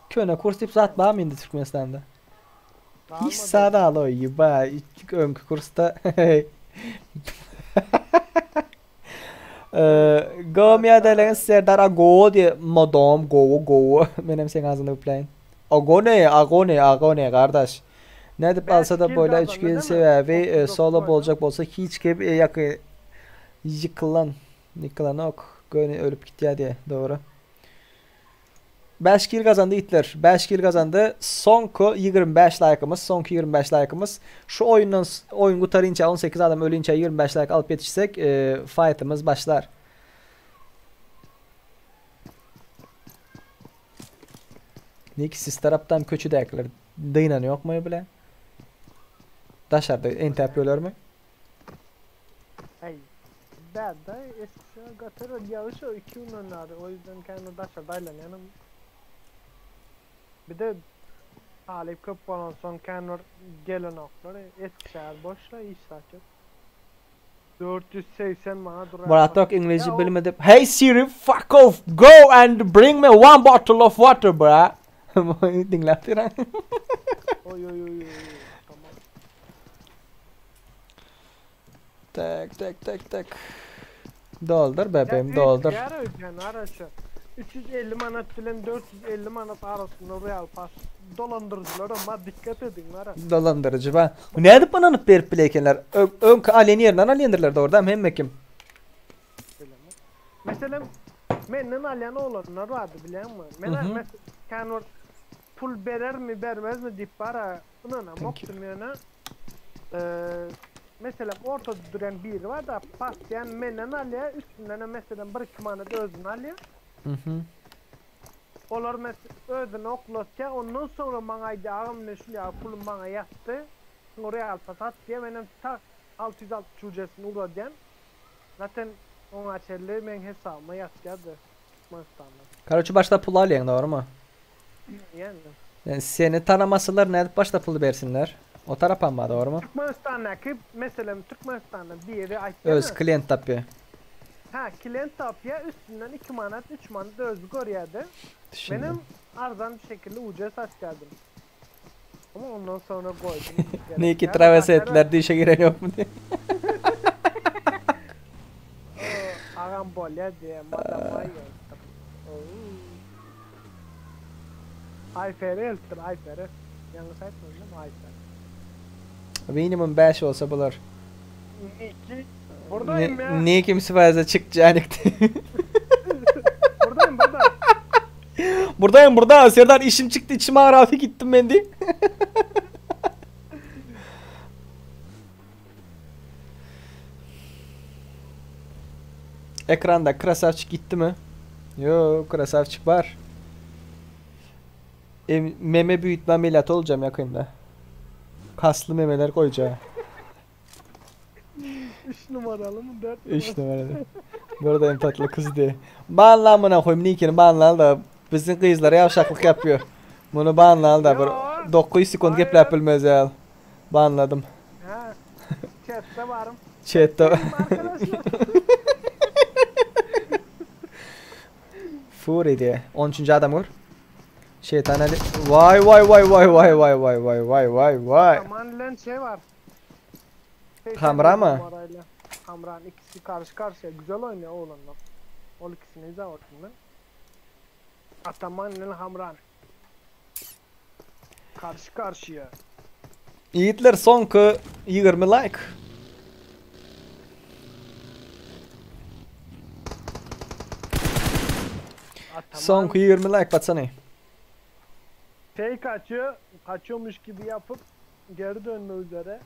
Köne kurs diýip zat barmy indi Türkmenistanda? Hiç sada al oý, ba, öňki kursda. Go miýadeleňiz Serdar ago diýe madam go go. Menem seň ağzynda öpläýin. Ago ne? Ago ne? Ago ne kardeş? Nädip alsa da boýla 3 kill sebäbi e, solo boljak bolsa hiç kim e, ýaky ýykylan ýykylan ok göni ölüp gitýär diýe dogry. 5 kill gazandy itler. 5 kill gazandy. Soňky 25 like'ımız, soňky 25 like'ımız. Şu oýundan oýun gutarynça 18 adam ölünçä 25 like alyp ýetişsek, e, fight'ımız başlar. Nik siz tarapdan köçüdäkiler dynan ýokmy bile? Daşarda entep mi? Hey, ben de eskisi gatar yağış o iki gün öneri. O yüzden kendi daşardayla yanım. Bir de Talip köp bolan son kendi gelen okları Eskişehir boşla iş saçıp. 480 bana durar. Murat İngilizce bilmedi. Hey Siri fuck off go and bring me one bottle of water bra. Diňläpdir. Oy oy oy oy. Tamam. Tek tek tek tek. Doldur bebeğim doldur. Yani araçı. 350 manat bilen 450 manat arasında Royal Pass dolandırıcılar ama dikkat edin var. Dolandırıcı ben. Ne edip bana berip bilekenler? Ön aleni yerinden alendirler doğrudan hem kim? Mesela menden alyan olanlar vardı biliyor musun? Men mesela kanor pul berer mi bermez mi deyip bara inanam oktum yana. Ee, mesela ortada duran biri var da paslayan menden alya üstünden mesela bir iki manat özünü alya. Hı hı. Olar mesela özünü oklatya ondan sonra bana aydı ağam ne şu ya pulum bana yattı. Oraya alsa sat diye benim ta 660 ucesini uğradan. Zaten ona çelli men hesabıma yatyadı. Türkmenistan'da. Karoçi başta pul alyan doğru mu? Yani. Yani seni tanımasalar ne edip başta pulu bersinler? O taraf ama doğru mu? Türkmenistan'daki mesela Türkmenistan'da bir yeri Öz klient tapıyor. Ha klient tapya üstünden 2 manat 3 manat özü görüyordu. Benim arzan bir şekilde uca saç geldim. Ama ondan sonra koydum. Ne ki travese ettiler diye işe giren yok mu diye. Ağam bolya diye madam ay Ayfer'i elttir Ayfer'i. Yanlış aytmadım değil mi Ayfer? Minimum 5 olsa bular. Niki. Buradayım Ne, ya. niye kimse fazla çıkacağını Buradayım burada. Buradayım burada. Serdar işim çıktı içim ağrı gittim ben de. Ekranda Krasavçık gitti mi? Yo Krasavçık var. E, meme büyütme ameliyatı olacağım yakında. Kaslı memeler koyacağım. 3 numaralı mı 4 3 numaralı. Bu arada en tatlı kız diye. Banla amına koyayım Nick'ini banla da bizim kızlara yavşaklık yapıyor. Bunu banla da bir 9 sekund gepläp bilmez ya. Banladım. Ha. Chat'te varım. Chat'te. Arkadaşlar. Fury diye. 13. adam vur. Şeytan Ali. Vay vay vay vay vay vay vay vay vay vay vay. Aman lan şey var. Hamra mı? Numarayla. Hamran ikisi karşı karşıya güzel oynuyor oğlanlar. O ikisini izle ortamda. Ataman ile Hamran. Karşı karşıya. Yiğitler sonki 20 like. Soňky 20 like patsany. Fake atıyor, kaçıyormuş gibi yapıp geri dönme üzere.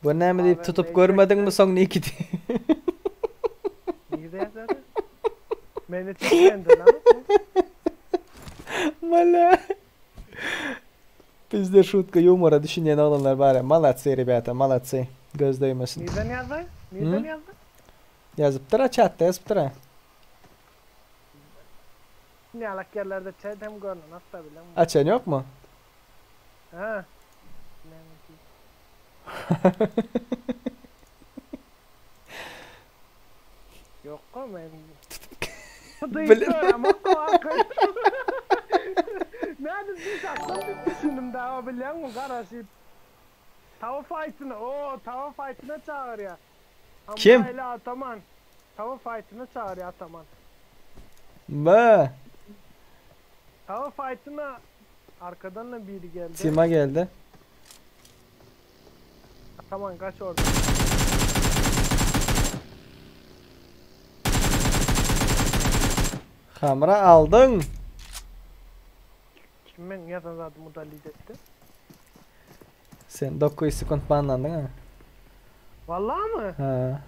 Bu näme diýip tutup görmediňmi soň niki diýip. Nirde yazarı? Meni çekmendi lan. Mala. Bizde şutka ýumora düşünýän oglanlar bar. Malatsy rебята, malatsy. Göz döýmesin. Nirden yazdı? Nirden yazdı? Ýazypdyr a çatda ýazypdyr a. Ne alak yerlerde chat hem görün hatta bilen. Açan ýokmy? Ha. Yok men. Bilen- Ama Nerede bir aklım bir düşündüm daha biliyor musun kardeşim? Tava fight'ına, o tava fight'ına çağır ya. Kim? Hamza ile Ataman. Tava fight'ına çağır ya Ataman. Ba. Tava fight'ına arkadan da biri geldi. Sima geldi. Ataman kaç orada. Hamra aldyň. Kim ben yazan zaten müdahale etti. Sen 9 sekund banlandyň ha. Vallahi mı? Ha.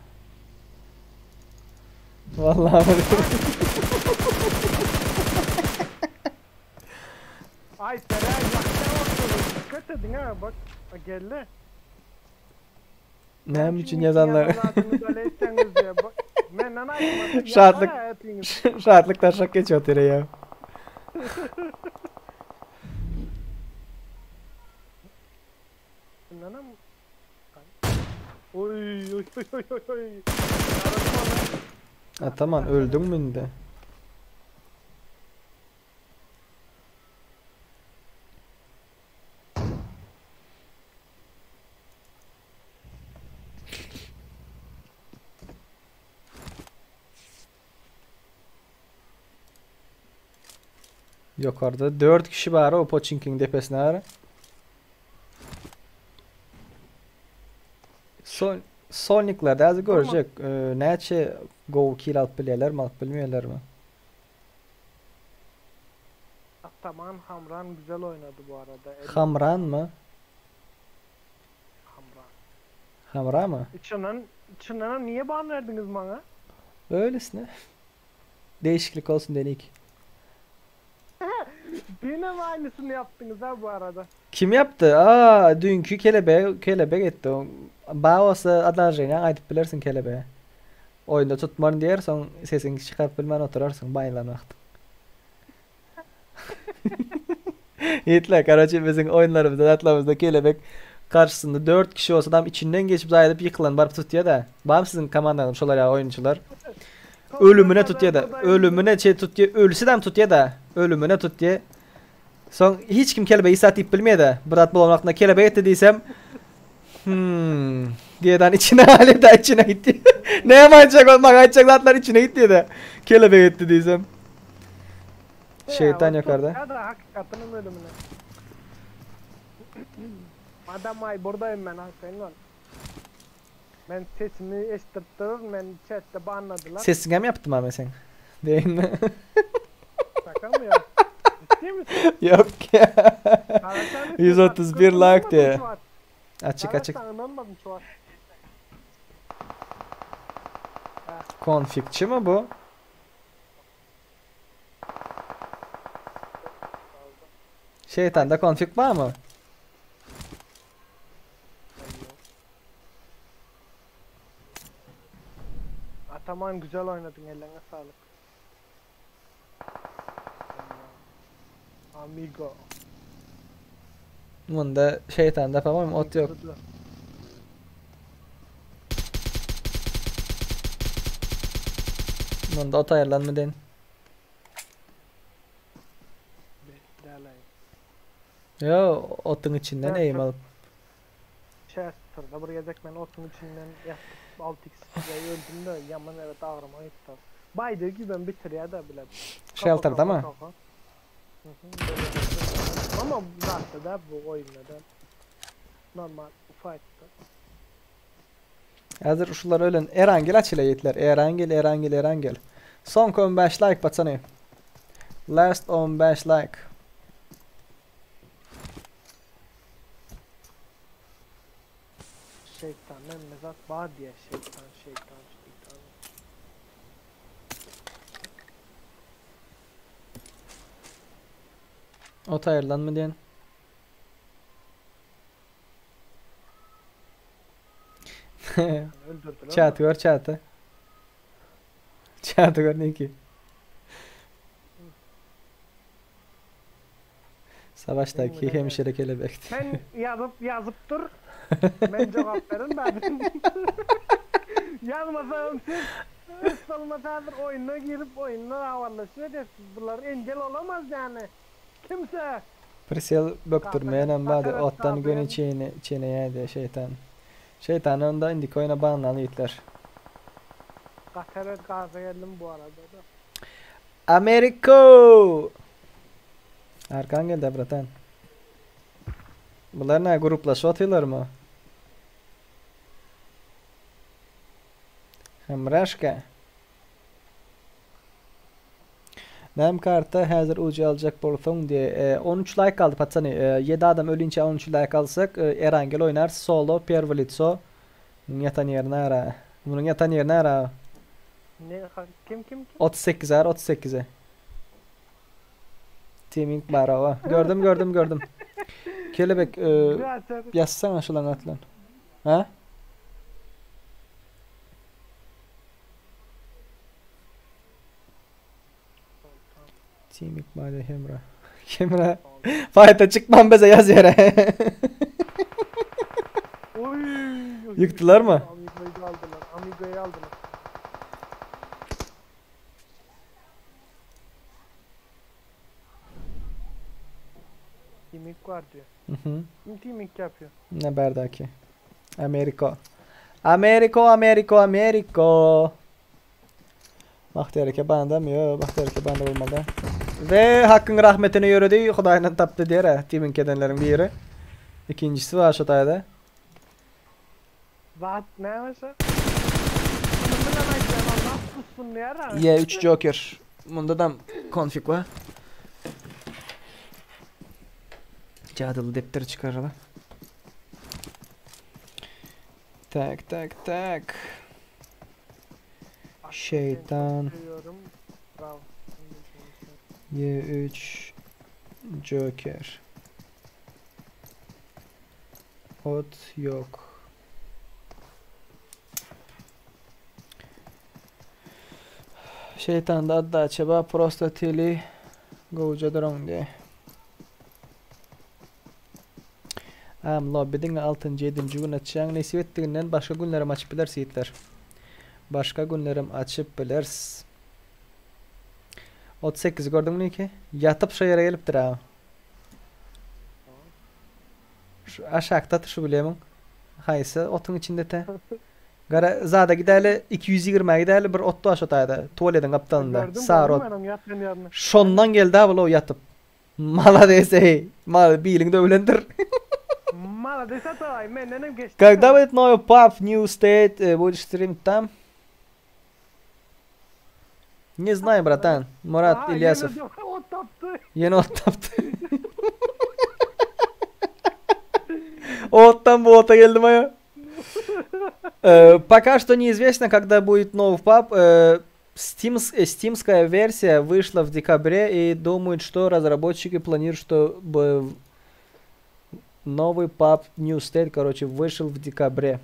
Vallahi Ay Feray bak ne oldu? Dikkat edin ha bak. Bak geldi. Näme üçin ýazanlar? Müdahale etseniz diye bak. Men nanay Şatlyk. Şatlyk taşak geçiyor tere ya. Nanam. Oy oy oy oy oy oy. Ataman öldün mü indi? Yukarıda 4 kişi var o Pochinki'nin depesine var. Son Sonic'lerde az görecek. Ee, näçe go kill alyp bilýärler mi, alyp bilmeýärler mi? Ataman Hamran güzel oynadı bu arada. El- Hamran mı? Hamran. Hamra mı? Çınnan, Çınnan'a niye ban verdiniz bana? Öylesine. Değişiklik olsun dedik. Yine mi aynısını yaptınız ha bu arada? Kim yaptı? Aa, dünkü kelebe kelebek etti. Ba olsa adalajyny aýdyp bilersiň kelebe. Oýunda tutman diýersiň, sesiňi çykaryp bilmän oturarsyň baýlan wagt. Ýitler, karaçy biziň oýunlarymyzda, zatlarymyzda kelebek karşısynda 4 kişi olsa adam içinden geçip zaýadyp ýykylan baryp tutýar da. Bam siziň komandaňyz şolar ýa oýunçylar. Ölümüne tutýar da, ölümüne çe tutýar, ölse dem tutýar da, ölümüne tutýar. Soň hiç kim kelebe isat diýip bilmeýär da. Bir at bolan wagtynda kelebek etdi diýsem, hmm diýeden içine hali da içine gitti. Ne yapacak olmak aýtjak zatlar içine gitti de. Kelebek etdi diýsem. Şeytan Ya, o yukarıda. Ya da hakikatinin ölümüne. Madem ay buradayım ben hakikaten ol. Ben sesimi eşittirttirir, ben chatte banladılar. Sesini mi yaptım abi sen? Değil mi? Şaka mı ya? Ciddi misin? Yok ya. Karaçan 131 like diye. Şu an. Açık açık. Karaçan inanmadım şu an. Konfigçi mi bu? Şeytanda konfig var mı? Ataman güzel oynadın ellerine sağlık. Amigo. Bunda şeytanda falan ot yok. Bunda ot ayarlanma den. Yo otun içinden Evet, eğim çok- alıp. Chester'da buraya gelecek ben otun içinden yatıp 6x ile öldüm de yaman evet ağrıma gitti. Baydır gibi ben bitir ya da bile. Shelter'da mı? Kafa. Hı hı, böyle böyle. Ama zaten da bu oyunda da normal fight'ta. Hazır şular ölen Erangel açıla yetler. Erangel, Erangel, Erangel. Soňky 15 like patsany. Last 15 like. Şeytan hemme zat bar diýýär şeytan şeytan şeytan. Ot aýrylanmy diýen. Öldürdüler Çaty gör çaty. Çaty gör neki. Savaştaki hemşire kelebekti. Sen ýazyp ýazyp dur. Men jogap berin bärim. Ýazmasam siz üst bolmasa häzir oýuna girip oýundan habarlaşyp edersiz. Bular engel olamaz ýany. Kimse. Prisel bökdürmeýänem bady otdan göni çeýne çeýneýädi şeýtan. Şeýtany onda indiki oýna banlaly ýigitler. Gaty erbet gaza geldim bu arada da. Ameriko! Arkan geldi bratan. Bular ne gruplaşyp otyrlarmy? Hemraşka. Näme karta häzir uji aljak bolsaň diýe. 13 like galdy patsany. 7 adam ölinçä 13 like alsak Erangel oýnar solo perwy litso. Munuň ýatan ýeri nara? Munuň ýatan ýeri nara? Ne kim kim kim? 38 ar 38-e. Teaming bar hawa. Gördüm gördüm gördüm. Kelebek ýazsana şulaň atlaryny. Ha? Team İkbal Hemra. Hemra. Fight'a çıkmam bize yaz yere. Oy. Yıktılar mı? Amigo'yu aldılar. Amigo'yu aldılar. Teaming var diyor. Hı hı. Kim teaming yapıyor? Ne berdaki? Amerika. Ameriko, Ameriko, Ameriko. Bagtyýar eke bandam ýok, Bagtyýar eke banda bolmaly. We Hakyň rahmetine ýöredi, Hudaýyndan tapdy diýer-ä, teaming edenleriň biri. Ikinjisi bar şo taýda. Zat näme şo? Muny bilen aýdýan Allah tutsun diýer-ä. Y3 Joker. Mundadam konfig bar. Jadyly depderi çykarala. Tak tak tak. Şeytan. Y3 Joker. Ot yok. Şeytanda addaça bar prosta teli gowja duruň diýe. Am lobby diňe altynjy ýedinji gün açýaň nesip etdiginden başga günlerem açyp bileris ýigitler. Başga günlerem açyp bileris. 38 gördüňmi Niki? Ýatyp şo ýere gelipdir a. Şu aşakda şu bilemiň. Haýsy otuň içinde te? Gara zada gidäli 220 gidäli bir ot bar şo taýda tualediň gapdalynda. Sary ot. Şondan geldi a bul o ýatyp. Malades ey. Mal biliň döwlendir. Malades ataý mendenem geçdi. Когда будет новый pub New State э, будешь стримить там? Не знаю, братан. Murat Aha, Ilyasow. Ýene ot tapdy. Ýene ot tapdy. Otdan bu ota geldim aýa. Э, Пока что неизвестно, когда будет новый паб. Э, Steam, э, Steamская версия вышла в декабре и думают, что разработчики планируют, чтобы новый паб New State, короче, вышел в декабре.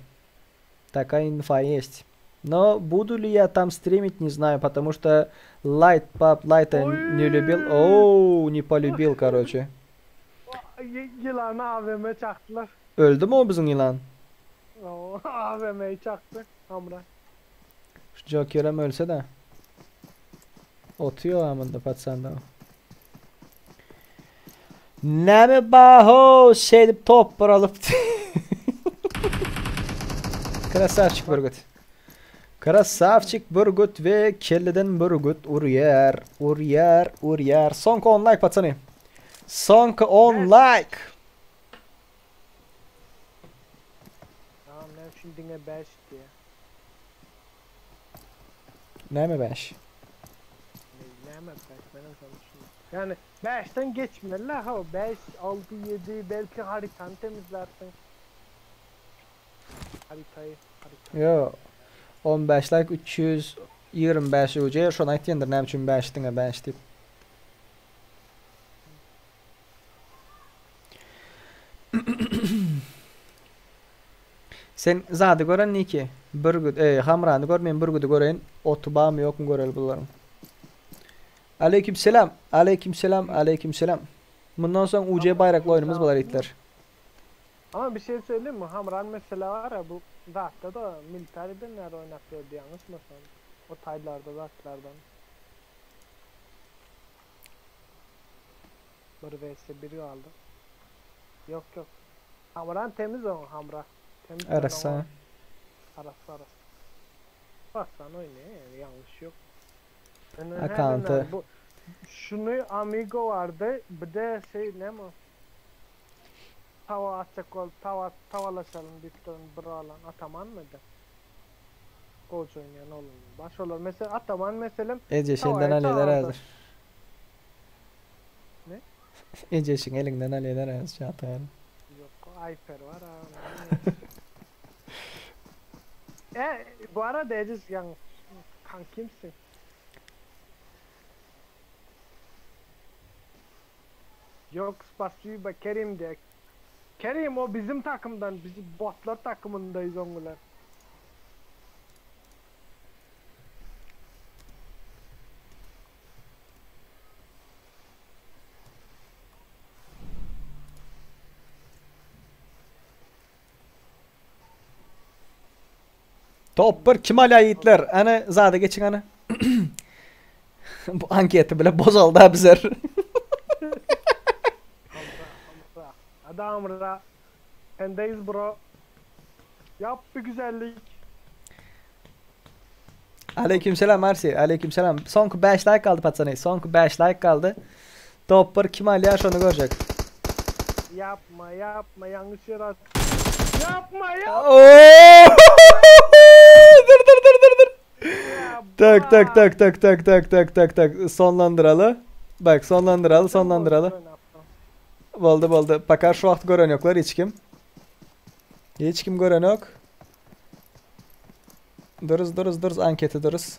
Такая инфа есть. Но буду ли я там стримить, не знаю, потому что Light Pub Light не любил. Оу, не полюбил, короче. Ýylany AWM çakdylar. Öldü mü o bizim yılan? Oo, AWM'yi çaktı. Hamra. Şu Joker'em ölse de. Otuyor amında patsanda. Näme baho şeýdip top bir alyp. Krasavçik Bürgüt. Krasavçik Bürgüt we kelleden Bürgüt urýar, urýar, urýar. Soňky 10 like patsany. Soňky 10 like. Tamam ne üçin diňe 5 diýe. Näme 5? Yani 5'ten geçmeli ha 5, 6, 7 belki haritanı temizlersin. Haritayı, haritayı. Yo. 15 like 325 UC şonu aýtýandyr näme üçin 5 diňe 5 diýip. Sen zady gören niki? Bürgüt, e, Hamrany gör, men Bürgüdi göreýin. Oty barmy ýokmy göreli bularyň. Aleyküm selam. Aleyküm selam. Aleyküm selam. Mundan soň UC baýrakly oýnumyz bolar itler. Ama bir şey söyleyeyim mi? Hamran mesela var ya bu Zat'ta da militariden nerede oynatıyordu yanlış mı sen? O taylarda zatlardan. Bir vs 1 aldı. Yok yok. Hamran temiz o Hamra. Temiz Arası. o. Arası arası. Bassan oynuyor yani yanlış yok. Yani her Account'ı. dönem Bu, şunu Amigo vardı bir de şey ne mi? Tava atacak ol, tava tavalaşalım dipten bir alan Ataman mıydı? Golcü oynayan oğlum. Baş olur. Mesela Ataman mesela Ece şenden tavaya alýarlar çağırdı. hazır. Ne? Ece şin elinden alýarlar hazır çatayar. Yok Ayfer var ha. e bu arada Ece yani kankimsin. Yok spasiba Kerim diye. Kerim o bizim takımdan, bizim botlar takımındayız onlar. Top bir kim alýar ýigitler? Ana zada geçin ana. Bu anketi bile bozaldı ha bizler. Hamra, Adam ra. Sendeyiz bro. Yap bir güzellik. Aleykümselam Marsi. Aleykümselam. Soňky 5 like kaldy patsany. Soňky 5 like kaldy. Top bir kim alýar şonu görjek. Yapma yapma yanlış yere at. Yapma yapma. Oo! Dur dur dur dur dur. Tak tak tak tak tak tak tak tak tak sonlandyraly. Bak sonlandyraly sonlandyraly. Boldy boldy. Pakar şu wagt gören ýoklar hiç kim. Hiç kim gören ýok. Duruz duruz duruz anketi duruz.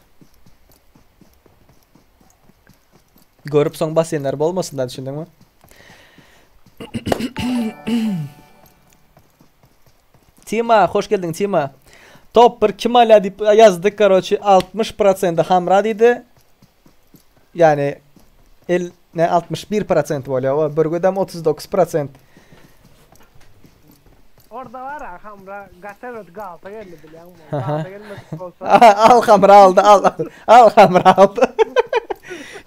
Görüp soň basýanlar bolmasyn da düşündiňmi? Tima, hoş geldin Tima. Top bir kim alýar diýip ýazdyk karoçi 60% Hamra diýdi. Yani el ne 61% bolýar. O Bürgüdem 39%. Orada var ya Hamra Gaterot Galata geldi biliyor musun? Aha. Galata gelmedik olsa. al Hamra aldı al. Al Hamra aldı.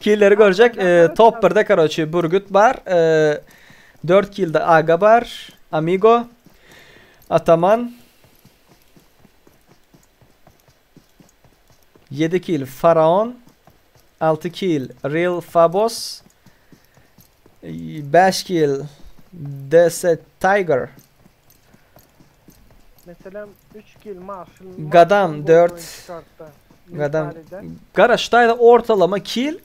Killleri görecek. Ee, top 1'de karoçi Bürgüt var. Ee, 4 kill'de Aga var. Amigo. Ataman. 7 kill Faraon. 6 kill Real Fabos. 5 kill Desert Tiger. Mesela 3 kill Marshall. Gadam Marshall 4. golünü çıkarttı. Gadam. Militaride. Garaştayda ortalama kill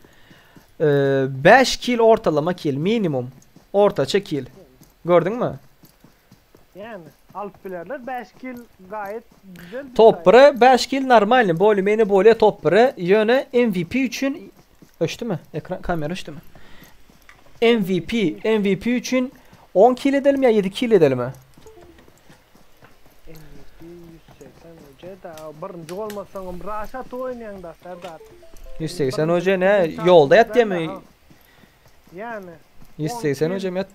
5 kill ortalama kill minimum. Ortaça kill. Gördün mü? Yani alt bilerler 5 kill gayet güzel bir Top sayı. 1'e 5 kill normal. Bolü meni bolü top 1'e yöne MVP üçün öçtü mü? Ekran kamera öçtü mü? MVP MVP üçün 10 kill edelim ya 7 kill edelim mi? MVP 180 hoca da birinci olmasan Raşat oynayan da Serdar. 180 hoca ne? Yolda yat diye mi? Yani 180 hocam yat.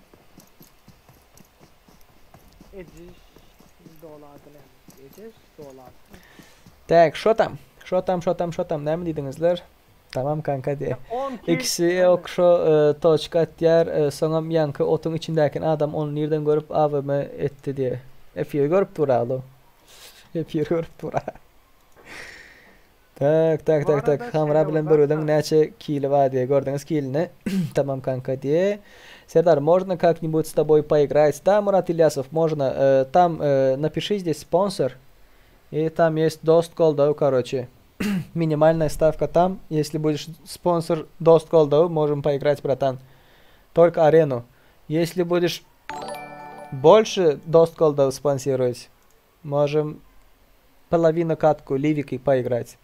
Eciş doladı ne? Eciş doladı. Tak, şo tam. Şo tam, şo tam, şo tam. Näme diýdiňizler? Tamam kanka diye. 10 kill. İkisi yok şu e, toçka diğer e, soňam ýanky otuň içindäki adam onu nirden görüp AVM etdi diye. Efir görüp duralı. Efir görüp dura. Tak tak Bu tak tak. arada Hamra şey bilen var bir ödün da- näçe kili var diye gördünüz kilini. Tamam kanka diye. Сердар, можно как-нибудь с тобой поиграть? Да, Мурат Ильясов, можно. Э, там э, напиши здесь спонсор. И там есть Dost Call, да, короче. Минимальная ставка там. Если будешь спонсор Dost Goldawy, можем поиграть, братан. Только арену. Если будешь больше Dost Goldawy спонсировать, можем половину катку Livik поиграть.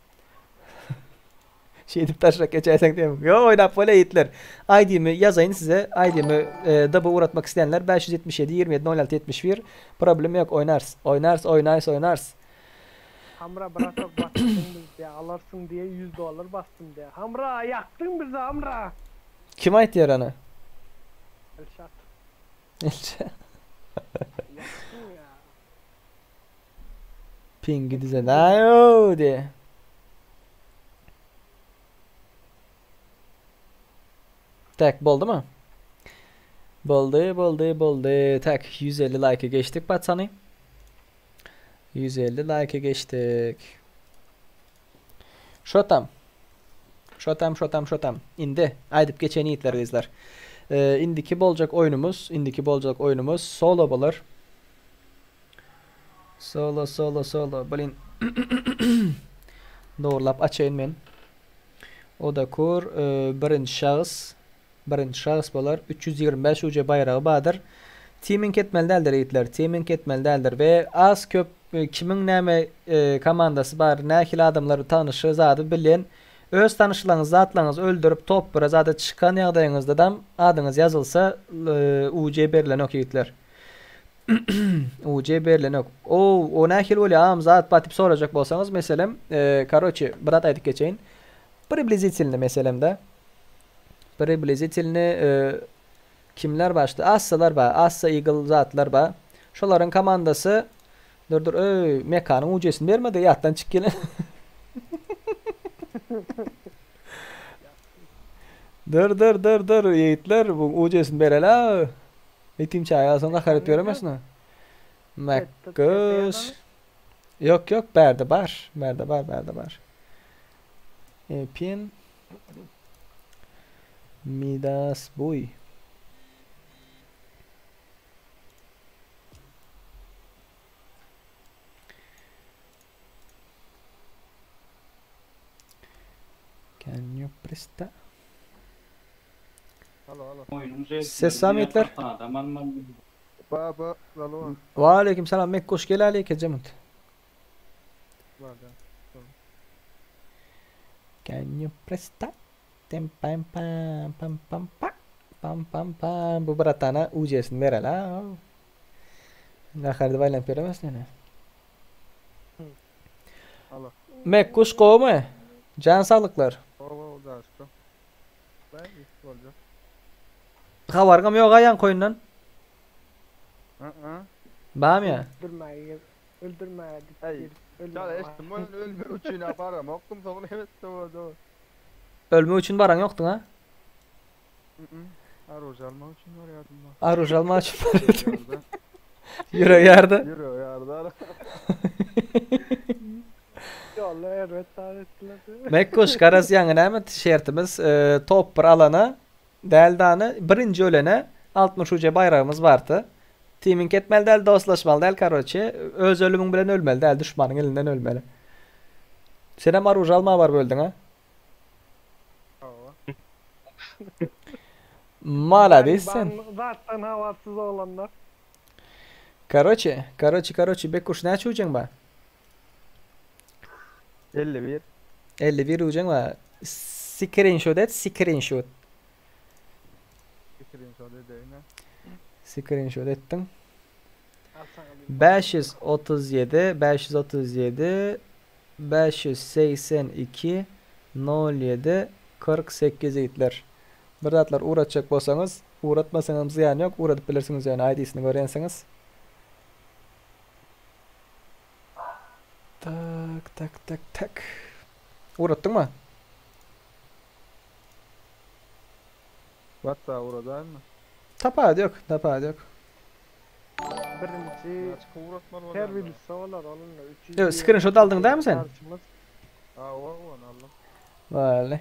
Şeýdip taşlak geçäýseň diýem. Ýok oýnap bolýa ýigitler. ID-mi ýazaýyn size. ID-mi DB ugratmak isleýänler 577 27 06 71. Problem ýok oýnarys. Oýnarys oýnaýys oýnarys. Hamra bratok basdyň bizi diýä alarsyň diýe 100 dollar basdym diýä. Hamra ýakdyň bizi Hamra. Kim aýtýar ony? Elşat. Elşat. Ýakdyň ýa. Pingi düzeläýow diýe. Tak boldumy? Boldy, boldy, boldy. Tak 150 like geçdik patsany. 150 like geçdik. Şotam. Şotam, şotam, şotam. Indi aýdyp geçen ýigitler gyzlar. Ee, indiki boljak oýnumyz, indiki boljak oýnumyz solo bolar. Solo solo solo blin. Dogurlap açaýyn men. Odakur e, birinji şahs birinji şahs bolar. 325 UC baýragy bardyr. Teaming etmeli däldir ýigitler. Teaming etmeli däldir we az köp e, kimiň näme e, komandasy bar, nähili adamlar tanyşy zady bilen öz tanyşlaryňyzy zatlaryňyzy öldürip top bire zada çykan ýagdaýyňyzdadam adyňyz ýazylsa e, UC berilenok ýigitler. UC berilenok. O, o nähili bolýar agam zat bat diýip sorajak bolsaňyz meselem, karoçe bir zat aýdyp geçeýin. Priblizitelny meselemde. Priblizitelny kimler bar şda? Assalar bar. Assa Eagle zatlar bar. Şolaryň komandasy Dur dur öý Mekanyň UC-sini bermedi ýatdan çyk gelen. Dur dur dur dur ýigitler bu UC-sini bereli. Etim çaýa soň gahar edip ýöremesin. Mekgöz. Ýok ýok bärde bar. Bärde bar bärde bar. Epin. Midas buý. Can you presta? Ses Sametler. Baba, alo. Wa aleyküm selam. Mekkuş gel aleyke cemut. Can you presta? Tem pam pam pam pam pa pam pam pam bu bratana UC-sini bereli ha. Gahardy baýlanyp ýöremesin ýene. Alo. Mekkuş gowmy? Jan saglyklar. Gowy gowy daşka. Ben iş bolacak. Habargam ýok aýan koýundan. Hı hı. Bamy ýa? Öldürmäge öldürmäge gidip Ey, gelip Çal ölmäge eşitdim ben ölme üçin aparam. Okdum soňra evet doğru. Ölmek üçin baran ýokduň ha? Aruj almak üçin barýardym ben. Aruj almak üçin barýardym. Ýürek ýardy. Ýürek ýardy. Ýolda erbet zat etdiler. Mekkuş garaz ýaňy näme şertimiz e, top bir alana däl dany birinji ölene 60 UC baýragymyz bardy. Teaming etmeli däl, dostlaşmaly däl karoçe. Öz ölümiň bilen ölmeli däl, düşmanyň elinden ölmeli. Senem aruj alma baryp öldüň ha? Malades sen. Zatdan habarsyz oglanlar. Karoçe, karoçe, karoçe Bekuş näçe ujaň ba? 51. 51 ujaň ba. Screenshot et, screenshot. Screenshot edeýin. Screenshot etdiň. 537 537 582 07 48 ýigitler. Bir zatlar ugratjak bolsaňyz, ugratmasaňam zyýany ýok, ugradyp bilersiňiz ýöne ID-sini görýänsiňiz. Tak, tak, tak, tak. Ugratdyňmy? WhatsApp ugradaýynmy? Tapawudy ýok, tapawudy ýok. Birinji her birisi olar olunlar. Ýok, screenshot aldyň dämi sen? Hawa, ony aldym. Wally.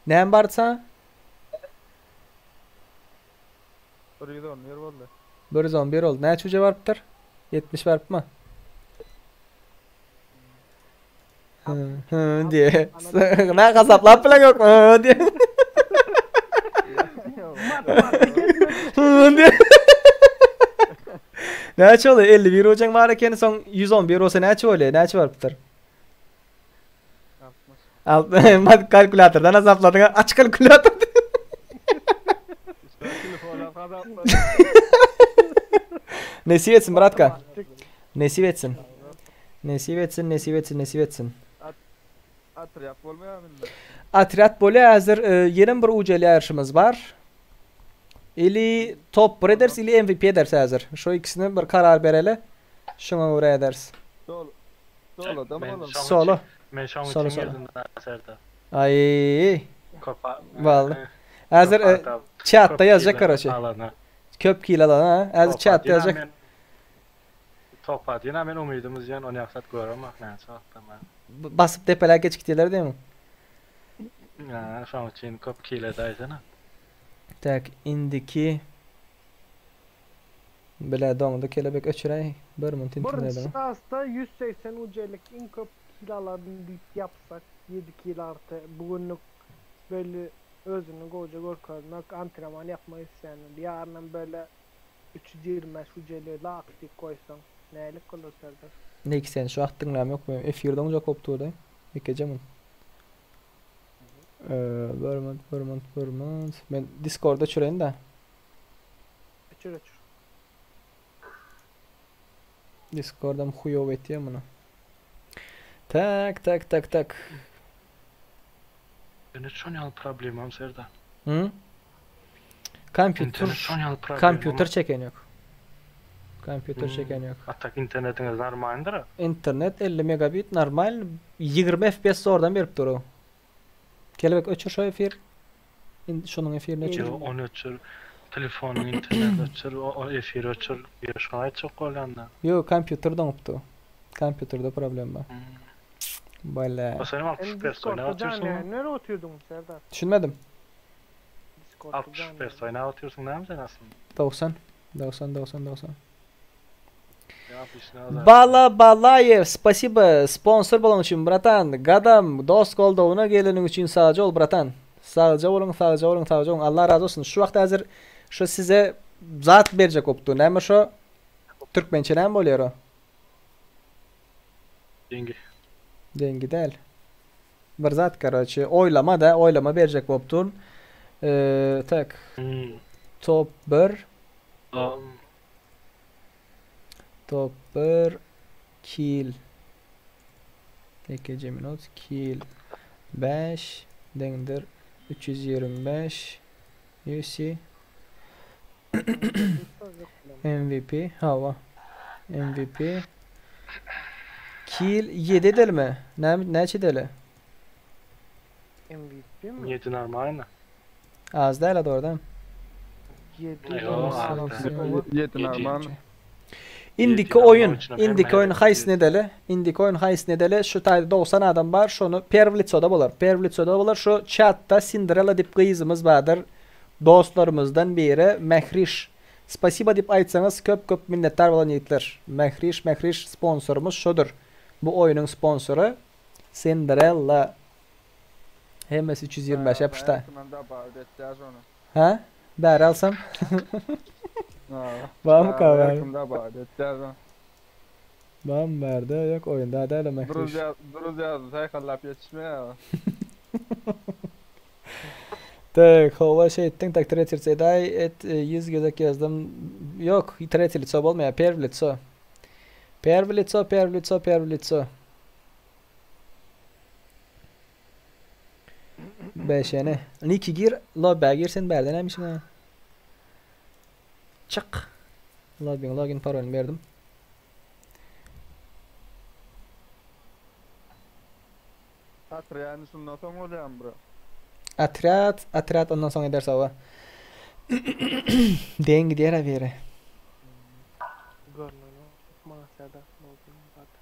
Näme bardy saňa? 111 boldy. 111 boldy. Näçe uja barypdyr? 70 barypmy? Hı diye. Ne hasaplap bile yok. Hı diye. Hı diye. Näçe bolýar? 51 ujaň bar ekeni, soň 111 bolsa näçe bolýar? Näçe barypdyr? 60. Mat kalkulatordan hasapladyň. Aç kalkulator. Nesip etsin bratka. Nesip etsin. Nesip etsin, nesip etsin, nesip etsin. Otrýad bolmaýarmy indi? Otrýad bolýar häzir e, ýenem bir UCL ýaryşymyz bar. Ili top 1 ederis, ili MVP ederis häzir. Şu ikisine bir karar bereli. Şuňa görä ederis. Solo. Solo da Men bolan. şoň Solo. üçin men şoň Solo üçin solo. girdim da Serdar. Aý. Köp Vallahi. Häzir köp e, adam chatda köp ýazjak kile karoçe. alana. Köp kil alan ha. Häzir Topa chatda diýen ýazjak. men topa diýen men umydymyz diýen ony ýaksat göremok näçe wagtdan bäri. Basyp depeler geçik diýerler diými? Ýa, şoň üçin köp kile daýsana. Tak, indiki Bile doňdy kelebek öçüräý. Bir minut Bir internet. şahsta 180 ucelik iň köp kil alan diýip yapsak 7 kil artı bugünlük böyle özünü goja görkezmek antrenman yapmayı isteyenler yarın böyle 325 uceliği lak diýip koysan nälik olur Serdar? Ne ki sen şu wagt diňläm ýok benim. Efir doňja kopdy orada. Ikeje mun. Ee, bir minut, bir minut, bir minut. Men Discord'a öçüreýin de. Öçür öçür. Discord'am huýow etýär muny. Tak, tak, tak, tak. Internet şoň ýaly problemam Serdar. Hı? Kompýuter Internet şoň ýaly problemam. kompýuter çeken ýok. Kompýuter çeken ýok. Atak internetiňiz normaldyr. Internet 50 megabit normal 20 FPS zordan berip dur o. Kelebek öçür şu efir. In, şonuň efirini öçür. Yo, onu öçür. Telefonyň internet öçür, o, o efir öçür. Ýa şoňa aýtjak bolýan da. Yo, kompýuter doňupdy. Kompýuterde problem bar. Böyle. O senin Sen 65 oýnap Discord'da can otyrsyň. yani nereye oturdun Serdar? Düşünmedim. Discord'da can 65 oýnap otyrsyň näme sen aslynda? 90 90 90 90. Ýa, işine azar. Bala Balayev, спасибо sponsor bolan üçin bratan. Gadam dost goldawyna geleniň üçin sagja bol bratan. Sagja boluň, sagja boluň, sagja boluň. Allah razı olsun. Şu wagt häzir şu size zat berjek bolupdy. Näme şu? Türkmençe näme bolýar o? Dengi. Dengi däl. Bir zat karoçe, oýlama da, oýlama berjek bolupdyr. Ee, tak. Hmm. Top 1, Um, top 1 kill. 2 minut kill 5 deňdir 325 UC MVP hava MVP kill 7 edelmi? Ne näçe edeli? MVP mi? 7 normalny. Az däl doğrudan. 7 Yo, az Yedi normal. Indiki oyun, indiki oyun haýsy nedeli? Indiki oyun haýsy nedeli? Şu taýda 90 adam bar, şonu Pervlitsoda bolar. Pervlitsoda bolar. Şu chatda Cinderella diýip gyzymyz bardyr. Dostlarymyzdan biri Mehriş. Spasiba diýip aýtsaňyz köp köp minnetdar bolan ýigitler. Mehriş, Mehriş sponsorymyz şodur. Bu oýnuň sponsory Cinderella. Hemmesi 325 yapışta. Ben de bağırdı edeceğiz onu. Ha? Bäri alsam. Var mı kahve? Kimde bağırdı edeceğiz onu. Bam bärde yok oyunda däl Mehriş. Duruz yaz, duruz yaz, saykallap yetişmeye. Tak, hova şey ettin tak третий Eday et 100 gezek yazdım. Yok, третий лицо bolmaýar, первое лицо. Первое лицо, первое лицо, первое лицо. Beşene. Niki gir, lobby'e gir sen bärden nämişin ha? Çık. Login, login parolunu berdim. Hatırlayan şundan soň bolýan bro. Otrяd, otrяd ondan soň ederse hava. Deň gidýär ha biri. Görmän maňa Serdar ne oldu zaten.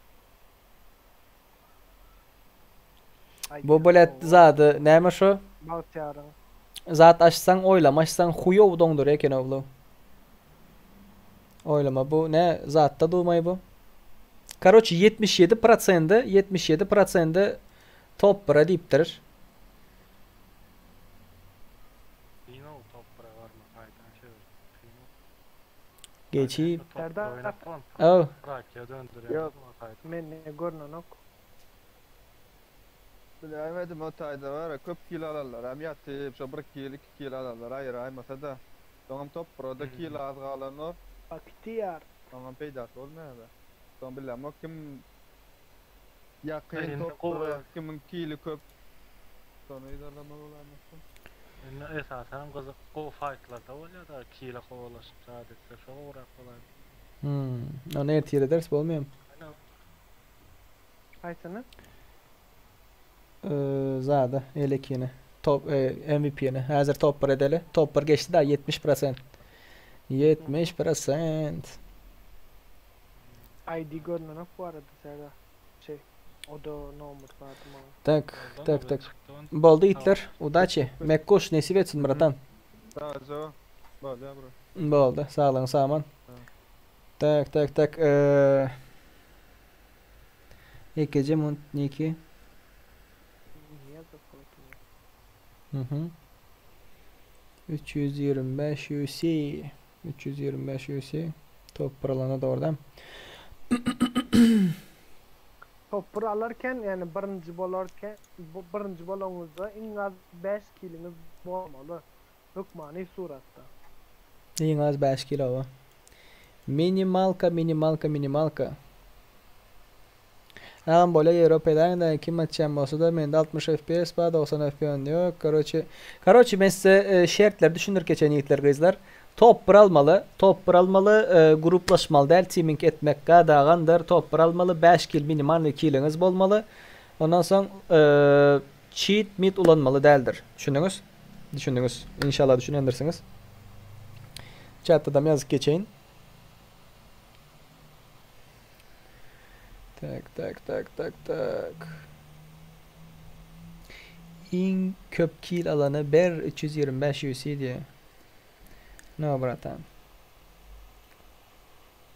Ay, Bu bilet zady näme şu? Bagtyýaryň. Zat açsaň oýlama açsaň huýow doňdur eken oglu. Oýlama bu ne zatda durmaý bu. Karoçi 77 prosendi 77 prosendi top 1-e diýipdir. Kyn-ow top 1-e barmak aýdan şeýle kyn-ow. Geçip. Serdar. Ow. Rakiýa döndürýär. Men ne görnenok. Bilemedim o taýda bar köp kil alarlar hem ýatyp şo bir kil iki kil alarlar aýyraýmasa-da. Soňam top bir-da kil az galanok. Bagtyýar. Soňam peýdasy bolmaýar-da. Soň bilemok kim ýakyn Indi top gowy. bir kimiň kili köp. Şony yzarlamaly bolaýmasyn. Indi esasan gyzyk gowy faýtlarda bolýar-da kile kowalaşyp zat etse şo gowurak bolaýdy. Hmm. Ony ertir ederis bolmaýam. Haýsyny? Ee, zada elekini. Top e, MVP-ni. Häzir top 1 edeli. Top 1 geçdi da 70%. 70%. ID görnenok bu arada Serdar. Şey, o da nomer vardı maňa. Tak, tak, tak. Boldy itler. Udaçi. Mekkuş nesip etsin bratan. Sağ Bolýar bro. Boldy. Saglygyň saman. Tak, tak, tak. Ee, Ekeje munt niki. Niye de koydum? Hı hı. 325 UC. 325 UC. Top pyralana doğrudan. Top bir alarken yani birinci bolarken bu birinci bolonuzda en az 5 kiliniz bolmaly. Hökmany suratda. Iň az 5 kilo bu. Minimalka, minimalka, minimalka. Alan bolýa Ýewropadan da kim atýan bolsa da mende 60 FPS bar 90 FPS ýok. Karoçe, karoçe men size e, şertleri düşündirip geçen ýigitler gyzlar. Top bir almaly, top bir almaly, e, gruplaşmaly däl, teaming etmek gadagandyr. Top bir almaly, 5 kill minimal killiniz bolmaly. Ondan soň e, cheat mid ulanmaly däldir. Düşündüňiz? Düşündüňiz. İnşallah düşünendirsiňiz. Chatda da ýazyp geçeýin. Tak tak tak tak tak. Iň köp kill alany ber 325 UC diýe. No bratan.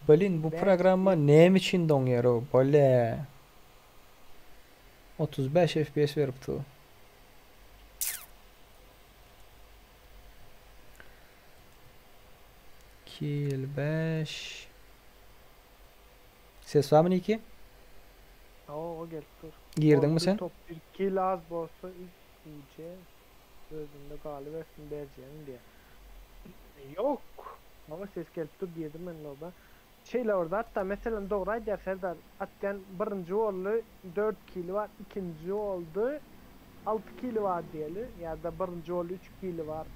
Blin bu programma näme üçin doňýar o? Bole. 35 FPS beripdi. Kill 5 Ses var mı Niki? O, o gelip dur. Girdin mi Oldu, sen? Top bir kill az bolsa iyice özünde galybersin bereceğim diye. Yok. Ama ses gelip dur diyedim ben orada. Şeyle orada hatta mesela doğru aýdýar Serdar atgan birinji oldu 4 kilo var ikinci oldu 6 kilo var diýeli ya da birinji oldu 3 kilo var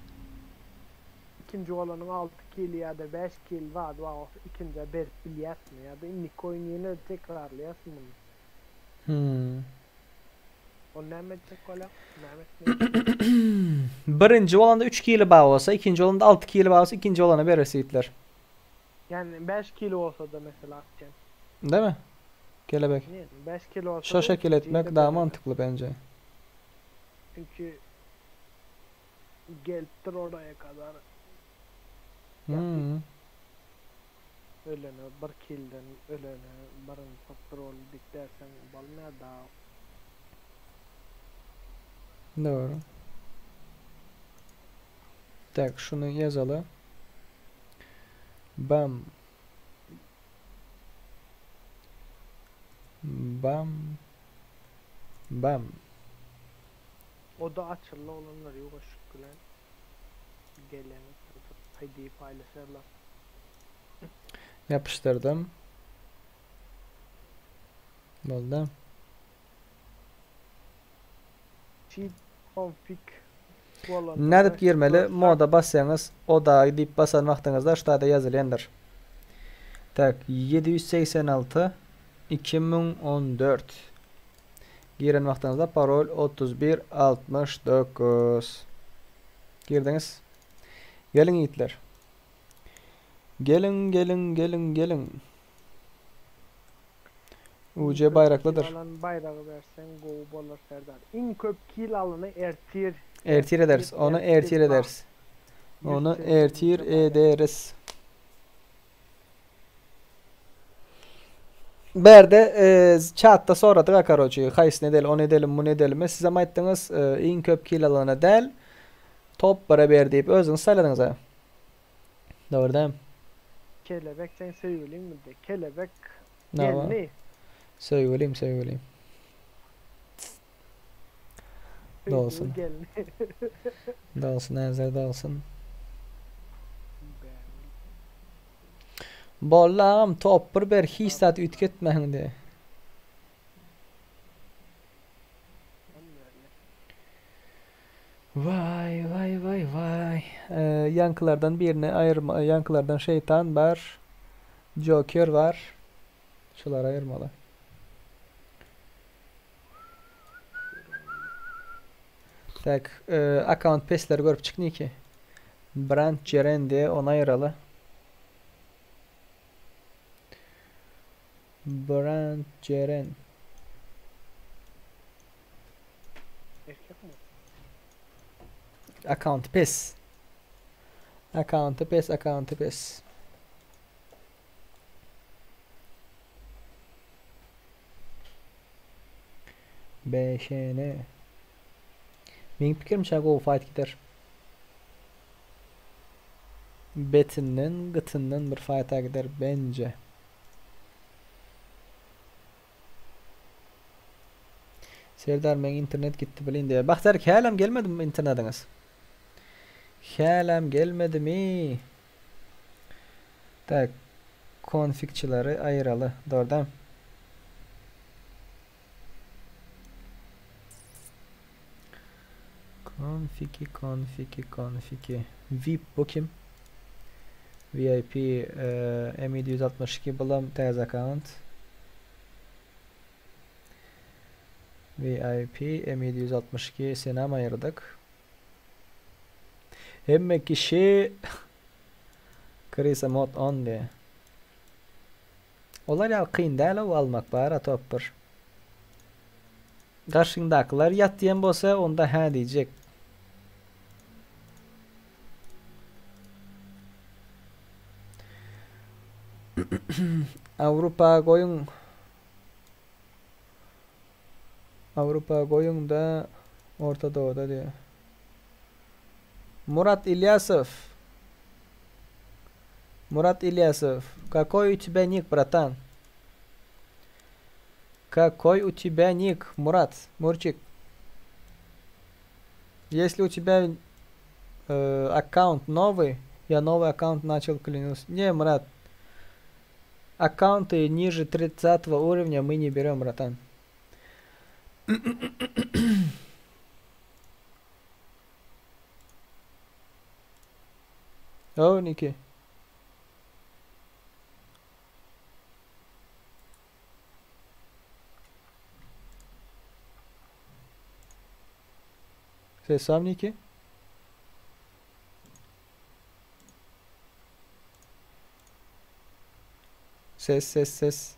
ikinci olanyň 6 kilo ya da 5 kilo var var olsa ikinjä berip bilýärsiň ya da indiki oýun ýene tekrarlaýarsyň bunu. Hmm. O näme etjek bolýar? Näme etmeli? Birinji bolanda 3 kilo bar bolsa, ikinji bolanda 6 kilo bar bolsa, ikinji bolana beresi ýigitler. Yani 5 kilo olsa da mesela atacaksın. Değil mi? Kelebek. Niye? 5 kilo olsa Şu da şekil ikinciyi etmek de daha bererler. mantıklı bence. Çünkü gelipdir oraya kadar Hmm. ölene bir kilden ölene birinji topdur ol dik dersen bolmaýar da. Doğru. Tak şunu yazalım. Bam. Bam. Bam. O da açıllı olanlar ýuwaş bilen gelen ID'yi paylaşırlar. Yapıştırdım. Oldu. Cheat config bolanlara Nädip girmeli? görseň- Moda bassaňyz, oda diýip basan wagtyňyzda ştada ýazylýandyr. Tak 786 2014 Giren wagtyňyzda parol 31 69 Girdiňiz. Geliň ýigitler. Gelin gelin gelin gelin. Iň UC köp bayraklydyr. kill alan bayragy berseň gowy bolar Serdar. Iň köp kill alany ertir. Ertir ederiz. Onu ertir ederiz. Onu ertir ederiz. Bärde çatda soradyk karoçi, haýsyny edeli, ony edelim, muny edelimi. Sizem aýtdyňyz, iň köp kill alana däl, top bire ber diýip özüňiz saýladyňyz a. Dogry dämi? Kelebek seň söýgüliňmidi? Kelebek Nawa. gelni. Söýgülim, söýgülim. Söýgüli Dolsun. gelni. Dolsun Äzer dolsun. Boldy agam top bir ber hiç zat üýtgetmäň diýe. Waý waý waý waý. Ýaňkylardan birini aýyrma ýaňkylardan şeýtan bar. Joker bar. Şulary aýyrmaly. Tak, akkaunt pesleri görüp çyk niki. Brand Jeren diye ony aýyraly. Brand Jeren. Erkek mi? Akkaunt pes. Akkaunty pes, akkaunty pes. BŞN. Meň pikirimçe gowy fight gider. Betinden, gytyndan bir fighta gider bence. Serdar meň internet gitdi bilin diýýär. Bagtyýar hälem gelmedimi internetiňiz? Hälem gelmedimi? Tak. Konfigçileri aýyraly. Dogry dämi? Konfigi, konfigi, konfigi. VIP bu kim? VIP M762 bulam täze akkaunt. VIP M762 senam aýyrdyk. Hemme kişi Krisa mod on diýe. Olar ýaly kyn däl ow almak bara top bir. Garşyňdakylar ýat diýen bolsa onda hä diýjek. Awrupa goýuň. Awrupa goýuň-da Orta Dowda diýýär. Murat Ilýasow. Murat Ilýasow. Kakoý u тебя nik, bratan? Какой у тебя ник, Мурат, Мурчик? Если у тебя э, аккаунт новый, я новый аккаунт начал, клянусь. Не, Мурат, аккаунты ниже 30 уровня мы не берем, братан. О, Ники. Ses var mı Niki? Ses ses ses.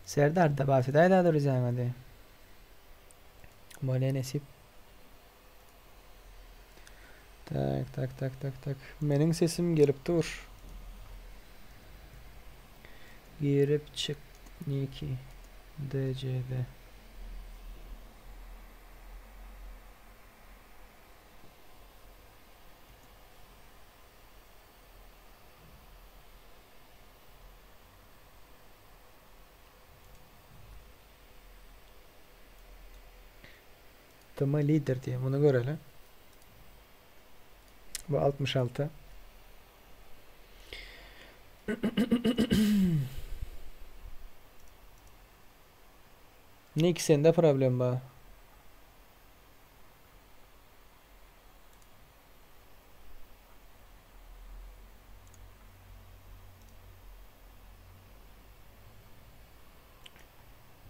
Serdar da bahsedäýdä durýan hadi. Bolýa nesip. Tak tak tak tak tak. Meniň sesim gelip dur. Girip çyk Niki DC'de. Tama lider diye bunu görelim. Bu 66. Nick sende problem bar.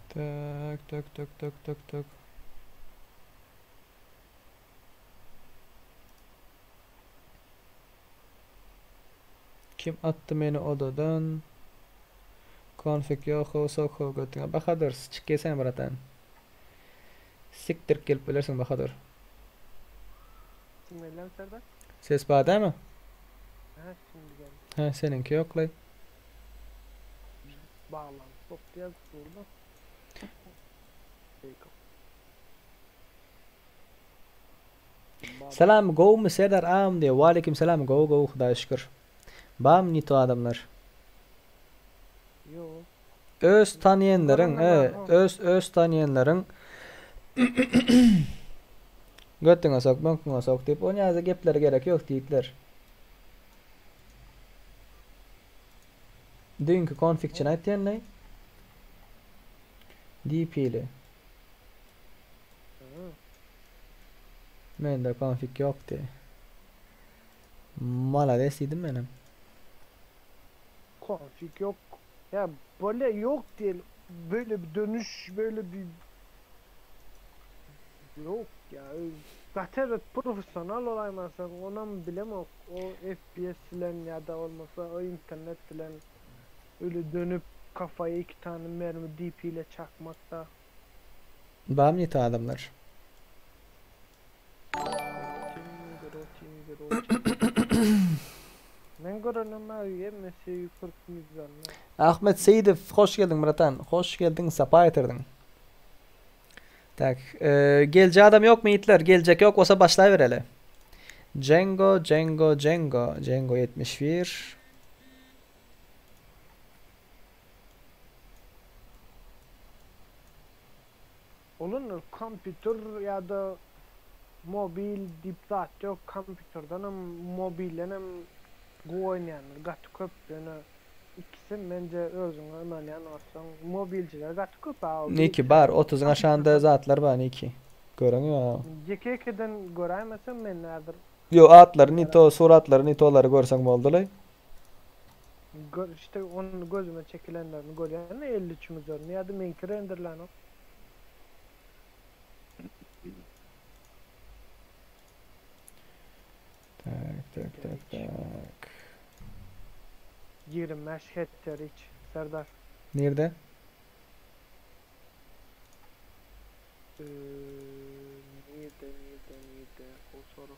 Tak tak tak tak tak tak. Kim atdy meni odadan? Konfig ýok how sok how götüňe. Bahadur çyk gelsene bratan. Sikdirip gelip bilersiň Bahadur. Kim gelýär Serdar? Ses bar dämi? Hä şimdi geldi. Hä seniňki ýoklaý. Bağlantı koptu yazıp durdu. Salam gowmy Serdar agam diýýär. Waleýkim salam gowy gowy Hudaýa şükür. Barmy nito adamlar? Ýok. Öz tanýanlaryň e öz öz tanýanlaryň götüňe sok möňküňe sok diýip onýaza geplere gerek ýok diýipler. Düýnki konfikçini aýtýanlaý. DP-li. Mende konfig ýok diýýär. Malades diýdim menem. Konfig yok. Ya böyle yok değil. Böyle bir dönüş, böyle bir yok ya. Zaten profesyonel olaymasan onam bilemok. O FPS bilen ya da olmasa o internet bilen öyle dönüp kafaya iki tane mermi DP ile çakmak da Barmy nito adamlar? Men görenim hemmesi 40 milyon. Ahmet Seýidow hoş geldiň bratan. Hoş geldiň sapa getirdiň. Tak, e, geljek adam ýokmy ýigitler? Geljek ýok bolsa başlaýbereli. Django, Django, Django, Django 71. Olunur kompüter ya da mobil diýip zat ýok. Kompüterdenem mobildenem gowy oýnaýanlar gaty köp. Ýöne ikisi mence özüňe ynanýan bolsaň mobilciler gaty köp ha. Niki bar, 30-yň aşagynda zatlar bar Niki. Göreň ýok. Ýeke ýekeden göräýmesem men häzir Ýo atlary nito, suratlary nito olary görseň boldylaý. Gör işte onu gözüme çekilenlerini görýän 53'ün üzerinde ya da meňki renderlänok. Tak, tak, tak, tak. 25 hektar iç Serdar. Nirde? Ee, nirde nirde nirde o soru.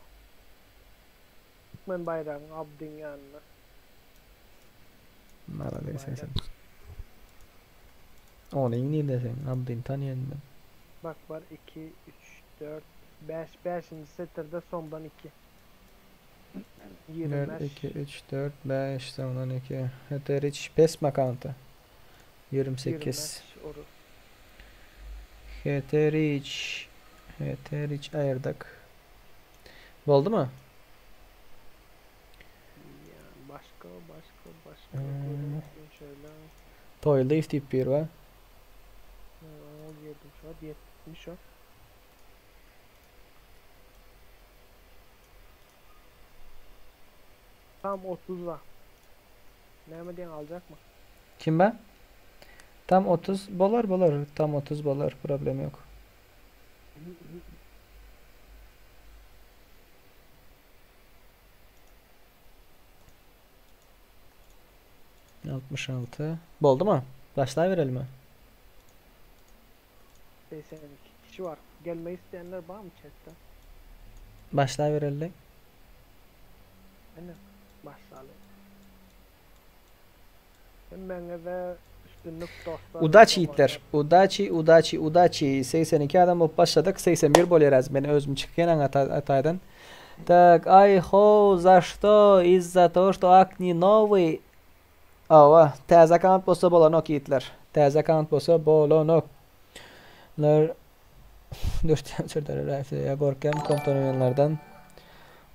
Türkmen bayrağın Abdin yanına. Malades sen. Ony nirde sen? Abdin tanýan men. Bak var 2, 3, 4, 5, 5. setirde sondan 2. 1, 25. 2, 3, 4, 5, soňdan 2. Heteriç pes makanta. 28. 25 oru. Heteriç. Heteriç aýyrdyk. Boldumy? Yani başka başka başka Hmm. görmedim şöyle. Toýly diýip bir bar. Ha, Ona girdim şu an 70 o. Tam 30 var. Näme diýen aljakmy? Kim ben? Tam 30 bolar bolar. Tam 30 bolar. Problem yok. ...66... Boldy mı? Başlaýbereli mi? 82 kişi var. Gelmeyi isteyenler var mı chatte? Başlaýbereli. Aynen. Başlayalım. Hemmäňize üstünlük dostlar. Udaçi yiğitler. Udaçi, udaçi, udaçi. 82 adam bolup başladyk. 81 bolýar Men özüm çykýan ataýdan. Так, ай хо, за что? Из-за того, что акт не новый. Awa, täze akkaunt bolsa bolanok ýigitler. Täze akkaunt bolsa bolanok. Lar Dörtýän serdar ya gorkam kontrollerden.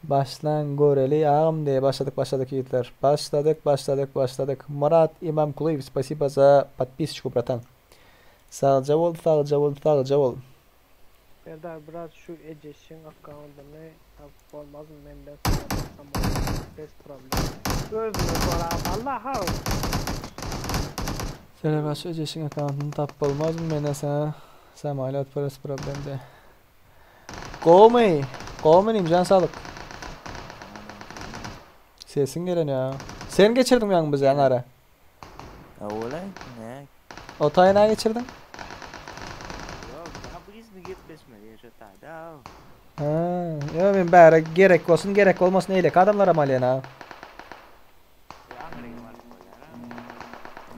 Başlan göreli agam diye başladık başladık yiğitler. Başladık başladık başladık. Murat İmam Kuliyev спасибо за подписочку братан. Sagja bol, sagja bol, sagja bol. Serdar biraz şu Eceş'in akkauntunu tapıp olmaz mı? Menden sana baksam olmaz. Bez problem. Özüne sorar. Allah Serdar Eceş'in akkauntunu tapıp olmaz mı? Menden sana samalat parası problem de. Gowmy? Gowmy nimjan sağlık. Sesin gelen ya. Sen geçirdin mi bizi ara? Öyle ne? O tayına geçirdin? Yok, daha bu Çizmi gepleşmeli ýa şo taýda. Ha, ýa men bäre gerek bolsun, gerek bolmasyn eýleki adamlaram alýan ha.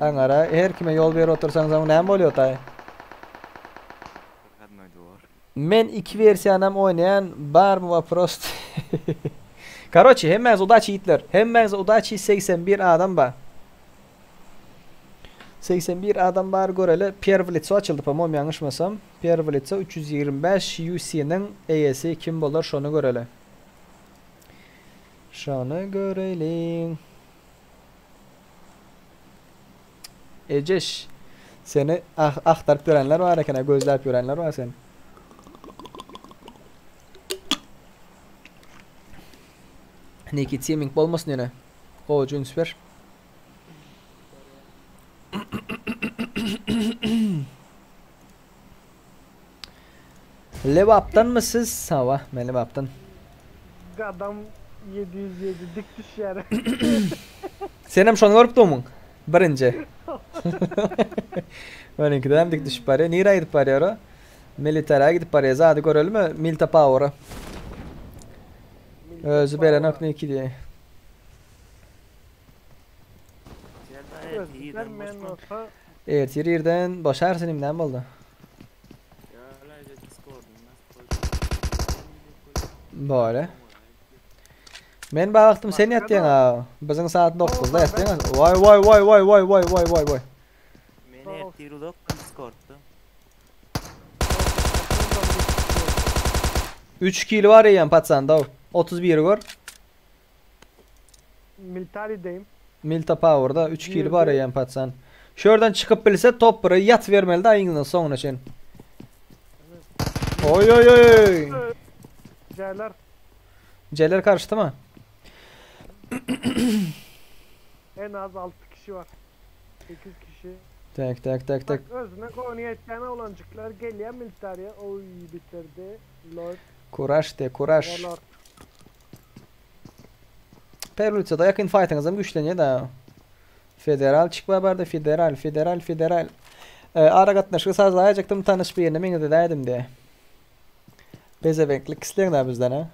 Aňara her kime ýol berip otursaň soň näme bolýar taý? Men iki wersiýanam oýnaýan barmy wopros. Karoçi hemmäňize udaçi ýigitler. Hemmäňize udaçi 81 adam bar. 81 adam bar göreli. Perwy litso açyldy po-moýmu ýalňyşmasam. Perwy litso 325 UC-niň eýesi kim bolar şony göreli. Şony göreliň. Ejeş. Seni ah agtaryp ýörenler bar eken, gözläp ýörenler bar seni. Niki teaming bolmasyn ýene. Gowy üns ber. Lebapdanmy siz? Hawa, men Lebapdan. Gadam 707 dik düşýär. Senem şony görüp durmyň? Birinji. Meniňkidem dik düşüp barýar. Nirä gidip barýar o? Militara gidip barýar. Zady görelimi? Milta Power-a. Özi berenok niki diýe. Ertir irden boşarsyn im näme boldy? Bore. Men baktym sen ýatýaň ha. Biziň saat 9-da ýatýaň. Waý waý waý waý waý waý waý waý waý. Men ertir uzak Discordda. 3 kilo bar eýýäm patsanda. 31 gör. Militarideyim. Milta Power'da 3 kilo bar eýýäm patsan. Şu ýerden çykyp bilse top 1-e ýat bermeli da iňňin soňuna çen. Oý oý oý. Jeler. Jeler karıştı mı? En az 6 kişi var. 8 kişi. Tek tek tek tek. Bak özüne konu yetken olancıklar geliyor militariye. Oy bitirdi. Lord. Kuraş de kuraş. Lord. Perluça'da yakın fighting'ızam güçleniyor da. Federal çıkma barda federal federal federal. Ee, ara gatnaşygy sazlaýacaktym tanyş bir ýerine meňe edäýdim diye. Bezebenklik isleýin da bizden ha.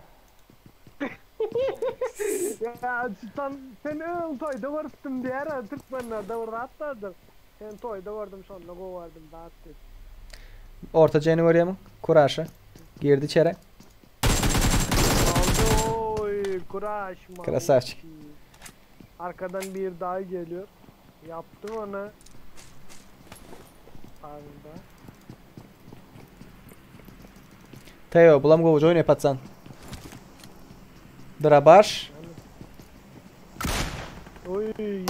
Ya tam sen öl toyda varıptım diğer Türkmenlerde bir rahatlardır. Sen toyda vardım sonuna kovardım rahat dedi. Orta jeni görýärmiň? Kuraşy. Girdi içeri. Aldı oy kuraş mı? Krasavçik. Arkadan bir daha geliyor. Yaptım onu. Anda. Teo, bulam gowy oýnaýar patsan. Drabaş. Oy yine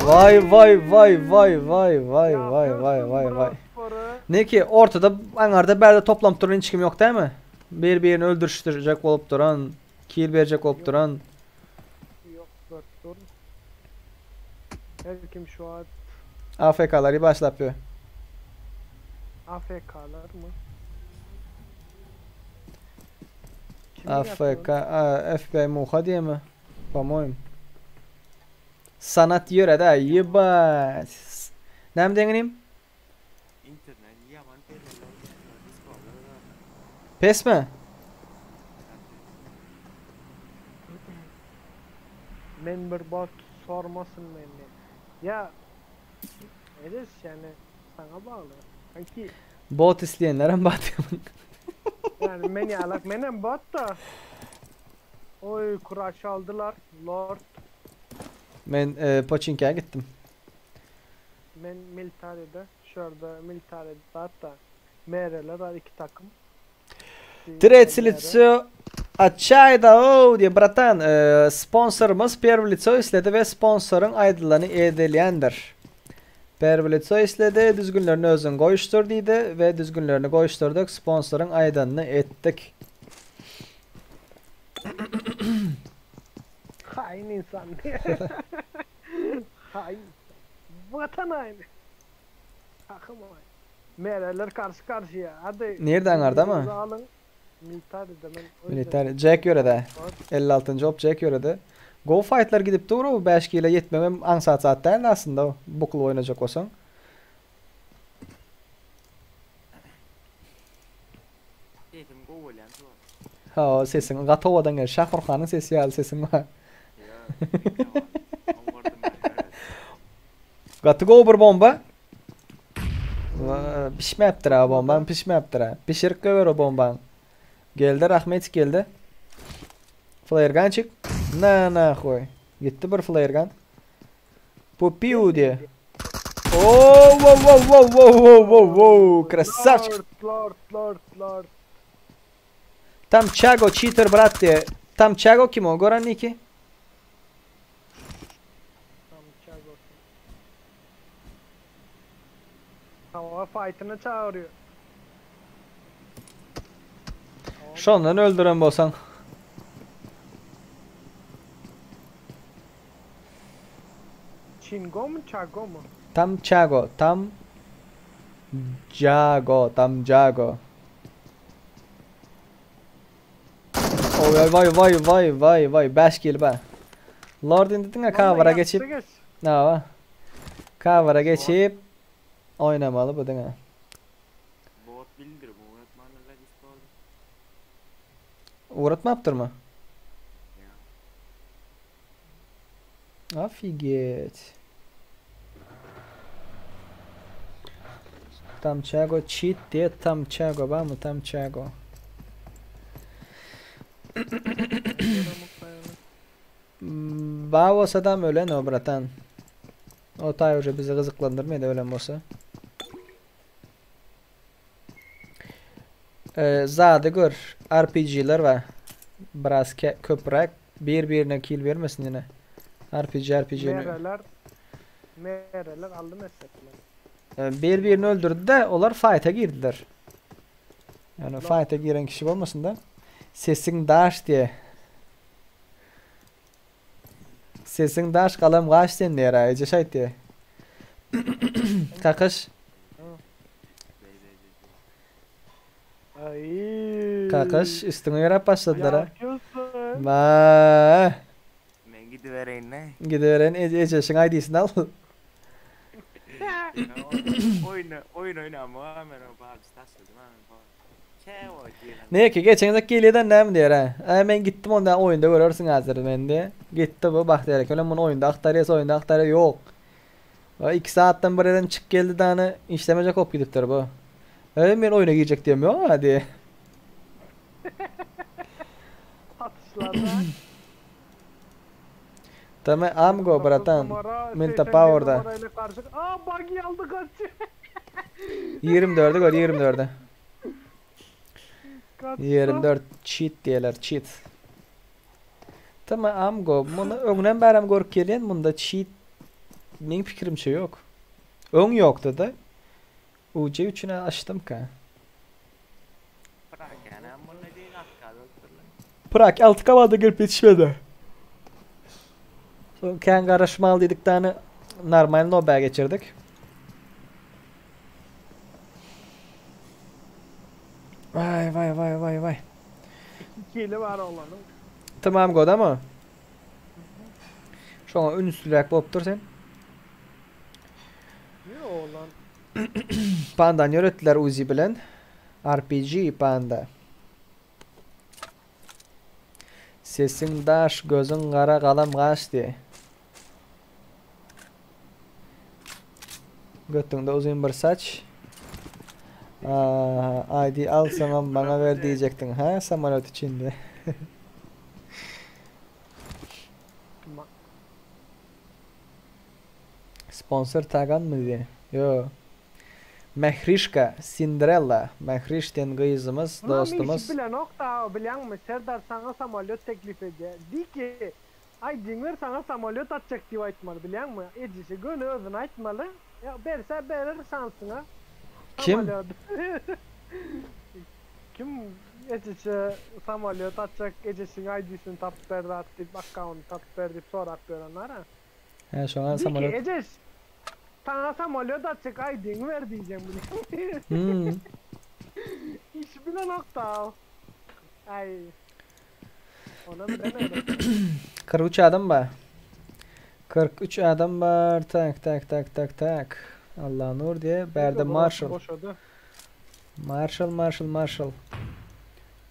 Vay vay vay vay vay vay vay vay vay vay. Ne ki ortada aňarda bärde toplanyp duran hiç kim ýok dämi? Bir birini öldürüşdirjek bolup duran, kill berjek bolup duran. Yok dört dur. Her kim şu an AFK'lary başlap ýör. AFK'lar mı? Kimin AFK, a, FBI muha diýemi? Po-moýem. Sanat ýöre da, ýebat. Näme diýeňinim? Internet ýaman berler. Discordda. Pesmi? Men bir bot sormasın beni. Ya Enes yani sana bağlı. Sanki Bot isleýänlerem bar diýemin. yani men yalak menem bot da. Oy kuraş aldılar. Lord Men e, Pochinki'ye gittim. men militaride şurada militaride hatta MR'ler var iki takım. Третье лицо Açayda o diye bratan e, sponsorumuz Первое лицо isledi ve sponsorun aýdylany edilýändir. Первое лицо isledi, düzgünlerini özün goýuşdyr diýdi ve düzgünlerini goýuşdyrdyk, sponsorun aýdanyny etdik. Hain insan. Hain. Vatan haini. Takım haini. MR'ler karşı karşıya. Hadi. Nerede anarda mı? birbirinizi Alın. Militaride ben o yüzden- Militer Jack ýörede. 56. hop Jack ýörede. Go fightlar gidip dur o 5 kilo ýetmemem aňsat zat däl aslynda bukul oýnajak bolsaň. Sesim gowy bolýan şu wagt. Hawa sesiň gaty owadan gelýär. Şahruhanyň sesi ýaly sesiň bar. Gaty gowy bir bomba. Pişmäpdir ha bombaň pişmäpdir ha. Pişirip goýber o bombaň. Geldi Rahmetik geldi. Flare gunçik. Na nahoý. Gitdi bir flare gun. Pupiu diye. Oo wow wow wow wow wow wow wow krasavçik. Lord lord lord lord. Tam Chago cheater brat diye. Tam Chago kim o? Goran Niki. Tam Chago. Tamam fight'ını çağırıyor. Şondan öldüren bolsaň. Çingo mu Chago mu? Tam Chago, tam Jago, tam Jago. Oy vay vay vay vay vay 5 kill be. Lord indi diňe cover'a geçip. Hawa. Cover'a geçip oynamaly bu diňe. Bot bildirip ugratmandyr Discord'a. Ugratmapdyrmy? Офигеть. Tam Chago cheat diye tam Chago var mı? Tam Chago. Ba bolsa da ölen o bratan. O tay уже bizi gyzyklandyrmaýar ölen bolsa. Ee, zady gör. RPG'ler var. Biraz köpräk bir-birine kill vermesin ýene. RPG RPG-ni. Mereler. Mereler aldı mesela. Ee, Bir-birini öldürdü de olar fight'a girdiler. Yani fight'a giren kişi bolmasyn da. Sesiň daş diye. Sesiň daş galam gaş sen diýer ha, eje şaýt diýe. Kakyş. Ay. Kakyş üstüňe ýöräp başladylar ha. Yapıyorsun. Ma. Men gidibereýin ne? Gidiberen eje ejeşiň ID'sini al. Oyun oyun oynama men o PUBG taşladım ha. Ne ki geçen de gelýeden näme diýer ha. Ay men gitdim onda oýunda görersiň hazır men diýe. Gitdi bu bak diýer. Ölen bunu oýunda aktarýas oýunda aktarýa ýok. 2 saatdan bir yerden çık geldi dany işlemejek hop gidipdir bu. Ey men oýuna girjek diýem ýok ha diýe. Atışlarda. Tamam amgo bratan. Numara, Minta 81 power'da. numarayla karşı. Aa buggy aldı kaçtı. 24'ü gör 24'ü. Kaçtı. 24 cheat diýerler cheat. Tamam amgo bunu öňden bärem görüp gelýän bunda cheat meň pikirimçe ýok. Öň ýokdy da. UC üçüne açdym ka. Bırak yani bunu değil akka doktorlar. Prak altı kamanda gelip yetişmedi. Soň kän garaşmaly diýdik dany normal nobä geçirdik. Vay vay vay vay vay. İkili var olanın. Tamam goda mı? Şoňa ünsliräk bolupdyr sen. Ne oğlan? Pandan ýöretdiler Uzi bilen. RPG panda. Sesiň daş, gözüň gara, galam gaş diye. Götüňde uzyn bir saç. Aa, ID al sana bana ver diyecektin ha samolyot içinde. Sponsor tagan mı diye? Yo. Mehrişka, Cinderella. Mehriş diyen gyzymyz, Ulan dostumuz. iş bilen ok da bilen mi? Serdar sana samolyot teklif ediyor. Di ki Ay dinler sana samolyot atacak diye aytmalı bilen mi? Ecisi gönü özünü aytmalı. Ya berse berer şansına. Kim? Samolyot. Kim Ecisi samolyot atacak Ecisi'nin ID'sini tap berdi at deyip account tap berdi deyip sorak berenler ha. He şu an Di ki samolyot. Eces sana samolyot atacak ID'ni ver diyeceğim bunu. Hmm. İş bilen ok da. Ay. Ona bilemedim. 43 adam var. 43 adam var. Tak tak tak tak tak. Allah nur diye. Berde Marshall. Boşadı. Marshall Marshall Marshall.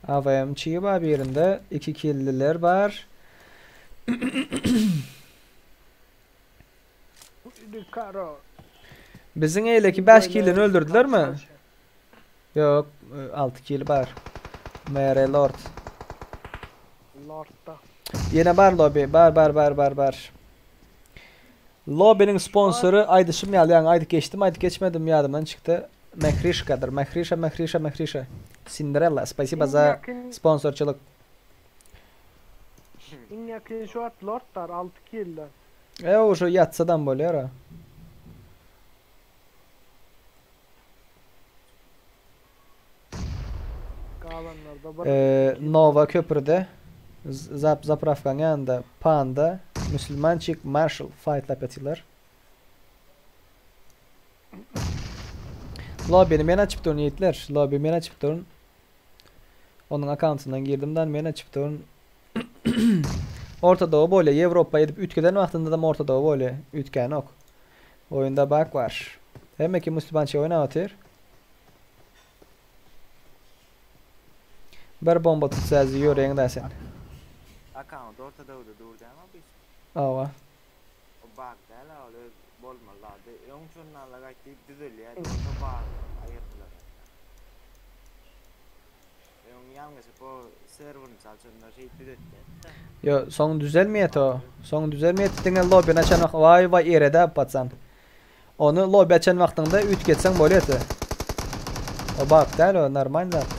AWM çigi bar birinde. 2 killiler bar. Karo. Biziň eýleki 5 killini öldürdülermi? Ýok, 6 kill bar. MR Lord. Lordda. Ýene bar lobby. Bar bar bar bar bar. Lobby'niň sponsory aýdyşym ýaly, ýaňy aýdyp geçdim, aýdyp geçmedim ýadymdan çykdy. Mehrişkadyr. Mehrişa, Mehrişa, Mehrişa. Cinderella, spasiba Iň za ýakyn sponsorçylyk. Iň ýakyn şu wagt Lordlar 6 killden. E o şu ýatsadan bolýar o. Galanlarda bir Ee, Nova köprüde zap zapravkaň ýanynda Panda, Müslümançik, Marshall fightlap ýatyrlar. Lobbyni men açyp durun ýigitler. Lobby men açyp durun. Onuň akkauntyndan girdim dan men açyp durun. Orta Doğu bolýar. Ýewropa edip üýtgeden wagtynda da Orta Doğu bolýar. Üýtgänok. Oýunda bug bar. Hemme kim Müslümançik oýnap otyr. Bir bomba tutsa ýöreýin da sen. Account orta döwde dur dämi bu? Awa. O bug däl ol öz bolmaly zady. Öň şondan la gaýtdy düzelýär. Orta bug aýyrdylar. Öň ýalňyşyp o serwerini çalşanda şey düzetdi. Yo, soň düzelmeýär o. Soň düzelmeýär diňe lobbyny açan wagt. Vay vay erede patsan. Onu lobby açan wagtyňda üýtgetseň bolýar. O bug däl o normal zat.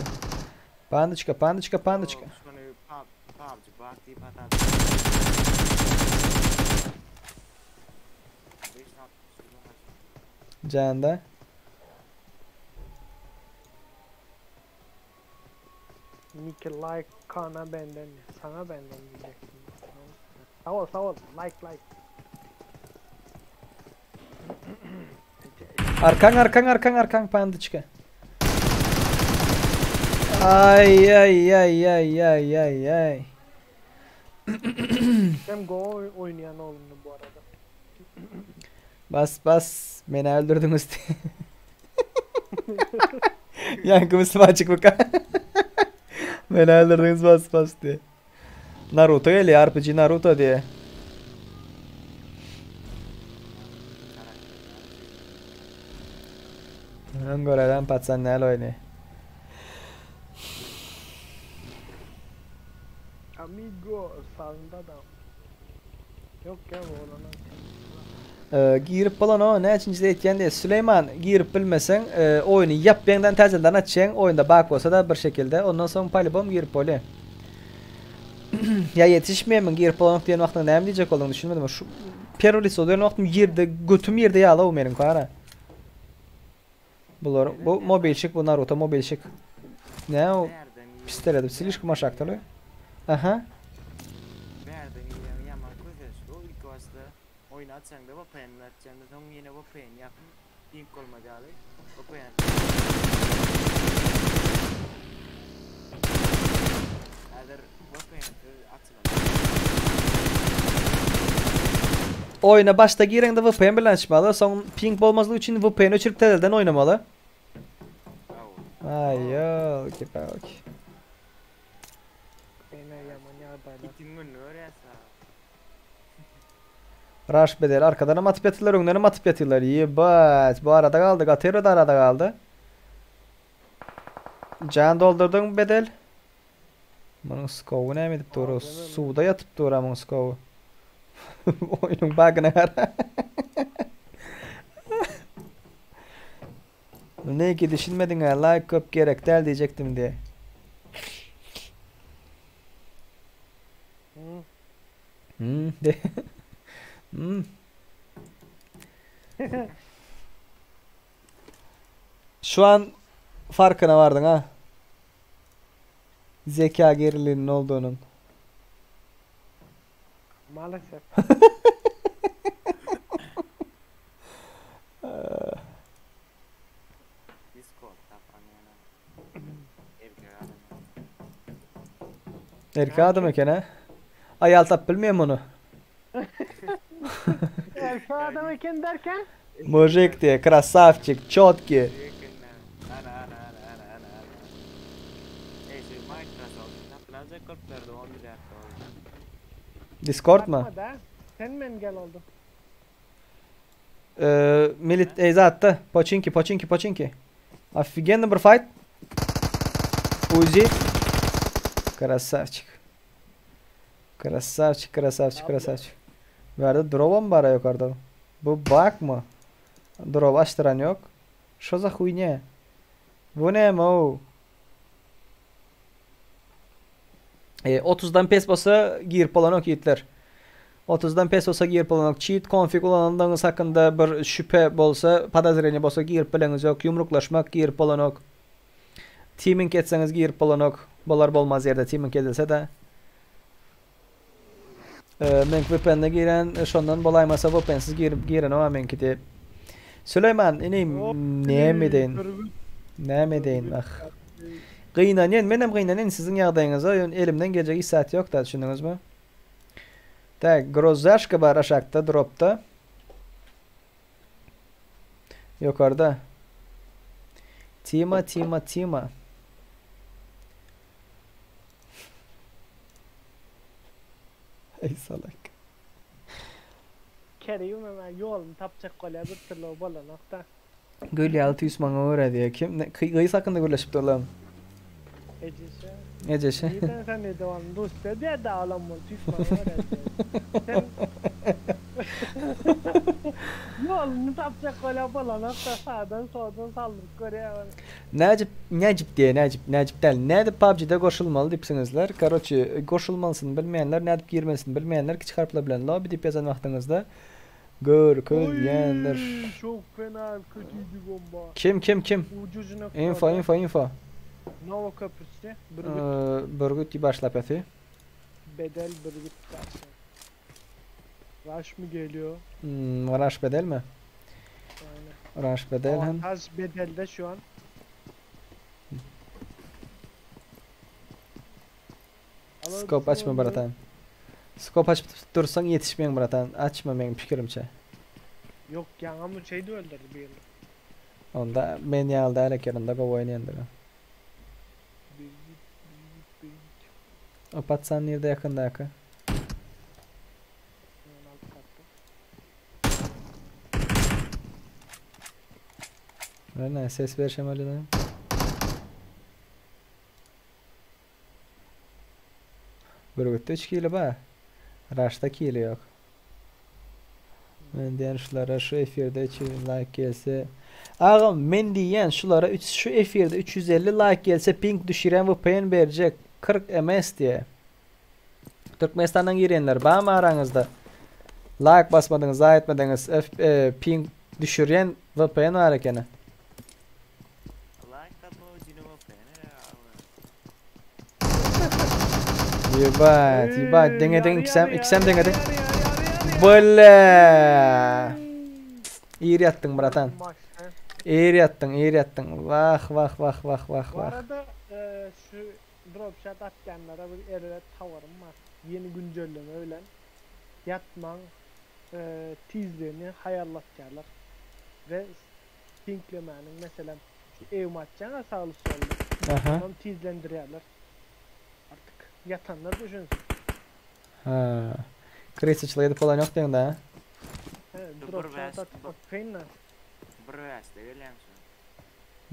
Pandaçka, pandaçka, pandaçka. Şony pub PUBG bug diýip hata. Janda. Nicky like kana benden sana benden diyecektim. Sağ ol sağ ol like like. Arkan arkan arkan arkan pandaçka. Ay ay ay ay ay ay ay. Hem Go oynayan oğlumdu bu arada. Bas bas beni öldürdünüz diye. Yankı Müslüman çıkmak. Beni öldürdünüz bas bas diye. Naruto geliyor RPG Naruto diye. Öngöreden patsan näl oýny. Amigo sağında da. Yok ya bu oğlanın. Ee, girip bolan o ne üçünji etýän diye Süleyman girip bilmesen e, oýny ýap beňden täzeden açýan oýunda bak bolsa da bir şekilde ondan soň polibom girip bolýar. Ya yetişmeýän girip bolan diýen wagtynda näme diýjek bolduň düşünmedim. Şu Первый лицо diýen wagtym ýerde götüm ýerde ýaly o meniň kara. Bular bu mobilşik bu Naruto mobilşik. Ne o pistolet слишком aşaktaly. Aha. Bärden ýa ýaman közeş. O ilk başda oýun açaňda VPN açaňda soň ýene VPN ýapyp link bolmady ýaly. VPN. Häzir VPN açylan. Oyuna başta gireňde VPN bilen açmaly, soň ping bolmazlygy üçin VPN öçürip täzeden oýnamaly. Ay ýok, bak. Beni yaman yağdaylar. Itin günü görýärse. Rush bedel arkadan hem atıp yatırlar, öňden hem atıp yatırlar. Yebat. Bu arada kaldı. Gatero da arada kaldı. Can doldurdun bedel. Bunun skovu näme edip dur? Suwda yatyp dur amın skovu. Oyunun bug'ına gara. Ne ki düşünmedin ha like köp gerek del diyecektim diye. Hı. Hmm de. Hmm. Şu an farkına vardın ha. Zeka geriliğinin olduğunun. Maalesef. Discord tapan ýana. Erkek adam. Erkek adam eken ha. Ayal tap bilmeýän bunu. Erkek adam eken derken Мужик ты, красавчик, четкий. Ana ana ana ana ana ana. Ey şu. Microsoft satyn aljak boluplardy 10 milliard dollar. Discord mı? Atma da. Sen men gel oldu. Ee, milit ey zatda. Poçinki, poçinki, poçinki. Офигенно bir fight. Uzi. Красавчик. Красавчик, красавчик, красавчик. Bärde drop bar yukarıda. Bu bug mı? Drop açtıran yok. Şo za хуйня? Bu ne mo? E, 30'dan pes bolsa girip bolanok ýigitler. 30'dan pes bolsa girip bolanok. Cheat config ulanandygyňyz hakynda bir şüphe bolsa, podozrение bolsa girip bileňiz ýok. Ýumruklaşmak girip bolanok. Teaming etseňiz girip bolanok. Bolar bolmaz ýerde teaming edilse de. E, men VPN-de giren, şondan bolaýmasa VPN-siz girip giren o menki diýip. Süleyman, inim näme edeýin? Näme edeýin ah. Gynanýan, menem gynanýan siziň ýagdaýyňyza, ýöne elimden geljek hiç zat ýok da, düşündiňizmi? Tak, grozzaşka bar aşakda dropda. Ýokarda. Tima, Tima, Tima. Ey salak. Kerim hemen ýoluny tapjak bolýar bir türlü bolanok da. Gül ýaly tüýs maňa görä diýýär. Kim? Ne, gyz hakynda gürleşip durlam. Ejesi. Ejesi. Nirden sen ne devam dost dedi da alam bol tüýs maňa görä diýýär. Sen Ýoluny tapjak bolýar bolanok da sağdan soldan saldyryp görýär. Nädip, nädip diýýär, nädip, nädip däl. Nädip PUBG-de goşulmaly diýipsiňizler. Karoçi, goşulmalysyny bilmeýänler, nädip girmelisini bilmeýänler kiçi harplar bilen lobby diýip ýazan wagtyňyzda görkezýändir. Oy, çok fena kötüydü bomba. Kim kim kim? Ucucuna Info info info. Nova Köprüsü. Ee, Bürgüt. Bürgüt diýip başlap ýaty. Bedel Bürgüt karşı. Rush mı geliyor? Hmm, Rush bedel mi? Aynen. Rush bedel hem. Avantaj bedelde şu an. Scope açma bratan. Scope açıp dursaň ýetişmeýäň bratan. Açma meň pikirimçe. Yok ya ama şey de öldürdü bir yıl. Onda men ýaly däl eken, onda gowy oýnaýandyr. Bürgüt, Bürgüt, Bürgüt. O patsan nirde ýakyndaky? Hemen alt katta. Ne ses berişem öyle de. Bürgütde 3 kilo bar. Raşda kilo yok. Men diýen şulara şu efirde 300 like gelse. Agam men diýen şulara 3 şu efirde 350 like gelse ping düşüren VPN berjek 40 ms diýe. Türkmenistandan girenler bar araňyzda? Like basmadyňyz, zaý etmediňiz. F, e, ping düşürýän VPN bar ekeni. Like atma ucunu VPN Ебать, ебать, deňe deň ikisem, ikisem deňe deň. Bile. Ir ýatdyň bratan. Ir ýatdyň, ir ýatdyň. Wah, wah, wah, wah, wah, Bu wah. arada e, şu drop shot atýanlara bir erbet habarym bar. Yeni güncelleme bilen ýatmaň e, tizligini haýallatýarlar. Ve pinklemäniň mesela şu ev atýaňa sağlı sollu. Aha. Ondan tizlendirýärler. Artık yatanlar düşünsün. Ha. Krisaçylyk edip bolan ýok diýeň da. He, Dur, drop bir shot bäş- atyp bakayın Bir bäşde gelýän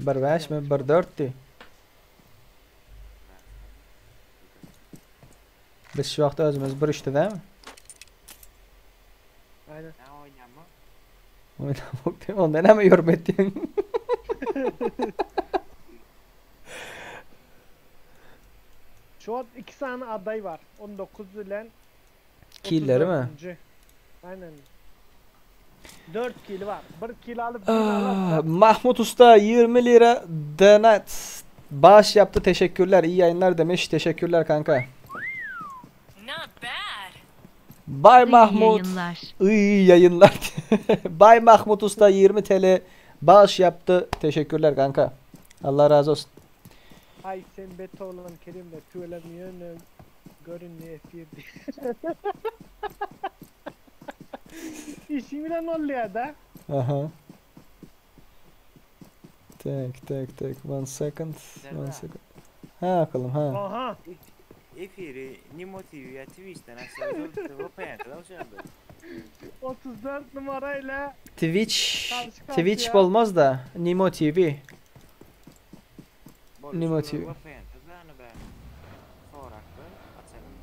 şu. 1 5 mi 1 4 di. Biz şu wagtda özümiz 1 3-de dämi? Aynen. Ne oýnama? Oýnamak diýen, ondan näme yorum etdiň? Şu an iki tane aday var. 19 ile Killeri mi? 34. Aynen. 4 kill var. 1 kill alıp bir Ah, alıp Mahmut Usta 20 lira donat bağış yaptı. Teşekkürler. İyi yayınlar demiş. Teşekkürler kanka. Not bad. Bay İyi Mahmut. yayınlar. İyi yayınlar. Bay Mahmut Usta 20 TL bağış yaptı. Teşekkürler kanka. Allah razı olsun. Ay sen beta olan Kerim de tüylemiyor görün ne F1 İşin bilen oluyor da. Aha. Tek tek tek. One second. One second. Ha akylym ha. Aha. Efiri Nimo TV ya Twitch'ten açsak VPN alacağım 34 numarayla Twitch Karşı Twitch karşıya. bolmaz da Nimo TV. Nimo TV. VPN tazany be. Sorakda açalım.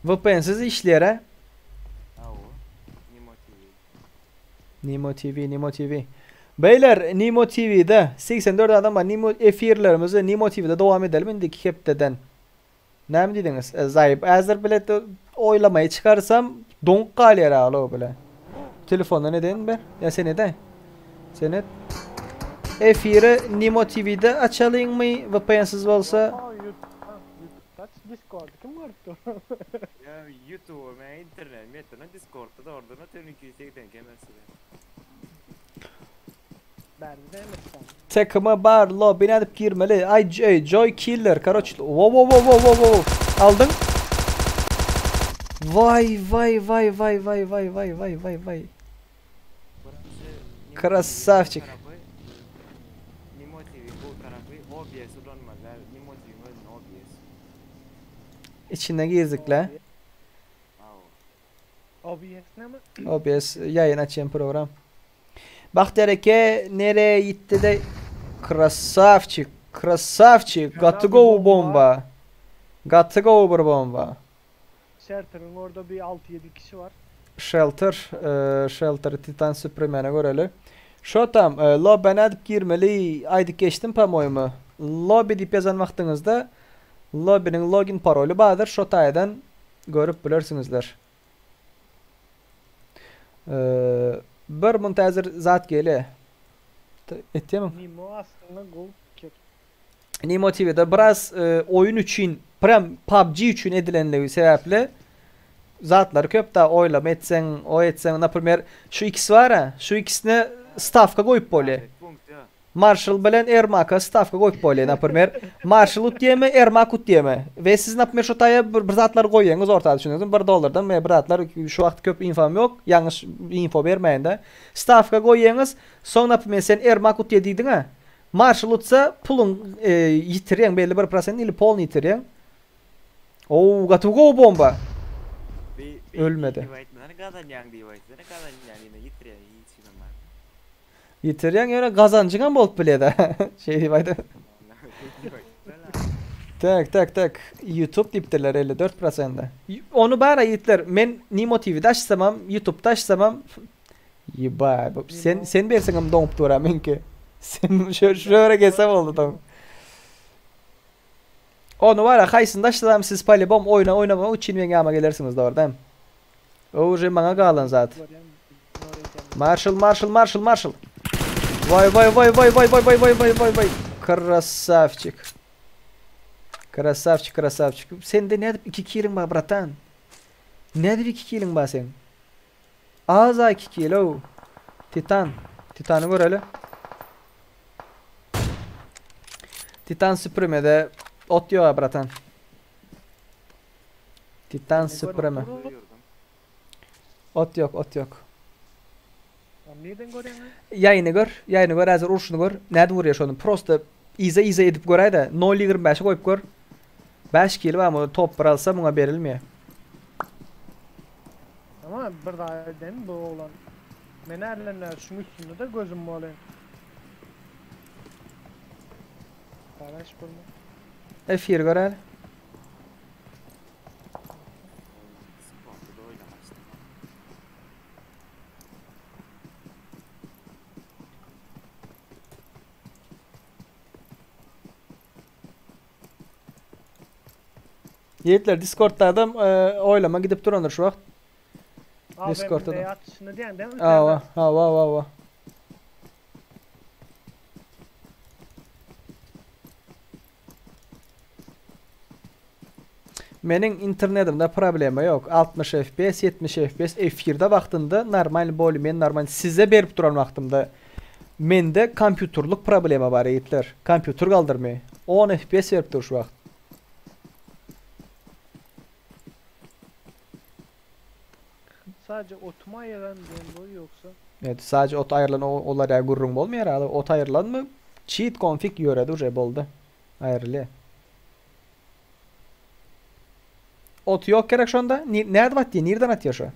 VPN'siz işleýär ha. Awo. Nimo TV. Nimo TV, Nimo TV. Beyler Nimo TV'de 84 adam var. Nimo efirlerimizi Nimo TV'de devam edelim indiki hepteden. Näme diýdiňiz? E, Zayıp. Äzir bile oylamayı çıkarsam donk galýar alo bile. Telefonda neden ber? Ya sen neden? Sen et. Efiri Nimo TV'de açalyň mı? VPN'siz bolsa Aa, YouTube, ha, YouTube aç Discord kim görüpdü? Ya YouTube men internet metro Discord'da da oradan atıyorum 280 kemersi. Ben de mesela. Takıma bar lobby'ne edip girmeli. Ay J- Joy Killer. Karoç. Wow wow wow wow wow wow. Aldın. Vay vay vay vay vay vay vay vay vay vay. Красавчик. Nimo TV bu tarafı OBS ulanmadılar. Nimo TV'nin OBS. İçine girdik la. Awo. OBS ne mi? OBS yayın açan program. Bak dereke nereye gitti de Красавчик, красавчик. Got to go bomba. Got to go bir bomba. Shelter'ın orada bir 6-7 kişi var. Shelter, e, Shelter Titan Supreme'ne göreli. Şu tam e, lobby'ne edip girmeli. Aydık geçtim pamoyumu. Lobby deyip yazan vaxtınızda lobby'nin login parolü bardır. Şu taydan görüp bilirsinizler. E, bir muntazir zat gele. Etdi mi? Nimo aslında gol kick. Nimo TV'de biraz e, oyun için, prem PUBG için edilenligi sebäpli zatlar köp da oylama etsen, o etsen, naprimер, şu ikisi var ha, şu ikisine stavka goýup bolýar. Marshall bilen Ermaka stavka goýup bolýar, naprimер, Marshall ut diýeme, Ermak ut diýeme. Ve siz naprimер şu taýa bir, bir zatlar goýýaňyz ortada düşünüňiz, 1 dollardan we bir zatlar şu wagt köp infom ýok, ýalňyş info bermäýin de. Stavka goýýaňyz, soň naprimер sen Ermak ut diýe diýdiň ha. Marshall utsa pulun e, ýitirýäň belli bir prosent ili polny ýitirýäň. Oo, got go bomba. Ölmedi. Kazanyan diye başladı. Kazanyan yine yitirýär hiç kim var. Ýitirýäň ýöne gazanjyňam bolup bilýär Şey diýip aýdy. Tak tak tak. YouTube diýipdirler 54%. Onu bara ýitler. Men Nimo TV'de açsamam, YouTube'da açsamam. Ýeba, sen sen berseňem doňup dura menki. Sen şöyle şöyle gelsem oldu tam. Onu var ya haýsynda açsam siz polibom oyna oynama üçin men ýama gelersiňiz dogry O уже maňa galan zat. Marshall, Marshall, Marshall, Marshall. Vay vay vay vay vay vay vay vay vay vay vay. Красавчик. Красавчик, красавчик. Sende ne edip 2 kiliň bar bratan? Ne edip 2 kiliň bar sen? Aza 2 kilo. Titan. Titanı göreli. Titan Supreme'de ot ýok bratan. Titan Supreme. Ot ýok, ot ýok. Lan nereden görüyorsun? Ýaýyny gör, ýaýyny gör, häzir urşuny gör. Näde vurýar şonu? Prosta iza iza edip göräý-de 0.25 goýup gör. 5 kilo bar, muny top bir alsa muňa berilmeýär. Ama bir daha edeyim bu oğlan. Men erlenler şunun üstünde de gözüm olayım. Paraş bulma. Efir göräli. Discord'da oynamaçtım. Ýetler Discord'da adam e, oýlama gidip durandyr şu wagt. Discord'da da. Atışını diyen değil mi? Awa, awa, awa, awa. Meniň internetimde problema ýok. 60 FPS, 70 FPS efirde wagtynda normal bol, men normal size berip duran wagtymda mende kompýuterlik problema bar ýigitler. Kompýuter galdyrmy. 10 FPS berip dur şu wagt. Sadece otuma ayıran diyen bu yoksa. Evet, sadece ot aýrylan olar ýa gurrun bolmaýar, ot aýrylan mı? Cheat konfig ýöredi uje boldy. Aýrylýar. Ot ýok gerek şonda. Nädip atýar? Nirden atýar şo?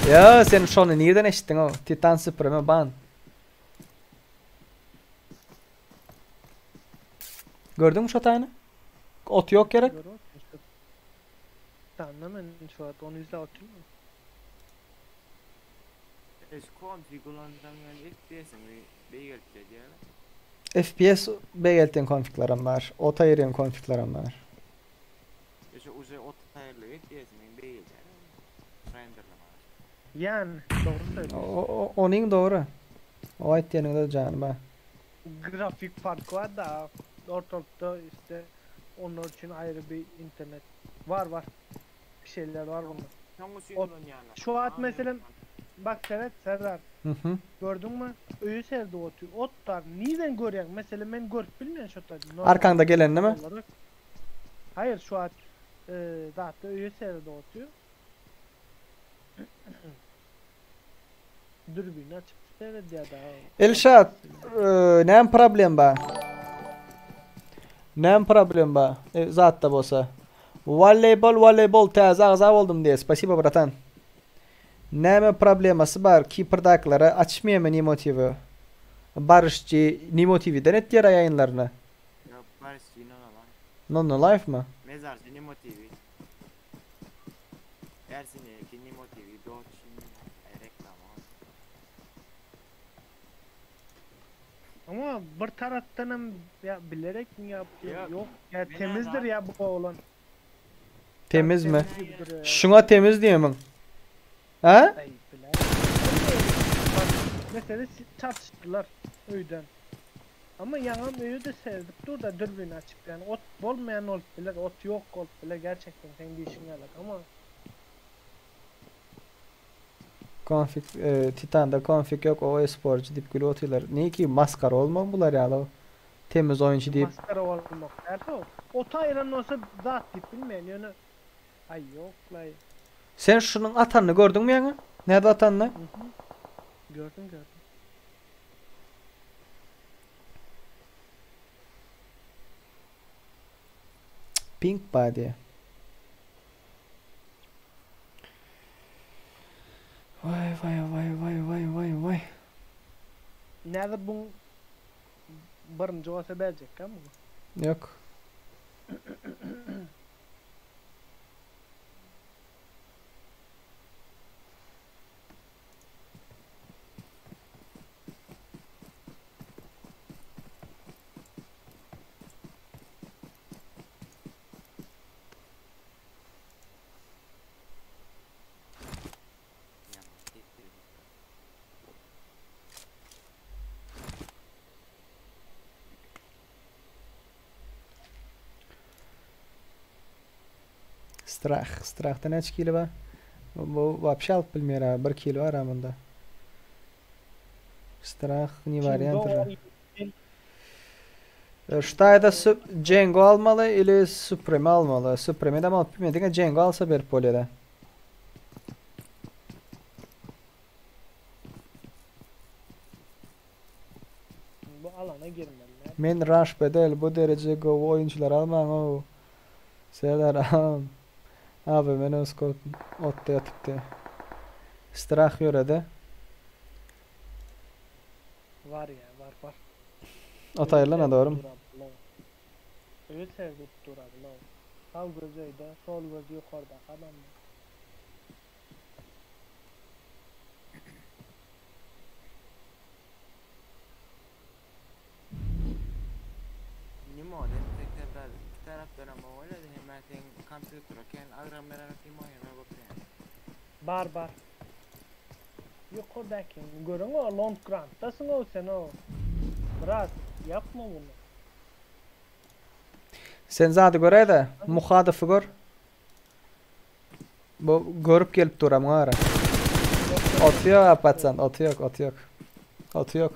Ýa sen şony nirden eşitdiň o? Titan Supreme ban. Gördüňmi şo taýyny? Ot ýok gerek. Tanna men şu wagt onu izläp otyryn. Eş konfig ulansaň ýöne FPS-iňi beýgeltýär diýýärler. FPS beýgeltýän konfiglerem bar. Ot aýyrýan konfiglerem bar. Eşe uje ot aýyrlyk FPS-iňi beýgeldýär. Renderleme. Ýani dogry söýlüyorsun. Onuň dogry. O aýtýanyňda jany bar. Grafik fark bar da ortalykda işte onlar üçin aýry bir internet var var bir şeyler var bunda. Şoň üçin Ot ulanýarlar. şu wagt meselem bak seret Serdar. Mhm. Gördüňmi? Öýi serdi oty. Ot bar. Nirden görýäň? Meselem men görüp bilmeýän şo taýda. Normal Arkaňda gelenini mi? olarak. Hayır şu wagt e, zatda öýe serdi oty. Dürbini açyp seredýär daha. Elşat, näme problem bar? Näme problem bar? E, zatda bolsa. Voleybol, voleybol täze agza boldum diýe. Spasibo bratan. Näme problemasy bar? Kiprdakylara açmaýamy Nimo TV? Baryşçy Nimo TV'den etýär ýaýynlaryny. Ýok, Baryşçy Nono Life. Nono Life mi? Mezarçy Nimo TV. Ersin eki Nimo TV doçin reklama. Ama bir taraftan hem ya bilerek mi yapıyor? Yok. Yok. Ya Men temizdir adam- ya bu oğlan. Temiz mi? Temiz gibi duruyor ya. Şuňa temiz diýemiň. Ha? Ay biler. Bak mesela si- çatıştılar öyden. Ama yanan öyü de seyredip dur da dürbün açık yani ot bolmayan olup bilir, ot yok olup bilir gerçekten senin deyişin yalak ama Konfig e, Titan'da konfig yok o e-sporcu diýip gülüp otyrlar. Ne ki maskara olmam bular ýaly. Temiz oýunçy diýip. maskara olmak derse o. Ota ayıran olsa zat deyip bilmeyen yani ay yok lay. Sen şunuň atanyny gördüňmi ýaňy? Näde atanyny? Hı hı. Gördüm gördüm. Pink body. Vay vay vay vay vay vay vay. Nerede bu birinci olsa berecek ha bu? Yok. Strah. Strahda näçe kilo bar? Bu вообще alyp bilmeýär ha. 1 kilo bar ha bunda. Strah ne variant. Ştaýda Django almaly ili Supreme almaly. Supreme de alyp bilmeýär. Diňe Django alsa berip bolýar. Bu alana girmeliler. Men rush bedel bu dereje gowy oýunçylar almaň o. Serdar am. Abi men öz otda ýatypdy. Strah ýöredi. Var ya var var. Ot aýrylana dogry. Öýe serdip durabla. Sağ gözü öýde, sol gözü yukarıda adam. Nimo den tekrar iki taraftan ama öyle de hemen sen kompýutere ken agram beren Nimo hemen bakýan. Bar bar. Yukarıdaki görün o Long Grant'tasın o sen o. Murat yapma bunu. Sen zady göräý-de, Muhadowy gör. Bu görüp gelip dur amňa gara. Oty ýok patsan, oty ýok, oty ýok. Oty ýok.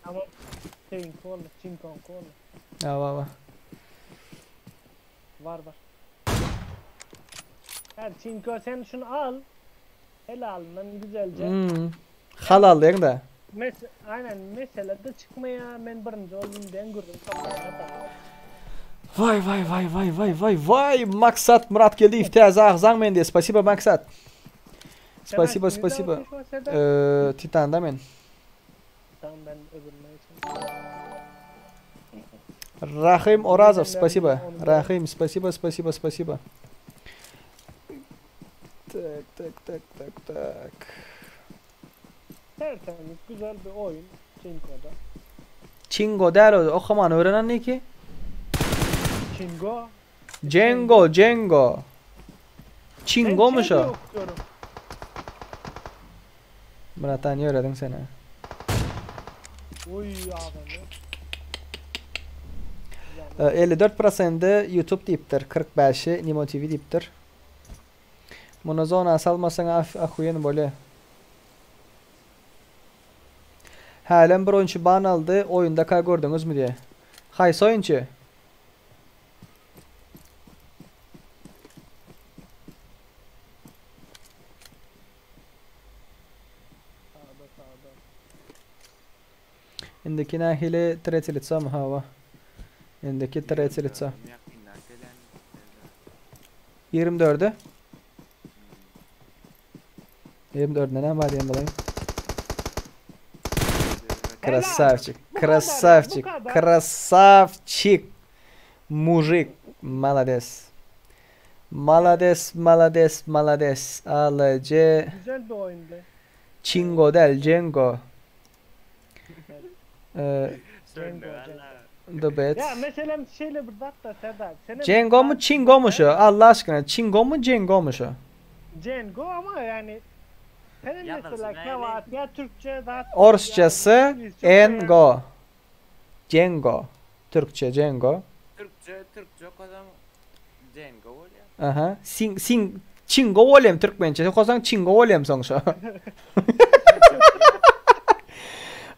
Tamam. Seninki oldu, Çinkonki oldu. Awa awa. Var var. Yani Çinko sen şunu al. Helalından güzelce. Hmm. Halal diýeň-de. Mes aynen mesele de çykmaýar men birinji oldum diýen gürrüň tapylýar da. Vay vay vay vay vay vay vay Maksat Muratgeldiýew täze agzaň men diýe spasiba Maksat. Spasiba spasiba. Eee Titanda men. Tamam ben öbürüne geçeyim. Rahim Orazow spasiba. Rahim spasiba spasiba spasiba. Tak tak tak tak tak. Tertemiz güzel bir oyun Çingo'da. Çingo däl o okamany öwrenen niki. Çingo. Cengo Cengo. Çingo mu şo? Murat han ýöredin sen ha. Oy agamy. 54 prosenti YouTube diýipdir, 45-i Nimo TV diýipdir. Muny zona salmasaň ahuýen bolýa. Hälem bir oýunçy ban aldy, oýundaka gördüňizmi diýe. Haýsy oýunçy? Sağda sağda. Indiki nähili tretýe licomy hawa. Indiki tretýe lico. 24-i. 24-ünde näme bar diýen bolaýyn. Krasavçik, krasavçik, krasavçik. Mujik, malades. Malades, malades, malades. A L C Güzel bir oyundu. Çingo däl, Cengo. Ee, Cengo, Cengo. The bet. Ya meselem şeýle bir zat da Serdar. Senem Cengo mu Çingo mu şu? Allah aşkyna Çingo mu Cengo mu şu? Cengo ama yani senin Ýazylşy mesela nähili? kevat ya Türkçe zat Orsçasy İngilizce Engo. Cengo. Türkçe Cengo. Türkçe türkçe okasam Cengo bolýar. Aha. Sin sin Çingo bolýam türkmençe. Okasaň Çingo bolýam soň şo.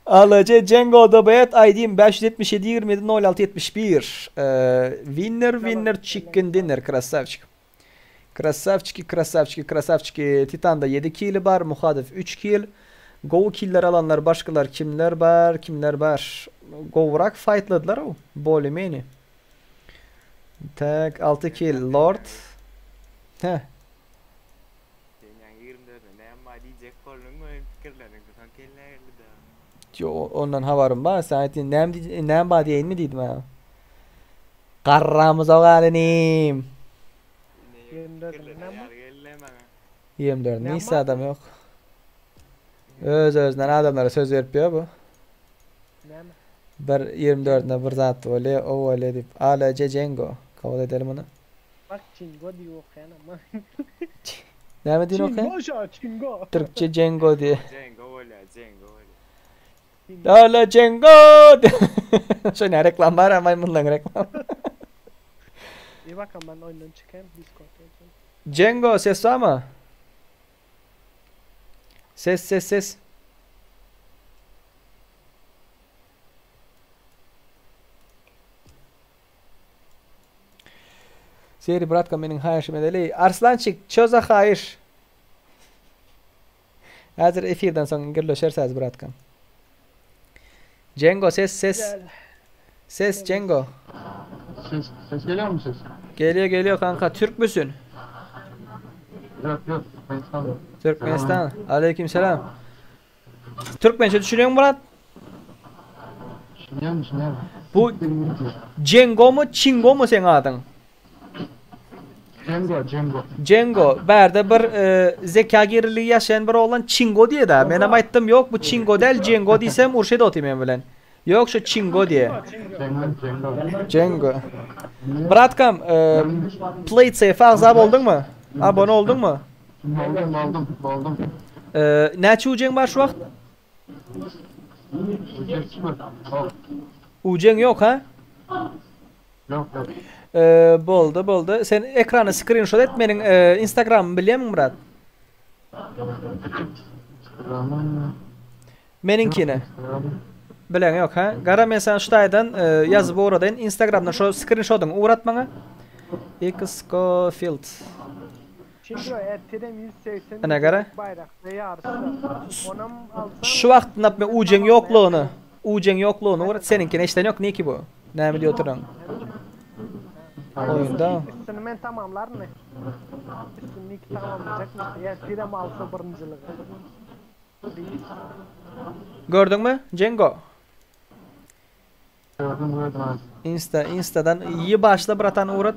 Alyjy Cengo the Bet ID'm 577 27 06 71. Ee, winner winner chicken dinner krasavçik. Krasavçiki krasavçiki krasavçiki Titan'da 7 kill bar, Muhadev 3 kill. Go killer alanlar başkalar kimler bar, kimler bar. Gowrak fightladylar o. Boli meni. Tak 6 kill Lord. Heh. Sen ýaňy 24-de näme bar diýjek bolduň we pikirleriň soň kellä geldi-de. Yo, ondan habarym bar. Sen aýtdyň, näme diý, näme bar diýeýinmi diýdim ha. Garramyzok inim. 24 näme bar? 24 Näme nise adam ýok. Öz özünden adamlara söz berip ýör bu. Näme? Bir 24-ne bir zat bolýar, o bolýar diýip. ALC Cengo. Kabul edelim muny. Bak Çingo diýip okaýan ama. Näme diýip okaýan? Çingo şo, Çingo. Türkçe Cengo diýe. Cengo bolýar, Cengo bolýar. Ala Cengo! Şo ne reklam bar, maýmynlaň reklam. İyi bakalım ben oyundan çıkayım Discord'a yazayım. Cengo ses var mı? Ses ses ses. Seri bratka meniň haýyşym edeli. Arslançik çöze haýyş. Häzir efirden soň gürleşeris bratkam. Cengo ses ses. Gel. Ses Cengo. Ses, ses geliyor mu ses? Geliyor geliyor kanka. Türk müsün? Yok yok Türkmenistan. Türkmenistan. Aleykümselam. Türkmençe düşünüyor musun Murat? Düşünüyorum düşünüyorum. Bu Cengo mu Çingo mu seň adyň? Cengo Cengo. Cengo. Bärde bir e, zeka geriligi ýaşaýan bir oglan Çingo diýe-de. Menem aýtdym, ýok bu Çingo däl, Cengo diýsem urşa edip otyr men bilen. Ýok şu Çingo diýe. Cengo Cengo. Cengo. Bratkam, e, PlaySafe agza bolduňmy? Abone bolduňmy? Oldum oldum oldum. E, näçe ujeň bar şu wagt? Ucek sıfır. Ol. Ujeň ýok ha? Yok yok. E, boldy, boldy. Sen ekrany screenshot et meniň e, Instagramymy bilýärmiň Murat? Instagram'ım. Meniňkini. Bilen ýok ha? Gara men sana şu taýdan e, ýazyp ugradaýyn. Instagramdan şu screenshotyňy ugrat maňa. Xcofield. Çingo ertirem 180 Ine gara. Bayrakda ýaryşda. Onam alsam Şu wagt napme ujeň ýoklugyny, ujeň ýoklugyny urat seniňkini eşden ýok niki bu. Näme diýip oturan? Oýunda. Üstüni men tamamlaryn. Üstünü iki tamamlayacakmış. Ertirem alsa birinciligi. Gördüňmi? Cengo. Gördüm gördüm abi. Insta Instadan iyi başla bratan uğrat.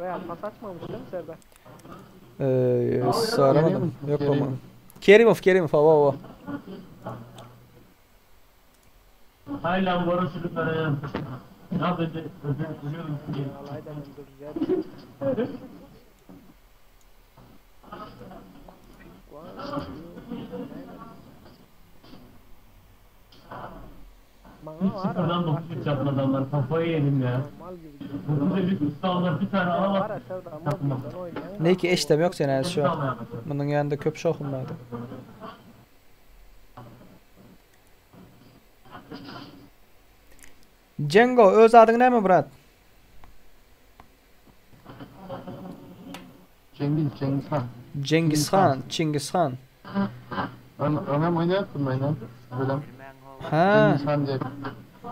Real pas açmamış değil mi Serdar? Ee, soramadım. Kerimov, Yok ama. Kerimov. Kerimov, Kerimov, ava ava. Hala barışık araya. Ne dedi? Alaydan öldüreceğiz. Hiç sıfırdan 9 yaptı adamlar. Kafayı yedim ya. Dokuz bir usta aldılar. Bir tane alamadı. Ne ki eşdem yok sen şu an. Bunun yanında köp şohum vardı. Cengo, öz adyň näme brat? Cengiz, Cengiz Han. Cengiz Han, Çingiz Han. Önem oynayattım ben ya. Böyle. Ha. Cengiz Han diye.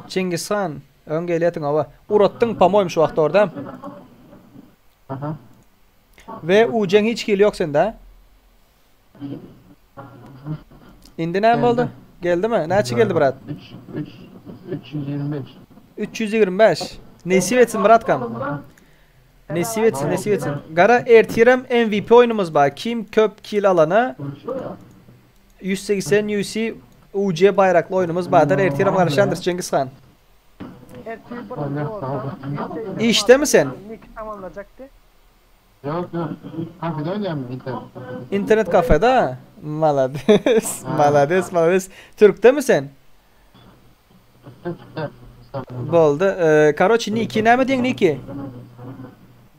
Çingiz Han. Öň gelýätiň awa. Uratdyň pamoým şu wagtda orada. Aha. Ve ujeň hiç hili ýok sende. Indi näme boldy? Geldi mi? Näçe geldi brat? 3, 3, 325. 325. Nesip etsin bratkam. Nesip etsin, nesip etsin. Gara ertirem MVP oýnumyz bar. Kim köp kill alana 180 UC UC bayrakly oýnumyz bardyr. Ertirem garaşandyr Cengiz Han. Ertir birinci olsa 180 İşte mi sen? Nick tamamlayacaktı. Yok yok. Kafede oynayalım mı? İnternet. İnternet kafede. Malades, malades, malades. Türk'te mi sen? Türk'te. Boldy. Ee, Karoçi Niki näme diýen Niki?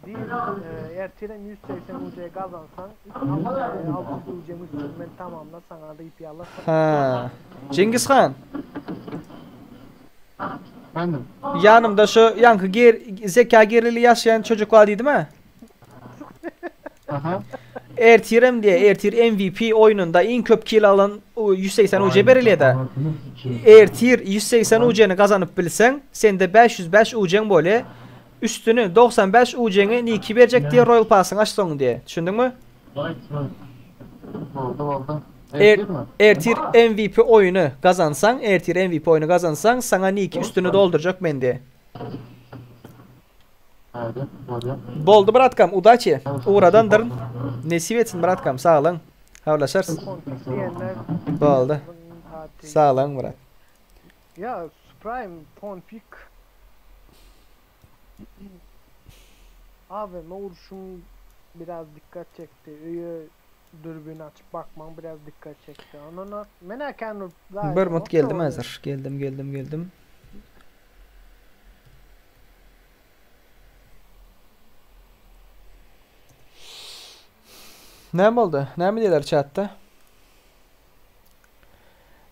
Değil, e, ertirem 180 UC kazansan, 600 UC'nin üstünü ben tamamla sana da ipi alırsın. Ha. Cengiz Han. Efendim? Yanımda şu yankı ger zeka gerili yaşayan çocuk var değil mi? Aha. Ertirem diye Ertir MVP oyununda en köp kill alan o 180 UC berilýär de. Ertir 180 UC'ni kazanıp bilsen, sende 505 UC'n bolýar. Üstünü 95 UC'ni Niki berjek diye Royal Pass'ın açsoň diye. Düşündün mü? Oldu oldu. Er, Ertir mi? Ertir MVP oyunu kazansan, Ertir MVP oyunu kazansan sana Niki üstünü dolduracak men diye. Haydi. Bolýar. Boldy bratkam, udaçi. Uğradandyr. Nesip etsin bratkam, sağ olun. Habarlaşarys. Diyenler Boldy. Sağ olun brat. Ya Prime config Abi ne urşun biraz dikkat çekti. Öyle dürbün açıp bakman biraz dikkat çekti. Ondan men erken Bir mut geldim hazır. Geldim, geldim, geldim. Ne oldu? Ne mi diyorlar chatta?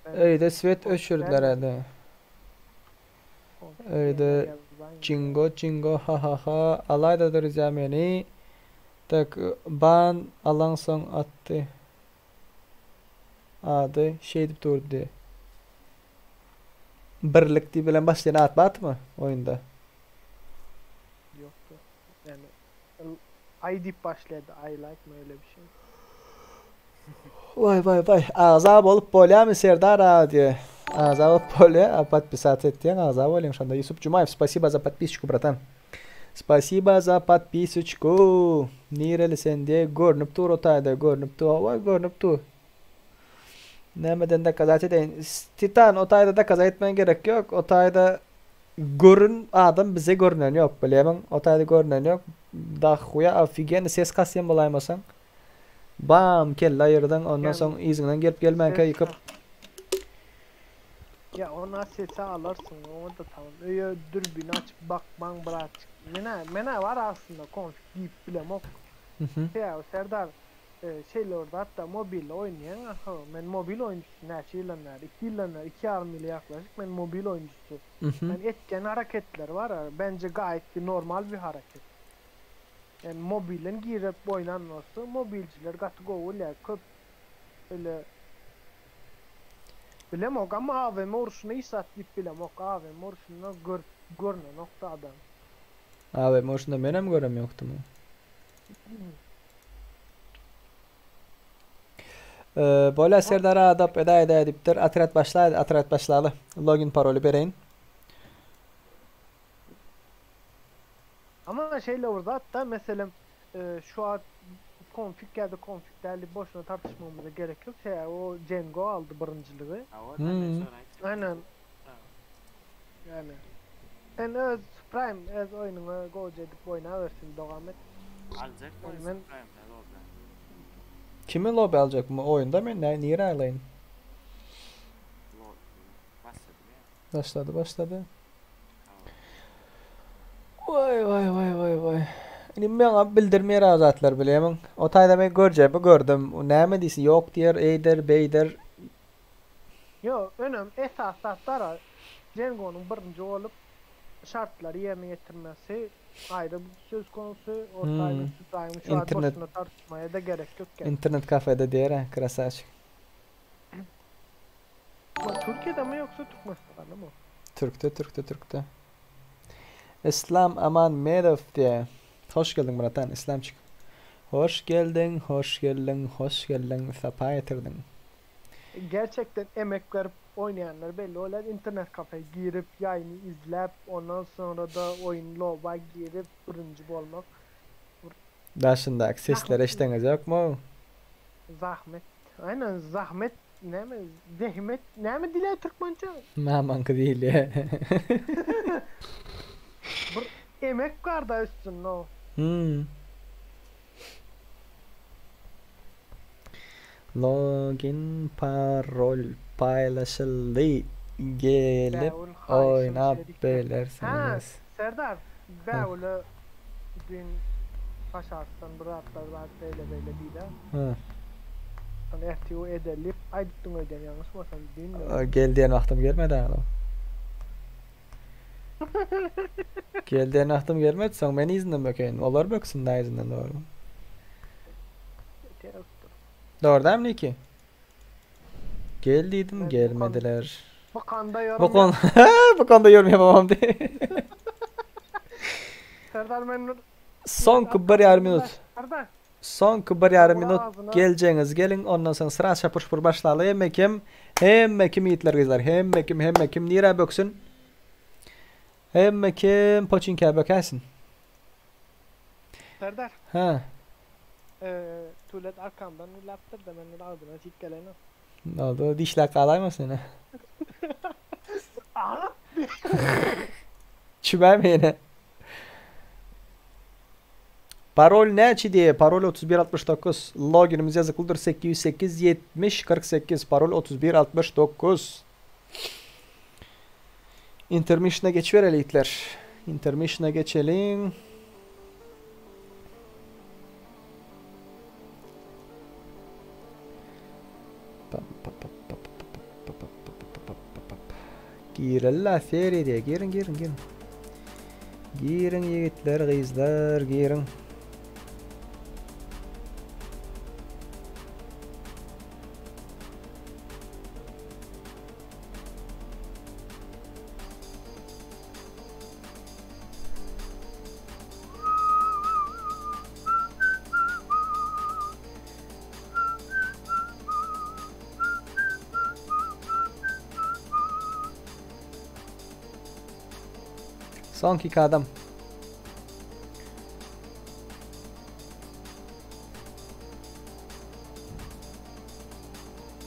Öyle svet öçürdüler herhalde. Öyle Cingo cingo ha ha ha alaydadyr meni. Tak ban alan soň atdy. Ady şey diýip durdy. Birlik diýip bilen başlayan at batmy oyunda? Yoktu. Yani I deyip başladı. I like mı öyle bir şey. Vay vay vay. Agza bolup bolýamy Serdar ağa diye. Agza bolup bolýa. Подписаться etýän agza bolýan şonda. Yusuf Jumayev, спасибо за подписочку, братан. Спасибо за подписочку. Nireli sen diye görünüp dur o taýda, görünüp dur. Vay görünüp dur. Nämeden de kaza edeýin. Titan o taýda da kaza etmän gerek ýok. O taýda görün adam bize görünen ýok, bilýämiň? O taýda görünen ýok. Da huýa ofigen ses kasýan bolaýmasaň. Bam kelle aýyrdyň, ondan Yani soň yzyňdan gelip gelmänkä ýykyp Ya ona sesi alırsın. O da tamam. Öyle dürbün açıp bakman bırak. Mena, mena var aslında konfig deyip bilem ok. Hı hı. Ya Serdar e, Şeýle bir zat-da, mobilde oýnaýaň aha, men mobil oýunçysy näçe ýyldan bäri, iki ýyldan bäri, iki ýarym ýyla ýaklaşyk men mobil oýunçysy. Men etýän hareketleri bar-a, bence gaýet bir normal bir hareket. Yani mobilden girip oýnan bolsa, mobilciler gaty gowy bilýär, köp öyle bilemok ama AWM urşuna hiç zat diýip bilemok, AWM urşunda gör görnenokdy adam. AWM urşunda menem görem ýokdum. Bolýa Serdar adap eda eda diýipdir. Otryad başlaýdy, otryad başlaly. Login paroly bereýin. Ama şeýle bir zat da meselem şu wagt konfig ýa-da konfig däl diýip boşuna tartyşmagymyza gerek ýok. Sebäbi o Cengo aldy birinjiligi. Aynen. Yani sen öz Prime öz oýnuňy gowja edip oýnawersin dowam et. Aljak mı Men Prime'de lobby? Kimi lobby aljak? Oýunda men nä nirä alaýyn? Lobby başlady ya. Başlady, başlady. Vay vay vay vay vay. Indi maňa bildirmeýär o zatlar bilýärmiň? O taýda men görjegimi gördüm. O näme diýsin, ýok diýer, eýder, beýder. Ýok, önem esasy zat bar-a, Jengonyň birinji bolup şartlary ýerine ýetirmesi aýry söz konusy, o taýda Suprime şu wagt Internet boşuna tartyşmaýa-da gerek ýok ýa. Internet kafede diýer-ä, krasaçik. Bu Türkiýede mi ýoksa Türkmenistanda mı? Türkde, Türkde, Türkde. Islam Aman Medow diýä. Hoş geldiň bratan, Islamçik. Hoş geldiň, hoş geldiň, hoş geldiň, sapa getirdiň. Gerçekten emek berip oýnaýanlar belli bolýar. Internet kafe girip, ýaýyny izläp, ondan soňra-da oýun loba girip birinji bolmak. Daşyndaky sesleri eşdeňiz ýokmy? Zahmet. Aynen zahmet näme zehmet näme diýilýär türkmençe? Mamaňky diýilýär. Bir emek barda üstünde o. Hmm. Login parol paýlaşyldy. Gelip Bägül haýyşym oýnap şeýdip Ha, bilersiňiz. Serdar, Ha. Bägüle düýn Paşarsdan bir zatlar bar beýle beýle diýdä. Ha. Ony ertir edelip aýdypdyň öýdýän ýalňyşmasam düýn Gel diýen wagtym gelmedi aglam. Gel diýen wagtym gelmedi, soň men yzyndan bökeýin. Olar böksün da yzyndan dogry. Dogry dämi Niki? Gel diýdim, Ben bu gelmediler. Bu kanda yorum Bu kon bu konuda yorum yapamam diye. Serdar men Soňky bir ýarym minut. Serdar. Soňky bir ýarym Ulan minut ağzına- geljeňiz geliň, ondan soň sıra çapyşpur başlaly. Hemme kim, hemme kim ýigitler gyzlar, hemme kim, hemme kim nirä böksün? Hemme kim poçinkä bökäsin. Serdar. Ha, Eee tuvalet arkamdan gülläpdir de men ağzına çikkelenim. ne oldu? Dişler galaýmasyn ýene. Agyp. Çümämi ýene? Parol näçe diýe? Parol 3169. Loginimiz ýazyklydyr 808 70 48. Parol 3169. Intermission'a geçibereli itler. Intermission'a geçeliň. Pam, pa, pa, pa, pa, pa, pa, pa, pa, pa, pa, pa, pa. Girella seri diýe. Girin, girin, girin. Girin ýigitler, gyzlar, girin. Soňky iki adam.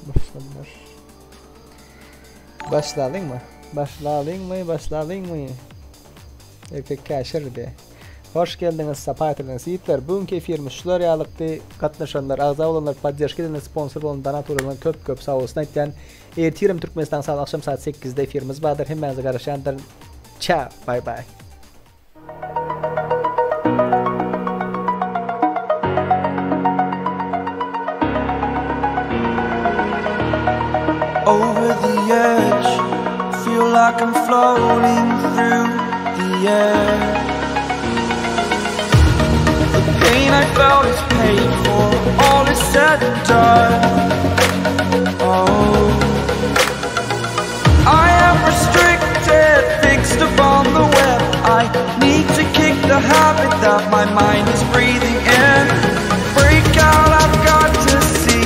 Başladylar. Başlalyňmy? Başlalyňmy? Başlalyňmy? Erkek käşir diýe. Hoş geldiňiz, sapa getirdiňiz. Ýigitler, bu günki efirimiz şular ýalykdy. Gatnaşanlar, agza bolanlar, podderžka edenler, sponsor bolan, donat uranlar köp köp sag bolsun aýtýan. Ertirem Türkmenistan saat akşam saat 8-de efirimiz bardyr. Hemmäňize garaşýandyryn. Ciao, bye bye. Over the edge, feel like I'm floating through the air. The pain I felt is paid for, all is said and done. Oh, I am restricted, fixed upon the web. I need to kick the habit that my mind is breathing in. Break out, I've got to see.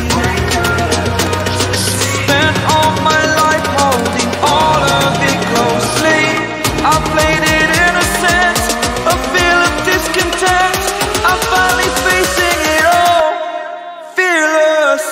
Spent all my life holding all of it closely. I played it innocent, a feel of discontent. I'm finally facing it all, fearless.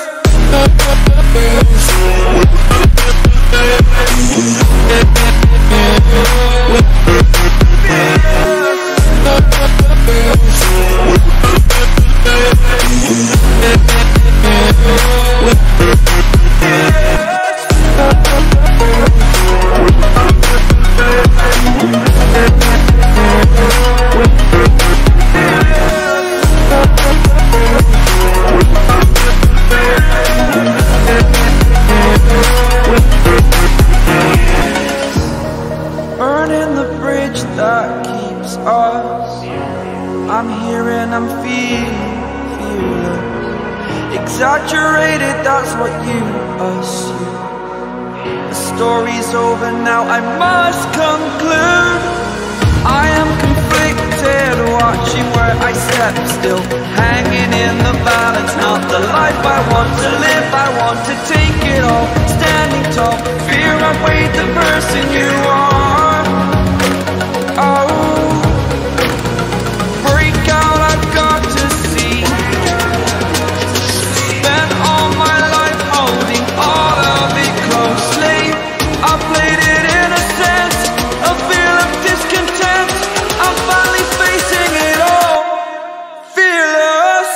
Burning the bridge that keeps us. I'm here and I'm feeling fearless. Exaggerated, that's what you assume. The story's over now, I must conclude. I am conflicted, watching where I step still, hanging in the balance. Not the life I want to live, I want to take it all. Standing tall, fear I weighed the person you are. Oh, break out, I've got to see. Spent all my life holding all of it closely. I played it innocent, a feel of discontent. I'm finally facing it all, fearless.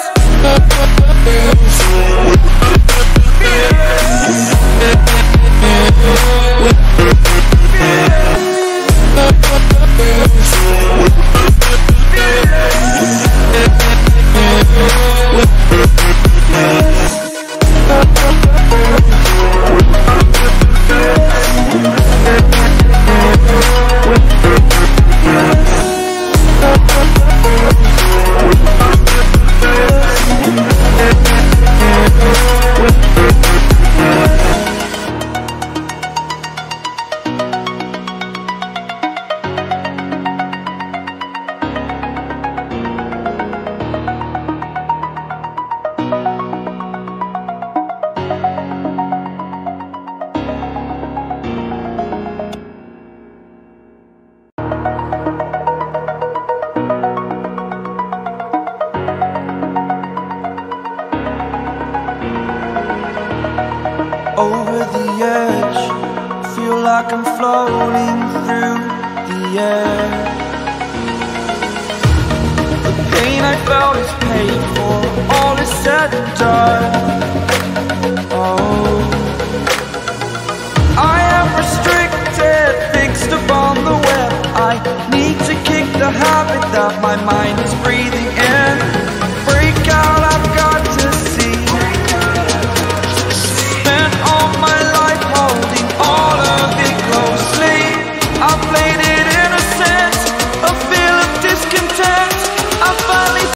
Over the edge, feel like I'm floating through the air. The pain I felt is paid for, all is said and done. Oh.